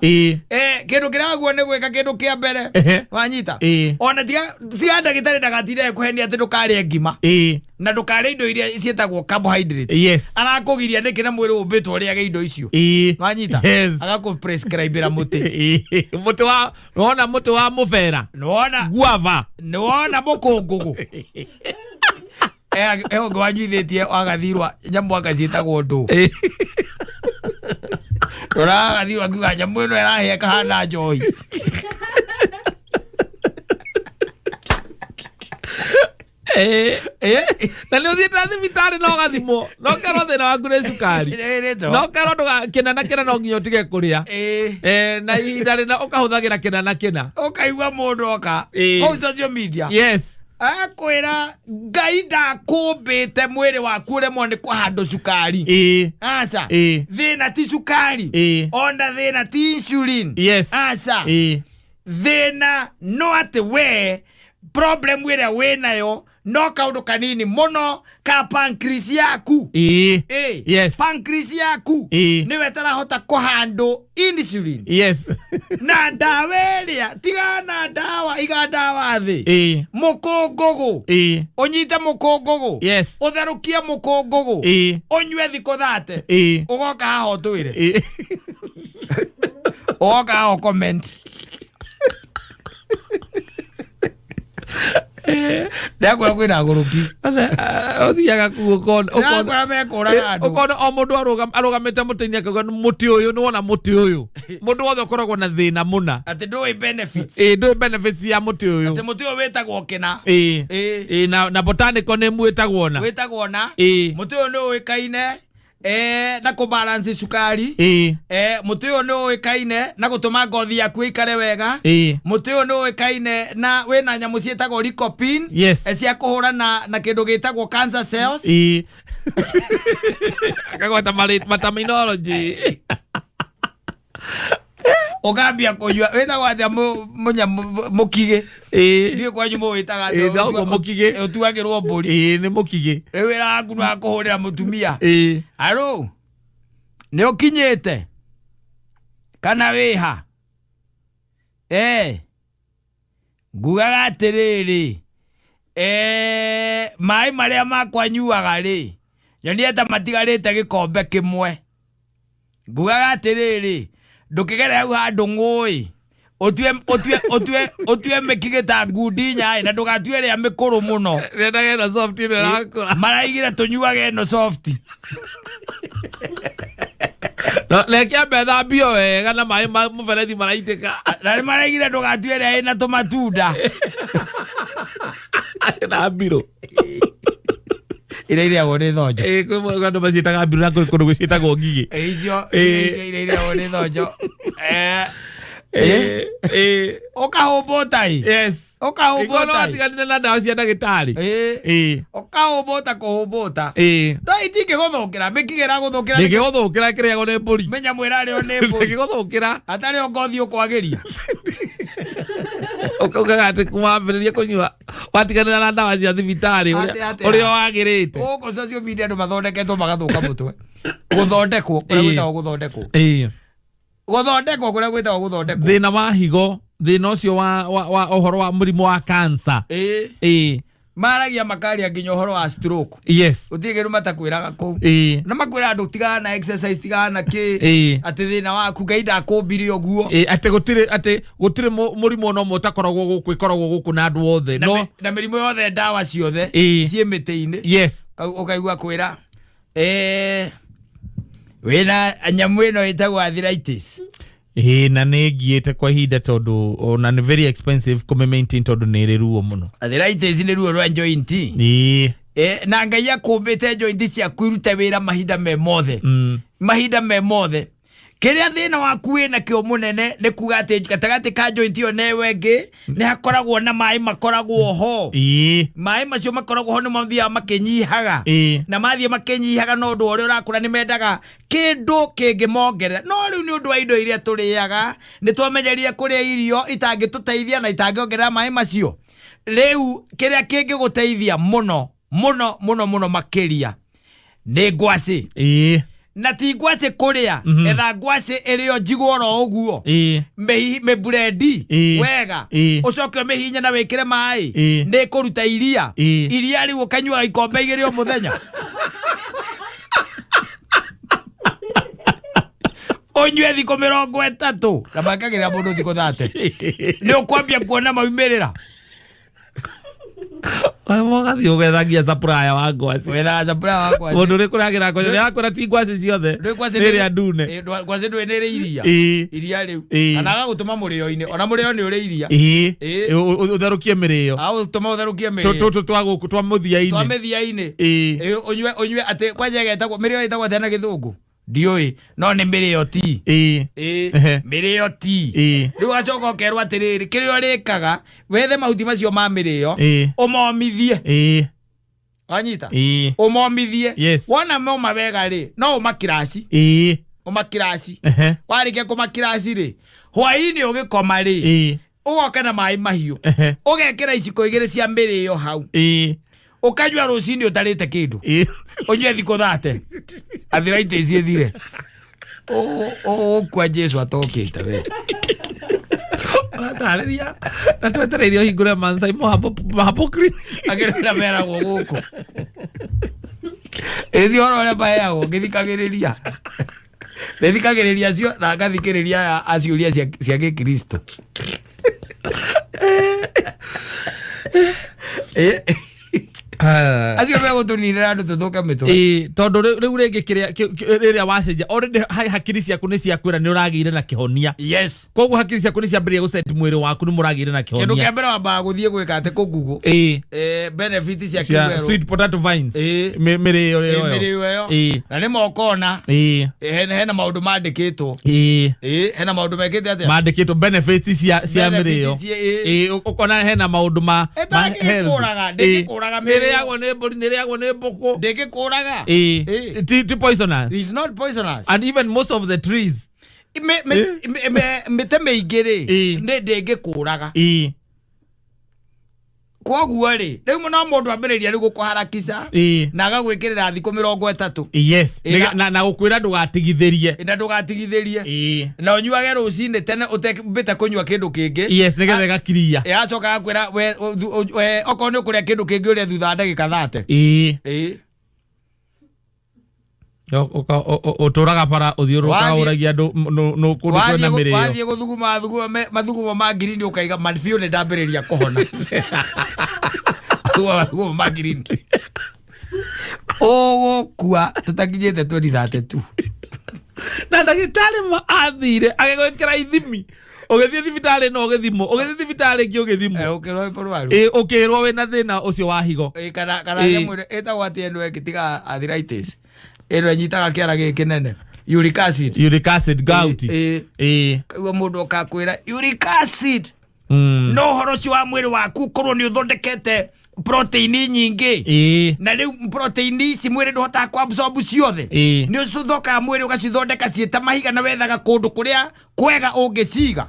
kĩndũ kĩrĩa aguo nĩ gwĩka, kĩndũ kĩa mbere, wanyita, ona tiga ndagĩtarĩ ndagatinde kũhenia atĩ ndũkarĩe ngima na ndũkarĩe indo iria ciĩtagwo carbohydrate. Arakũgiria nĩkĩ na mwĩrĩ ũmbĩtwo ũrĩage indo icio? Wanyita? Agakũprescribĩra mũtĩ. Mũtĩ wa wona mũtĩ wa mũbera. Nĩwona? Guava. Nĩwona mũkũngũgũ e ũngĩ wanyuithĩtie wagathirwa nyamũ anga ciĩtagwo ndũ. Rora agathirwa akiuga nyamũ ĩno ĩrahĩa kahana njohi. Na nĩ ũthiĩte thibitarĩ na ũgathimwo no kerwo thĩna waku nĩ cukari, no kerwo ndũga kĩna na kĩna no nginya ũtige kũrĩa. Na ihinda rĩna ũkahũthagĩra kĩna na kĩna. Ũkaigua mũndũ oka kũu social media akwĩra Ngai ndakũmbĩte mwĩrĩ waku ũremwo nĩ kũhandũ cukari. Aca. Thĩna ti cukari. Ona thĩna ti insulin. Aca. Thĩna no atĩ we problem ĩrĩa wĩnayo no kaũndũ kanini mũno ka pancreas yaku. Pancreas yaku nĩwe ĩtarahota kũhandũ insulin. Na ndawa ĩrĩa tigana na ndawa, iga ndawa thĩ. Mũkũngũgũ, ũnyite mũkũngũgũ, ũtherũkie mũkũngũgũ, ũnyue thikũ 30. Ũgoka haha ũtwĩre. Ũgoka haha ũcomment. Ndakwĩra kwĩna agũrũki. Ũthiaga kuu ũkona Ndakwĩra mekũraga andũ. Ũkona o mũndũ arũgamĩte mũtĩ-inĩ akauga mũtĩ ũyũ, nĩ wona mũtĩ ũyũ, mũndũ wothe ũkoragwo na thĩna mũna. Atĩ ndũĩ benefits. Ndũĩ benefits ya mũtĩ ũyũ. Atĩ mũtĩ ũyũ wĩtagwo kĩna. Na botanical name wĩtagwo na Wĩtagwo na mũtĩ ũyũ nĩ ũĩkaine na kũbalance cukari. Mũtĩ ũyũ nĩ ũĩkaine na gũtũma ngothi yaku ĩikare wega. Mũtĩ ũyũ nĩ ũĩkaine na wĩna nyamũ ciĩtagwo lycopene, cia kũhũrana na kĩndũ gĩtagwo cancer cells. Akagwata mataminology. Ũkambia kũnyua wĩtagwo atĩa mũnyamũ mũkigĩ? Ndiũĩ kwanyu mũwĩtaga atĩa. Noguo mũkigĩ. Ũtuagĩrwo mbũri. Nĩ mũkigĩ. Rĩu wĩra waku nĩ wa kũhũrĩra mũtumia. Aro, nĩ ũkinyĩte kana wĩha? Ngugaga atĩrĩrĩ, maĩ marĩa makwa nyuaga rĩ, nyonie ta matigarĩte gĩkombe kĩmwe. Ngugaga atĩrĩrĩ, ndũkĩgere hau handũ ng'ũĩ. Ũtue ũtue ũtue ũtue mĩkigĩ ta ngundi nyaĩ na ndũgatue ĩrĩa mĩkũrũ mũno. Rendaga ĩno soft ĩno ĩrakũra. Maraigire tũnyuage ĩno soft. No, reke ambe thambio wega na maĩ ma mũberethi maraitĩka. Na nĩ maraigire ndũgatue ĩrĩa ĩna tũmatunda. Na mbirũ. Ĩrĩa ĩrĩagwo nĩ thonjo. Ĩ, kwĩ andũ maciĩtaga mbirũ na kwĩ kũndũ gũciĩtagwo ngigĩ. Ĩ, icio Ĩ. iria irĩagwo nĩ thonjo. Eh, ĩ, Ĩ, ũkahũmbũta ĩ. yes. Ĩkorwo no Ũkahũmbũta ĩ. watiganire na ndawa cia ndagĩtarĩ. Ĩ, Ĩ, ũkahũmbũta kũhũmbũta. ĩ. No itingĩgũthũkĩra mĩkigĩ ĩragũthũkĩra Ndĩngĩgũthũkĩra kĩrĩagwo nĩ mbũri. menya mwĩrarĩo nĩ mbũri. Ndĩngĩgũthũkĩra. Atarĩ o ngothi ũkwagĩria. Ũkaugaga atĩ wambĩrĩria kũnyua watiganĩra na ndawa cia thibitarĩ Atĩ, atĩ, ũrĩa wagĩrĩte. Gũkũ social media andũ mathondeketwo magathũka mũtwe. Gũthondekwo kũrĩa Ĩ. gwĩtagwo gũthondekwo. Ĩ. Gũthondekwo kũrĩa gwĩtagwo gũthondekwo. Thĩna wa higo, thĩna ũcio wa ũhoro wa mũrimũ wa cancer. Ĩ. Ĩ. Maragia makaria nginya ũhoro wa stroke. Yes. Gũtirĩ kĩndũ matakwĩraga kũu. Ĩ. Na makwĩra andũ tigana na exercise tigana na kĩ. Ĩ. Atĩ thĩna waku Ngai ndakũmbire ũguo. Ĩ, atĩ gũtirĩ atĩ gũtirĩ mũrimũ ona ũmwe ũtakoragwo gũkũ ĩkoragwo gũkũ na andũ othe. Na No. na mĩrimũ yothe ndawa ciothe Ĩ. ciĩ mĩtĩ-inĩ. Yes. Ũkaigua kwĩra eh, wĩna nyamũ ĩno ĩtagwo arthritis. Ĩ, na nĩ ngiĩte kwa ihinda tondũ ona nĩ very expensive kũmĩ maintain tondũ nĩ ĩrĩ ruo mũno. Arthritis nĩ ruo rwa joint. Ĩ. Eh, na Ngai akũmbĩte joint ciaku irute wĩra mahinda me mothe. Mahinda me mothe. Kĩrĩa thĩna waku wĩna kĩo mũnene nĩ kuga atĩ gatagatĩ ka joint ĩyo na ĩyo ĩngĩ nĩ hakoragwo na maĩ makoragwo ho. Ĩ. Maĩ macio makoragwo ho nĩ mathiaga makĩnyihaga. Ĩ. Na mathiĩ makĩnyihaga no ũndũ ũrĩa ũrakũra nĩ mendaga kĩndũ kĩngĩmongerera. No rĩu nĩ ũndũ wa indo iria tũrĩaga nĩ twamenyerire kũrĩa irio itangĩtũteithia na itangĩongerera maĩ macio. Rĩu kĩrĩa kĩngĩgũteithia mũno mũno mũno mũno makĩria nĩ ngwacĩ. Ĩ. Na ti ngwacĩ kũrĩa, etha ngwacĩ ĩrĩo njigũ oro ũguo. Ĩ. Mĩburendi Ĩ. wega Ĩ. ũcoke ũmĩhinye na wĩkĩre maĩ Ĩ. nĩ ĩkũruta iria. Ĩ. Iria rĩu ũkanyuaga ikombe igĩrĩ o mũthenya. Ũnyue thikũ 30 na makagĩrĩra mũndũ thikũ 30 nĩ ũkwambia kuona maumĩrĩra. Ũgathiĩ ũgethagia supplier wa ngwacĩ. Wethaga supplier wa ngwacĩ. Mũndũ ũrĩ kũragĩra ngwacĩ nĩ akwĩra ti ngwacĩ ciothe. Ndũĩ ngwacĩ Nĩ ĩrĩa ndune. Ĩ, ngwacĩ ndũĩ nĩ ĩrĩ iria. Ĩ. Iria rĩu. Ĩ. Kana agagũtũma mũrĩo-inĩ ona mũrĩo nĩ ũrĩ iria. Ĩ. Ĩ. Ũtherũkie mĩrĩo. Agagũtũma ũtherũkie mĩrĩo. Tũtũ twa gũkũ twa mũthia-inĩ. Twa mĩthia-inĩ. Ĩ. Ĩ, ũnyue ũnyue atĩ kwanja ĩgetagwo mĩrĩo ĩtagwo atĩa na gĩthũngũ? Ndiũĩ no nĩ mĩrĩo ti. Ĩ. Ĩ, Ehe. mĩrĩo ti. Ĩ. Rĩu ũgacoka ũkerwo atĩrĩrĩ kĩrĩa ũrĩkaga wethe mahuti macio ma mĩrĩo Ĩ. ũmomithie. Ĩ. Wanyita? Ĩ. Ũmomithie. Yes. Wona moma wega rĩ no ũmakiraci. Ĩ. Ũmakiraci. Ehe. Warĩkia kũmakiraci rĩ hwaĩ-inĩ ũgĩkoma rĩ Ĩ. ũgoka na maĩ mahiũ Ehe. ũgekĩra iciko igĩrĩ cia mĩrĩo hau Ĩ. ũkanyua rũcinĩ ũtarĩte kĩndũ Ĩ. ũnyue thikũ 30 arthritis ĩthire. Ũgũkua Jesu atokĩte we. Ũratarĩria na twetereire ũhingũre Mansai Mohapo Clinic. Akĩrĩ meragwo gũkũ. Ĩthi ũhoro ũrĩa maheagwo ngĩthikagĩrĩria. Nĩthikagĩrĩria acio na ngathikĩrĩria aya a ciũria cia gĩkristo. Ĩ. Acio megũtũninĩra andũ tũthũke mĩtwe. Ĩ, tondũ rĩu rĩngĩ kĩrĩa rĩrĩa wacenjia already hakiri ciaku nĩ ciakwĩra nĩ ũragĩire na kĩhonia. Yes. Koguo hakiri ciaku nĩ ciambĩrĩria gũset mwĩrĩ waku nĩ mũragĩire na Kĩndũ kĩhonia. kĩa mbere wambaga gũthiĩ gwĩka atĩ kũ Google. Ĩ. Benefit cia Cia kĩwerũ. sweet potato vines. Ĩ. Mĩrĩo Ĩ, ĩyo. mĩrĩo ĩyo. Ĩ. Na nĩ mokona. Ĩ. Hena maũndũ mandĩkĩtwo. Ĩ. Ĩ, hena maũndũ mekĩte atĩa? Mandĩkĩtwo benefits cia Benefits mĩrĩo. ĩ. Ĩ, ũkona hena maũndũ ma Ĩtangĩkũraga, health. ndĩngĩkũraga Ĩ. mĩrĩo. Nĩrĩagwo nĩ mbũri, nĩrĩagwo nĩ mbũkũ. Ndĩngĩkũraga. Ĩ. Ĩ. Ti poisonous. It's not poisonous. And even most of the trees. Mĩtĩ mĩingĩ rĩ Ĩ. nĩ ndĩngĩkũraga. Ĩ. Koguo rĩ rĩu no mũndũ ambĩrĩria rĩu gũkũharakica Ĩ. na agagwĩkĩrĩra thikũ 30. Yes. Ĩ, Na gũkwĩra ndũgatigithĩrie. Na ndũgatigithĩrie. Ĩ. Na ũnyuage rũcinĩ tene ũtembĩte kũnyua kĩndũ kĩngĩ. Yes, nĩgetha ĩgakiria. Ĩ, acoka agakwĩra we okorwo nĩ ũkũrĩa kĩndũ kĩngĩ ũrĩe thutha wa ndagĩka 30. Ĩ. Ĩ. Ũtũraga bara ũthiũrũrũkaga ũragia andũ kũndũ kwĩna mĩrĩo. Wathiĩ gũthuguma mathugumo ma ngirini ũkaiga man biũ nĩ ndambĩrĩria kũhona. Thuguma mathugumo ma ngirini. Ũgũkua tũtakinyĩte 2032. Na ndagĩtarĩ ma athire agĩgwĩkĩra ithimi, ũgĩthiĩ thibitarĩ no ũgĩthimwo, ũgĩthiĩ thibitarĩ ĩngĩ ũgĩthimwo. Ũkĩrwo wĩ mũrwaru. Ĩ, ũkĩrwo wĩna thĩna ũcio wa higo. Kana nyamũ ĩrĩa ĩtagwo atĩ ĩno ĩngĩ tiga arthritis. Ĩno ĩnyitaga kĩara gĩkĩ kĩnene. Uric acid. Uric acid, gout. Ĩ. Kaigua mũndũ okakwĩra uric acid. No ũhoro ũcio wa mwĩrĩ waku ũkorwo nĩ ũthondekete protein nyingĩ. Na rĩu protein ici mwĩrĩ ndũhotaga kũ absorb ciothe. Nĩ ũcithokaga mwĩrĩ ũgacithondeka ciĩ ta mahiga na wethaga kũndũ kũrĩa kwega ũngĩciga.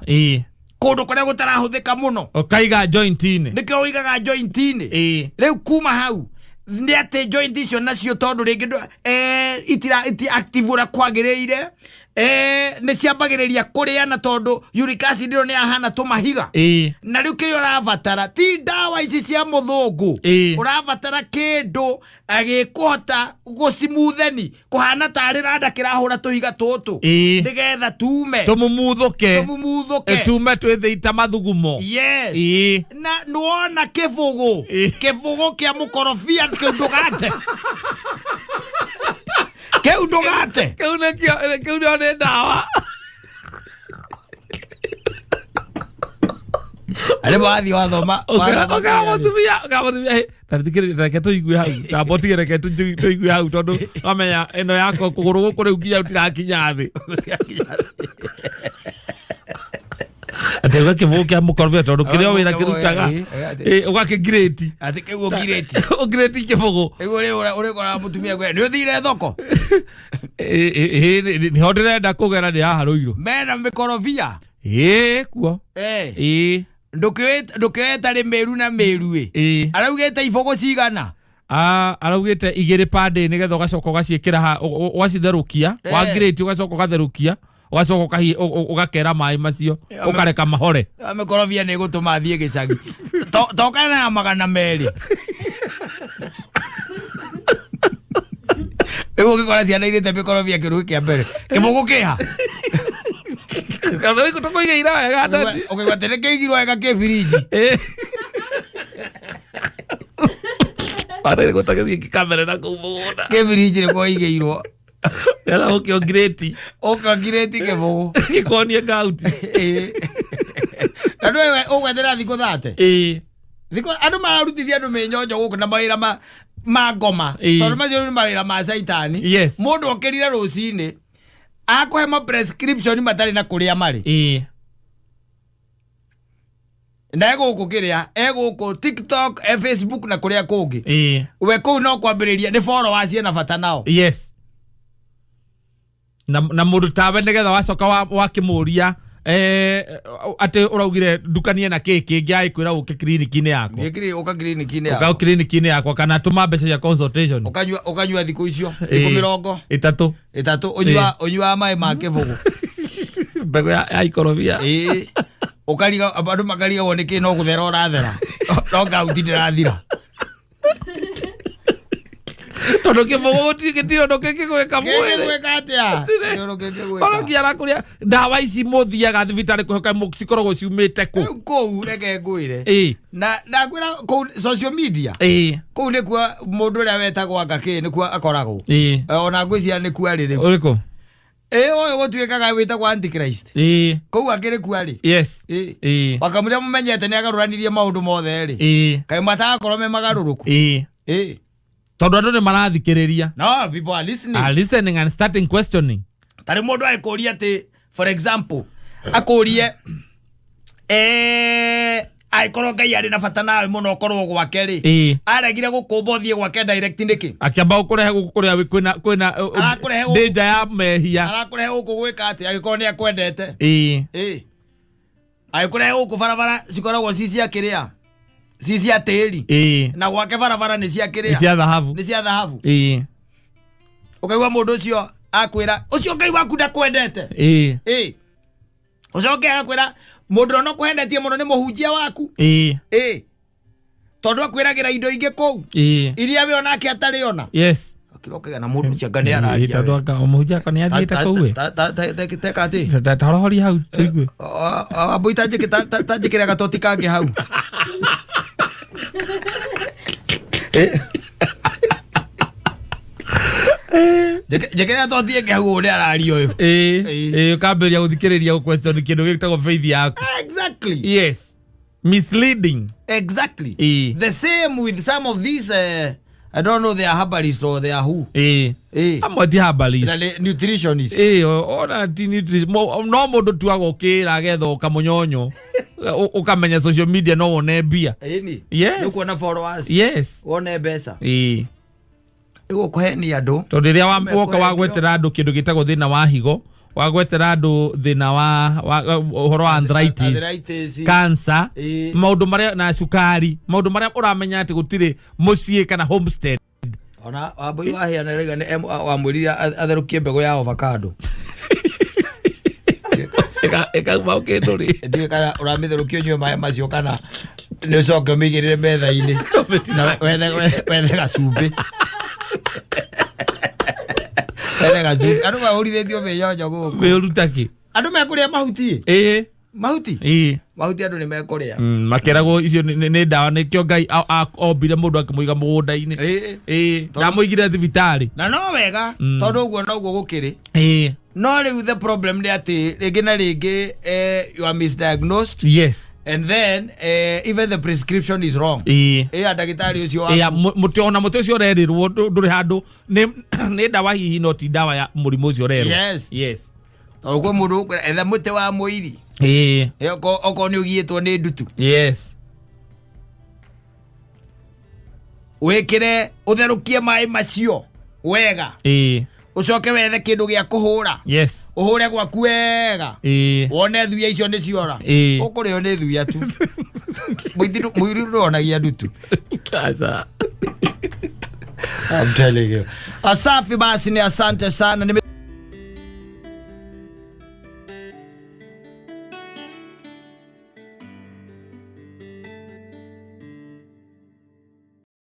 Kũndũ kũrĩa gũtarahũthĩka mũno. Ũkaiga joint-inĩ. Nĩkĩo ũigaga joint-inĩ. Rĩu kuma hau nĩ atĩ joint icio nacio tondũ rĩngĩ itira iti active ũrĩa kwagĩrĩire, nĩ ciambagĩrĩria kũrĩa na tondũ uric acid ĩyo nĩ yahana tũmahiga. Na rĩu kĩrĩa ũrabatara ti ndawa ici cia mũthũngũ. Ũrabatara kĩndũ gĩkũhota gũcimutheni kũhana tarĩ randa kĩrahũra tũhiga tũtũ. Nĩgetha tume. Tũmumuthũke. Tũmumuthũke. Tume twĩ ta mathugumo. Yes. Na nĩwona kĩbũgũ. Kĩbũgũ kĩa mũkorobia kĩu ndũgate. Kĩu ndũgate. Kĩu nĩkĩo, kĩu nĩo nĩ ndawa. Arĩ wathiĩ wathoma. Ũkera mũtumia, ũkera mũtumia, hĩ, ta thikĩrĩria, reke tũigue hau. Ta mbotige reke tũigue hau tondũ wamenya ĩno yakwa kũgũrũ gũkũ rĩu nginya gũtirakinya thĩ. Atĩ ũgakĩbũgũ kĩa mũkorobia tondũ kĩrĩa wĩra kĩrutaga, ũgakĩngirĩti. Atĩ kĩu ũngirĩti. Ũngirĩti kĩbũgũ. Rĩu ũrĩkoraga mũtumia kwĩra, nĩ ũthire thoko? Nĩho ndĩrenda kũgera nĩ haha Rũirũ. Mena mĩkorobia? Kuo. Ndũkĩoe tarĩ mĩru na mĩru ĩ. Araugĩte ibũgũ cigana? Araugĩte igĩrĩ per day nĩgetha ũgacoka ũgaciĩkĩra ha, ũgacitherũkia, wangirĩti ũgacoka ũgatherũkia, ũgacoka ũgakera maĩ macio, ũkareka mahore. Mĩkorobia nĩ ĩgũtũma thiĩ gĩcagi. Toka na 200. Rĩu ũngĩkora ciana irĩte mĩkorobia kĩrugĩ kĩa mbere. Kĩbũgũ kĩha? Tũkũigĩire wega, Daddy. Ũkĩigua atĩ nĩkĩigirwo wega kĩ firiji. Arĩ gũtagĩthiĩ kĩkamera na kũu mũgũnda. Kĩ firiji nĩkuo ĩigĩirwo. Nĩgetha ũke ũngirĩti. Ũke ũngirĩti kĩbũgũ. Gĩkuonie ngauti. Na ndũĩ ũgwetera thikũ 30? Thikũ andũ mararutithia andũ mĩnyonjo gũkũ na mawĩra ma ngoma. Tondũ macio nĩ mawĩra ma caitani. Mũndũ okĩrire rũcinĩ akũhe ma prescription matarĩ na kũrĩa marĩ. Na egũkũ kĩrĩa, egũkũ TikTok, Facebook na kũrĩa kũngĩ. We kũu no kwambĩrĩria nĩ followers ena bata nao. Yes. Na mũndũ tawe nĩgetha wacoka wakĩmũria, atĩ ũraugire ndukanie na kĩ kĩngĩ agĩkwĩra ũke clinic-inĩ yakwa. Nĩ ũka clinic-inĩ Ũka yakwa. clinic-inĩ yakwa kana tũma mbeca cia consultation. Ũkanyua thikũ icio, thikũ mĩrongo 3. 3, ũnyua maĩ ma kĩbũgũ. Mbegũ ya ikorobia. Ũkariga, andũ makarigagwo nĩ kĩ no gũthera ũrathera. No ngauti ndĩrathira. Tondũ kĩbũgũ gĩtirĩ ũndũ kĩngĩgwĩka mwĩrĩ. Kĩngĩgwĩka atĩa? Gĩtirĩ ũndũ kĩngĩgwĩka. Ona nginya arakũria ndawa ici mũthiaga thibitarĩ kwĩhoka cikoragwo ciumĩte kũ? Rĩu kũu reke ngwĩre. Na ndakwĩra kũu social media. Kũu nĩkuo mũndũ ũrĩa wetagwo anga kĩ nĩkuo akoragwo. Ona ngwĩciria nĩkuo arĩ rĩu. Ũrĩkũ? Ũyũ gũtuĩkaga wĩtagwo Antichrist. Kũu akĩrĩ kuo arĩ. Wakamũira mũmenyete nĩ agarũranirie maũndũ mothe rĩ. Kaĩ matagakorwo me magarũrũku? Tondũ andũ nĩ marathikĩrĩria. No, people are listening. Are listening and starting questioning. Tarĩ mũndũ agĩkũria atĩ, for example, akũrie, angĩkorwo Ngai arĩ na bata nawe mũno ũkorwo gwake rĩ. Aregire gũkũmba ũthiĩ gwake direct nĩkĩ? Akĩamba gũkũrehe gũkũ kũrĩa kwĩna, Arakũrehe gũkũ. danger ya mehia. Arakũrehe gũkũ gwĩka atĩ angĩkorwo nĩ akwendete? Agĩkũrehe gũkũ barabara cikoragwo ci cia kĩrĩa? Ci cia tĩri. Na gwake barabara nĩ cia kĩrĩa? Nĩ cia thahabu. Nĩ cia thahabu. Ũkaigua mũndũ ũcio akwĩra, ũcio Ngai waku ndakwendete. Ũcoke agakwĩra, mũndũ ũrĩa ũkwendetie mũno nĩ mũhunjia waku. Tondũ akwĩragĩra indo ingĩ kũu. Iria we onake atarĩ ona. Ũkĩra ũkaiga na mũndũ ũcio anga nĩ araria Tondũ we. anga mũhunjia akwa nĩ athiĩte kũu ĩ. Teka atĩ Torohoria hau tũigue. Wambui tanjĩkĩre gatoti kangĩ hau. Njĩkĩre toti ĩngĩ hau ũũ nĩ araria ũyũ. Ĩĩ. Ĩĩ. Ĩĩ ũkambĩrĩria gũthikĩrĩria gũ question kĩndũ gĩtagwo faith yaku. Exactly. Yes. Misleading. Exactly. Ĩĩ. The same with some of these I don't know they are herbalists or they are who. Ĩĩ. Ĩĩ. Amwe ti herbalist. Na nĩ nutritionist. Ĩĩ ona ti nutri- no mũndũ tu agũkĩra agetha kamũnyonyo ũkamenya social media no wone mbia. Ĩni. Yes. Nĩ ũkuona followers. Yes. Wone mbeca. Ĩĩ. Ĩgũkũhenia andũ. Tondũ rĩrĩa woka wagwetera andũ kĩndũ gĩtagwo thĩna wa higo, wagwetera andũ thĩna wa ũhoro wa arthritis, Arthritis. cancer, Ĩĩ. maũndũ marĩa na cukari, maũndũ marĩa ũramenya atĩ gũtirĩ mũciĩ kana homestead. Ona Wambui waheana rĩga nĩ wamwĩrire atherũkie mbegũ ya avocado. Ĩkauma kĩndũ rĩ. Ndiũĩ kana ũramĩtherũkia ũnyue maĩ macio kana nĩ ũcoke ũmĩigĩrĩre metha-inĩ na wethe gacumbĩ. Wethe gacumbĩ. Andũ mahũrithĩtio mĩnyonyo gũkũ. Wĩruta kĩ? Andũ mekũrĩa mahuti. Ĩĩ. Mahuti? Ĩĩ. Mahuti andũ nĩ mekũrĩa. Makeragwo icio nĩ ndawa nĩkĩo Ngai ombire mũndũ akĩmũiga mũgũnda-inĩ. Ĩĩ. Ĩĩ. Ndamũigire thibitarĩ. Na no wega tondũ ũguo noguo gũkĩrĩ. Ĩĩ. No rĩu the problem nĩ atĩ rĩngĩ na rĩngĩ you are misdiagnosed. Yes. And then even the prescription is wrong. Ĩĩ. Ĩya ndagĩtarĩ ũcio waku. Ĩya, mũtĩ ona mũtĩ ũcio ũrerĩrwo ndũrĩ handũ nĩ ndawa hihi no ti ndawa ya mũrimũ ũcio ũrerwo. Yes. Yes. Tondũ kwĩ mũndũ ũkwĩra etha mũtĩ wa mũiri. Ĩĩ. Ĩ, okorwo nĩ ũgiĩtwo nĩ ndutu. Yes. Wĩkĩre ũtherũkie maĩ macio wega. Ĩĩ. Ũcoke wethe kĩndũ gĩa kũhũra. Yes. Ũhũre gwaku wega. Ĩĩ. Wone thuya icio nĩ ciora. Ĩĩ. Ũkũrĩo nĩ thuya tu. Mũiri ndũonagia ndutu. Aca. I'm telling you. Asafi basi ni asante sana.